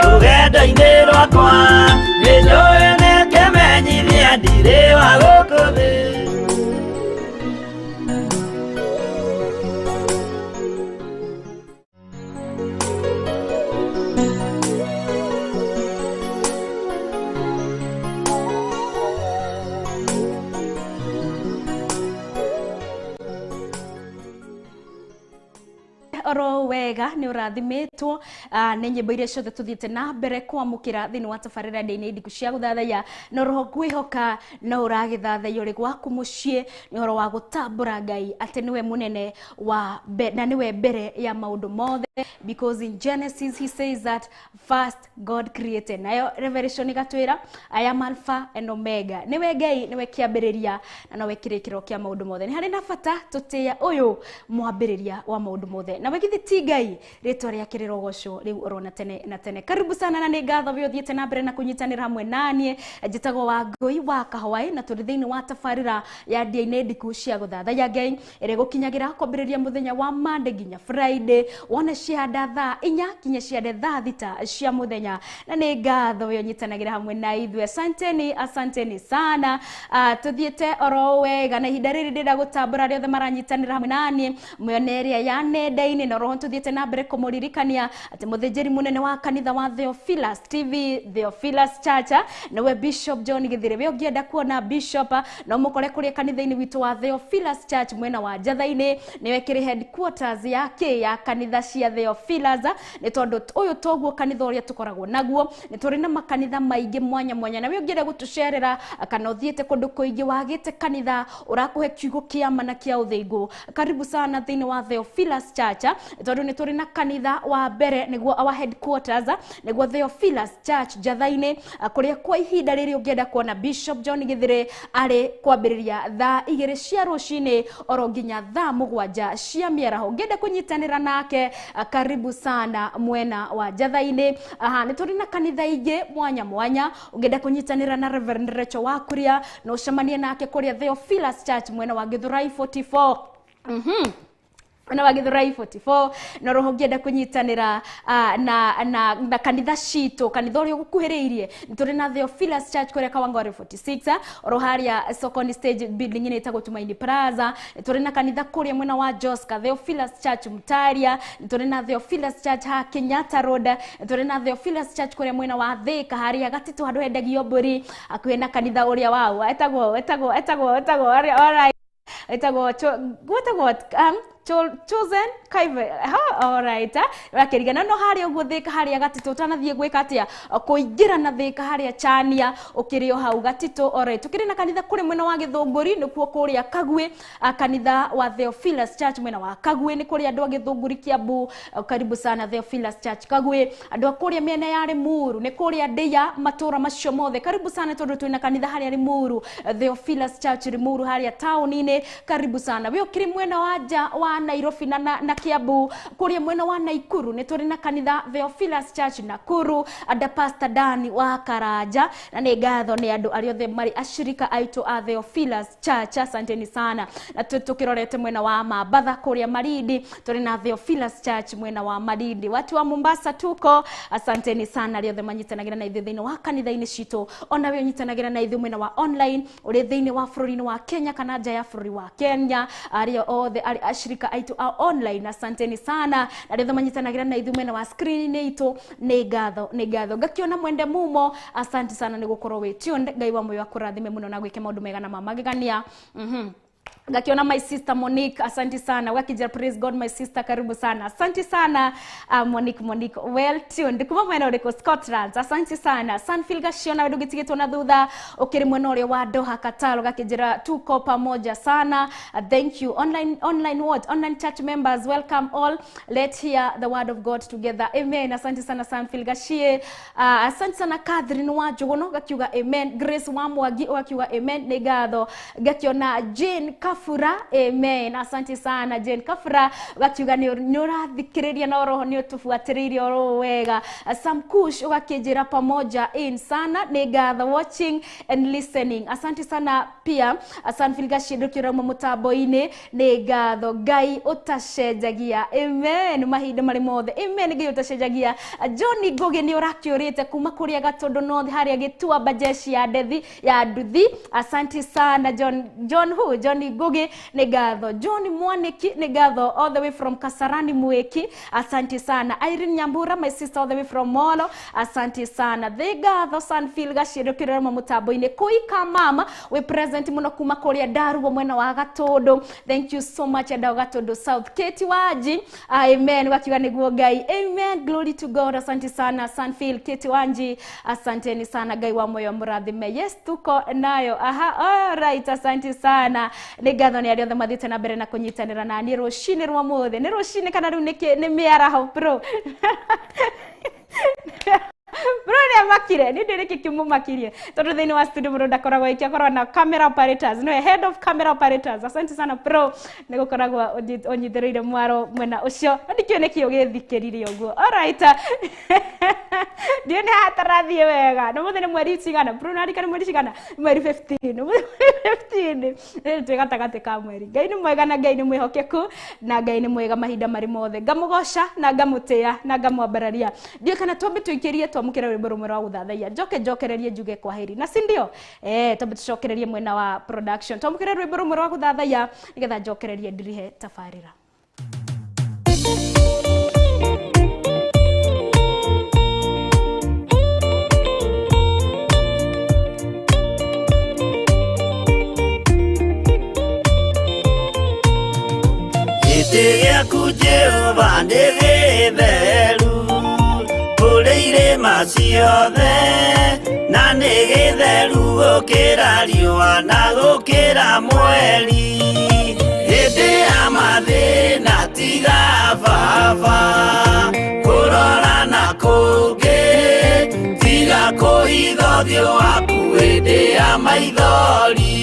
Rũgendo-inĩ rwakwa nĩ njũĩ nĩ kĩmenyithia ndirĩ wa gũkũ thĩ. Oro wega nĩ ũrathimitwo nĩ nyĩmbo iria ciothe tũthiĩte na mbere kwamũkĩra thĩinĩ wa tabarĩra ndĩ-inĩ ndiku cia gũthathaiya na roho ngwĩhoka no ũragĩthathaiya ũrĩ gwaku mũciĩ nĩ ũhoro wa gũtambũra Ngai atĩ nĩwe mũnene wa na nĩwe mbere ya maũndũ mothe, because in Genesis he says that first God created, nayo Revelation ĩgatwĩra I am Alpha and Omega, nĩwe Ngai nĩwe kĩambĩrĩria na nowe kĩrĩkĩro kĩa maũndũ mothe. Nĩ harĩ na bata tũtĩĩa ũyũ mwambĩrĩria wa maũndũ mothe, na githĩ ti Ngai rĩtwa rĩake rĩrogocwo rĩu orona tene na tene. Karibu sana na nĩ ngatho we ũthiĩte na mbere na kũnyitanĩra hamwe naniĩ. Njĩtagwo Wangũi wa Kahwaĩ na tũrĩ thĩinĩ wa tabarĩra ya ndĩa-inĩ ndiku cia gũthathaiya Ngai ĩrĩa ĩgũkinyagĩra kwambĩrĩria mũthenya wa Monday nginya Friday, wone cianda thaa 4 kinya ciande thaa 6 cia mũthenya, na nĩ ngatho we ũnyitanagĩra hamwe na ithuĩ. Asanteni, asanteni sana. Tũthiĩte oro wega na ihinda rĩrĩ ndĩrenda gũtambũra arĩa othe maranyitanĩra hamwe naniĩ mĩena ĩrĩa ya nenda-inĩ, na roho tuthiĩte na mbere kũmũririkania atĩ mũthĩnjĩri mũnene wa kanitha wa Theophilus TV, Theophilus Church, nĩwe Bishop John Githire. We ũngĩenda kuona Bishop no mũkore kũrĩa kanitha-inĩ witũ wa Theophilus Church mwena wa Njatha-inĩ, nĩwe kĩrĩ headquarters yake ya kanitha cia Theophilus, nĩ tondũ ũyũ toguo kanitha ũrĩa tũkoragwo naguo, nĩ tũrĩ na makanitha maingĩ mwanya mwanya, na we ũngĩenda gũtũcerera kana ũthiĩte kũndũ kũingĩ wagĩte kanitha ũrakũhe kiugo kĩa ma na kĩa ũthingu, karibu sana thĩinĩ wa Theophilus Church, tondũ nĩ tũrĩ na kanitha wa mbere nĩguo our headquarters nĩguo Theophilus Church Njatha-inĩ, kũrĩa kwa ihinda rĩrĩ ũngĩenda kuona Bishop John Githire arĩ kwambĩrĩria thaa 2 cia rũcinĩ oro nginya thaa 7 cia mĩaraho. Ũngĩenda kũnyitanĩra nake karibu sana mwena wa Njatha-inĩ. Nĩ tũrĩ na kanitha ingĩ mwanya mwanya, ũngĩenda kũnyitanĩra na Reverend Rachel Wakuria no ũcemanie nake kũrĩa Theophilus Church mwena wa Githurai 44. Na wa Githurai 44 na roho ũngĩenda kũnyitanĩra na kanitha citũ, kanitha ũrĩa ũgũkuhĩrĩirie, nĩ tũrĩ na Theophilus Church kũrĩa Kawangware 46 oro harĩa Sokoni Stage building inĩ ĩtagwo Tumaini Plaza. Nĩ tũrĩ na kanitha kũrĩa mwena wa Joska, Theophilus Church Mtaria. Nĩ tũrĩ na Theophilus Church ha Kenyatta Road. Nĩ tũrĩ na Theophilus Church kũrĩa mwena wa Thika harĩa Gatitũ handũ hendagio mbũri hakuhĩ na kanitha ũrĩa wao etagwo etagwo etagwo etagwo alright etagwo gwetagwo chosen kaive ha alright wakirigana no haria uguo Thika haria Gatitũ utanathie gwika atia kuingira na Thika haria Chania ukiri o hau Gatitũ. Alright, tukiri na kanitha kuri mwena wa Githunguri nikuo kuria Kagwe, kanitha wa Theophilus Church mwena wa Kagwe ni kuria andu a Githunguri Kiambu, karibu sana Theophilus Church Kagwe. Andu a kuria miena ya Limuru ni kuria Ndia matura macio mothe, karibu sana tondu twina kanitha haria Limuru, Theophilus Church Limuru haria taoni-ini, karibu sana. We ukiri mwena wa nja wa Nairobi na Kiambu kuria mwena wa Naikuru ni turi na kanitha Theophilus Church Nakuru anda Pastor Dani wa Karanja, na nĩ ngatho nĩ andũ arĩa othe marĩ ashirika aitũ a Theophilus Church, asanteni sana. Na tukirorete mwena wa Mambatha kuria Malindi turi na Theophilus Church mwena wa Malindi. Watu wa Mombasa tuko, asanteni sana arĩa othe manyitanagira na ithuĩ thĩinĩ wa kanitha-inĩ citũ, ona we ũnyitanagira na ithuĩ mwena wa online ũrĩ thĩinĩ wa bũrũri-inĩ wa Kenya kana nja ya bũrũri wa Kenya, arĩa othe arĩ ashirika aitũ a online, asanteni sana. Na rĩothe manyitanagira na ithuĩ mwena wa screen-inĩ itũ, nĩ ngatho, nĩ ngatho. Ngakiona mwende mumo, asante sana nĩ gũkorwo wĩ tuned. Ngai wa moyo akũrathime mũno na gwĩke maũndũ mega na ma magegania. Ngakiona my sister Monique, asante sana. Wakija praise God my sister, karibu sana. Asante sana Monique, Monique, well tuned. Kuma mwena uriko Scotland, asante sana. Sanfield Gaciona ndugitigitwo na thutha ukiri mwena uria wa Doha Qatar, gakijira tuko pamoja sana. Thank you. Online, online what? Online church members, welcome all. Let's hear the word of God together. Amen. Asante sana Sanfield Gashie. Asante sana Catherine wa Njogono gakiuga amen. Grace wa Mwangi gakiuga amen. Nĩ ngatho. Ngakiona Jane Kafura, amen. Asante sana Jane Kafura gakiuga nĩ ũrathikĩrĩria na oroho nĩ ũtũbuatĩrĩire oro wega. Sam Kush ũgakĩnjĩra pamoja in sana. Nĩ ngatho watching and listening. Asante sana pia Sanfield Gashie ndũkĩũra mũtambo-inĩ. Nĩ ngatho Ngai ũtacenjagia, amen, mahinda marĩ mothe, amen. Ngai ũtacenjagia. John Ngugi nĩ ũrakĩũrĩte kuma kũrĩa Gatundu North harĩa Gĩtuamba jeshi ya ndethi ya nduthi. Asante sana John, John who? John Ngugi, nĩ ngatho. John Mwaniki, nĩ ngatho, all the way from Kasarani Mwiki, asante sana. Irene Nyambura my sister all the way from Molo, asante sana. Nĩ ngatho Sanfield Gashie ndũkĩrora mũtambo-inĩ. Kuika mama we present mũno kuma kũrĩa Ndaruo mwena wa Gatundu, thank you so much Ndao Gatundu South. Kate Wanji, amen, wakiuga nĩguo Ngai, amen, glory to God. Asante sana Sanfield Kate Wanji, asanteni sana, Ngai wa moyo mũrathime. Yes, tuko nayo, aha, all right, asante sana. Nĩ ngatho nĩ arĩa othe mathiĩte na mbere na kũnyitanĩra na niĩ rũcinĩ rwa mũthĩ. Nĩ rũcinĩ kana rĩu nĩ mĩaraho bro? Bro nĩ amakire nĩ ndĩ nĩkĩ kĩmũmakirie tondũ thĩinĩ wa studio mũndũ ndakoragwo ĩkĩ akorwo na camera operators, no head of camera operators. Asante sana bro nĩ gũkoragwo ũnyitĩrĩire mwaro mwena ũcio, no ndikĩũĩ nĩkĩ ũgĩthikĩrire ũguo. Alright, ndiũ nĩ hatarathiĩ wega. No mũthĩ nĩ mweri cigana bro? Narika nĩ mweri cigana? Mweri 15, mweri 15, rĩu twĩ gatagatĩ ka mweri. Ngai nĩ mwega na Ngai nĩ mwĩhokeku na Ngai nĩ mwega mahinda marĩ mothe. Ngamũgoca na ngamũtĩĩa na ngamwambararia. Ndiũĩ kana twambe tũikĩrie twamũkĩre rwĩmbo rũmwe rwa gũthathaiya, njoke njokererie njuge kwaheri, na si ndio? Twambe tũcokererie mwena wa production, twamũkĩre rwĩmbo rũmwe rwa gũthathaiya nĩgetha njokererie ndirihe tabarĩra. Gĩtĩ gĩaku Jehova nĩ gĩtheru kũrĩ irĩma ciothe, na nĩ gĩtheru gũkĩra riũa na gũkĩra mweri. Hĩndĩ ya mathĩna tiga baba kũrora na kũngĩ, tiga kũhitha ũthiũ waku hĩndĩ ya maithori.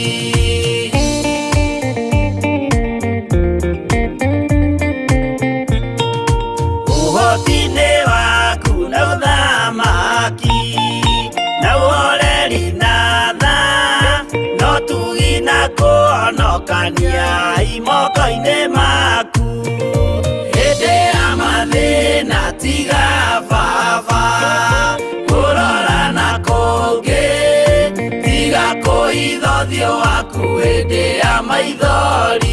Ũhoti-inĩ waku na ũthamaki na ũhoreri na tha, no tugi na kũhonokania imoko-inĩ maku. Hĩndĩ ya mathĩna tiga baba kũrora na kũngĩ, tiga kũhitha ũthiũ waku hĩndĩ ya maithori.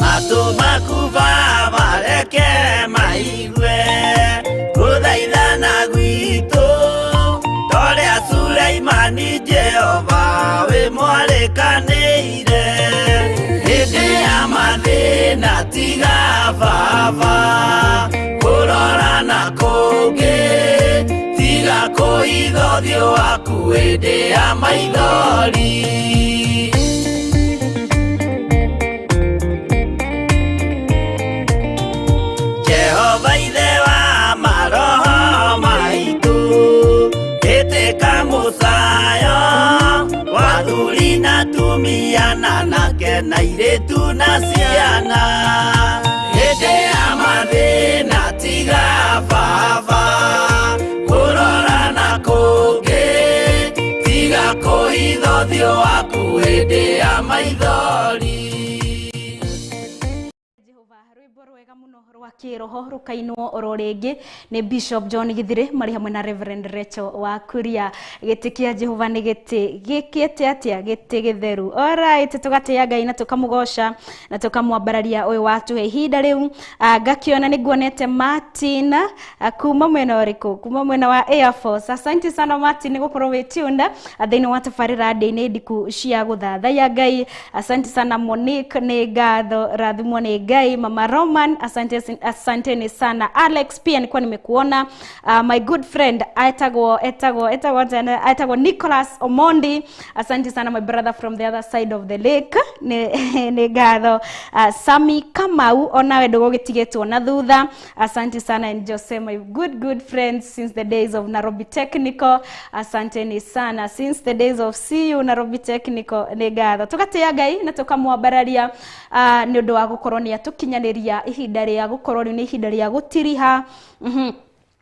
Matũ maku baba reke maigue gũthaithana gwitũ, torĩa Suleimani Jehova wĩ mwarĩkanĩire. Hĩndĩ ya mathĩna tiga baba kũrora na kũngĩ, tiga kũhitha ũthiũ waku hĩndĩ ya maithori. Jehova ithe wa maroho maitũ, ĩtĩka mũcayo wa athuri na atumia na anake na airĩtu na ciana. Hĩndĩ ya mathĩna tiga baba kũrora na kũngĩ, tiga kũhitha ũthiũ waku hĩndĩ ya maithori. Jehova Rwĩmbo rwega mũno rwa kĩroho rũkainwo oro rĩngĩ nĩ Bishop John Githire marĩ hamwe na Reverend Rachel wa Kuria. Gĩtĩ kĩa Jehova nĩ gĩtĩ gĩkĩte atĩa? Gĩtĩ gĩtheru. Alright, tũgatĩĩa Ngai na tũkamũgoca na tũkamwambararia ũyũ watũhe ihinda rĩu. Ngakiona nĩ nguonete Martin kuma mwena ũrĩkũ? Kuma mwena wa Air Force. Asante sana Martin nĩ gũkorwo wĩ tuned thĩinĩ wa tabarĩra ndĩ-inĩ ndiku cia gũthathaiya Ngai. Asante sana Monique, nĩ ngatho, rathimwo nĩ Ngai. Mama Roman, asante, asanteni sana. Alex pia nilikuwa nimekuona. My good friend etagwo etagwo etagwo etagwo Nicholas Omondi, asante sana my brother from the other side of the lake, nĩ ngatho. Sami Kamau, onawe ndũgũgĩtigĩtwo na thutha, asante sana. And Jose, my good good friend since the days of Nairobi Technical, asanteni sana since the days of CU Nairobi Technical, nĩ ngatho. Tũgatĩĩa Ngai na tũkamwambararia nĩ ũndũ wa gũkorwo nĩ atũkinyanĩria ihinda rĩa gũkorwo rĩu nĩ ihinda rĩa gũtiriha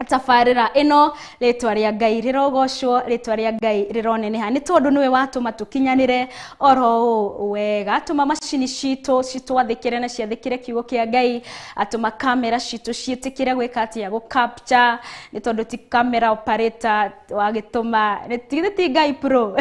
tabarĩra ĩno. Rĩtwa rĩa Ngai rĩrogocwo, rĩtwa rĩa Ngai rĩroneneha, nĩ tondũ nĩwe watũma tũkinyanĩre oro ũũ wega. Atũma macini citũ citwathĩkĩre na ciathĩkĩre kiugo kĩa Ngai, atũma kamera citũ ciĩtĩkĩre gwĩka atĩa? Gũ capture, nĩ tondũ ti camera operator wagĩtũma, nĩ ti Ngai pro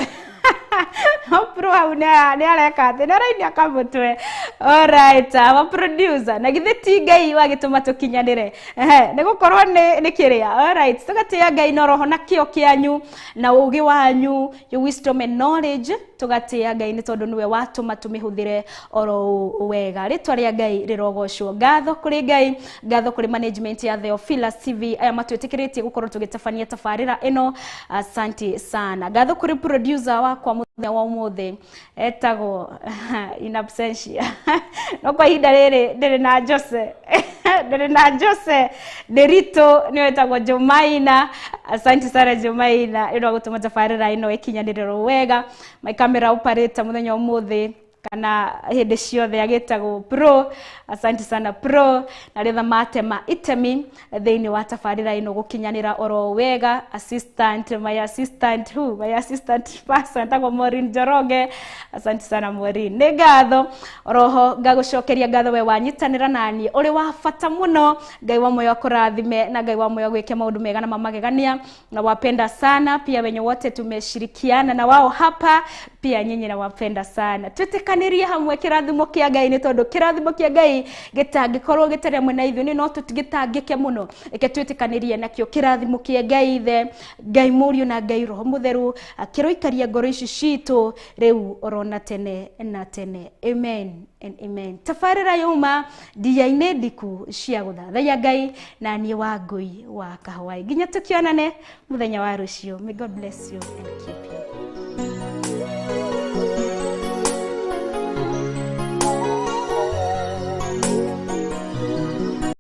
pro hau nĩ areka atĩ nĩ arainia kamũtwe. Alright, our producer, na githĩ ti Ngai wagĩtũma tũkinyanĩre? Ehe, nĩ gũkorwo nĩ kĩrĩa. Alright, tũgatĩĩa Ngai na roho na kĩo kĩanyu na ũgĩ wanyu, your wisdom and knowledge, tũgatĩĩa Ngai nĩ tondũ nĩwe watũma tũmĩhũthĩre oro ũũ wega. Rĩtwa rĩa Ngai rĩrogocwo. Ngatho kũrĩ Ngai, ngatho kũrĩ management ya Theophilus TV aya matwĩtĩkĩrĩtie gũkorwo tũgĩtabania tabarĩra ĩno, asante sana. Ngatho kũrĩ producer wakwa mũthenya wa ũmũthĩ etagwo in absentia, no kwa ihinda rĩrĩ ndĩrĩ na Jose, ndĩrĩ na Jose Nderitu, nĩwe etagwo Jumaina. Asante sana Jumaina nĩ ũndũ wa gũtũma tabarĩra ĩno ĩkinyanĩre wega. My camera operator mũthenya wa ũmũthĩ kana hĩndĩ ciothe agĩtagwo Pro, asante sana Pro, na rĩtha matema itemi thĩinĩ wa tabarĩra ĩno gũkinyanĩra oro wega. Assistant, my assistant, who my assistant person etagwo Maureen Njoroge, asante sana Maureen, nĩ ngatho. Oroho ngagũcokeria ngatho we wanyitanĩra naniĩ, ũrĩ wa bata mũno. Ngai wa muoyo akũrathime na Ngai wa muoyo agwĩke maũndũ mega na mamagegania. Na wapenda sana pia wenye wote tumeshirikiana na wao hapa, pia nyinyi nawapenda sana. Twĩtĩkanĩrie hamwe kĩrathimo kĩa Ngai, nĩ tondũ kĩrathimo kĩa Ngai gĩtangĩkorwo gĩtarĩ hamwe na ithuĩ no tũtigĩtangĩke mũno. Reke twĩtĩkanĩrie nakĩo kĩrathimo kĩa Ngai Ithe, Ngai Mũriũ na Ngai Roho Mũtheru, kĩroikaria ngoro ici citũ rĩu orona tene na tene. Amen and amen. Tabarĩra yauma ndia-inĩ ndiku cia gũthathaiya Ngai na niĩ Wangũi wa Kahũai, nginya tũkĩonane mũthenya wa rũciũ. May God bless you and keep you.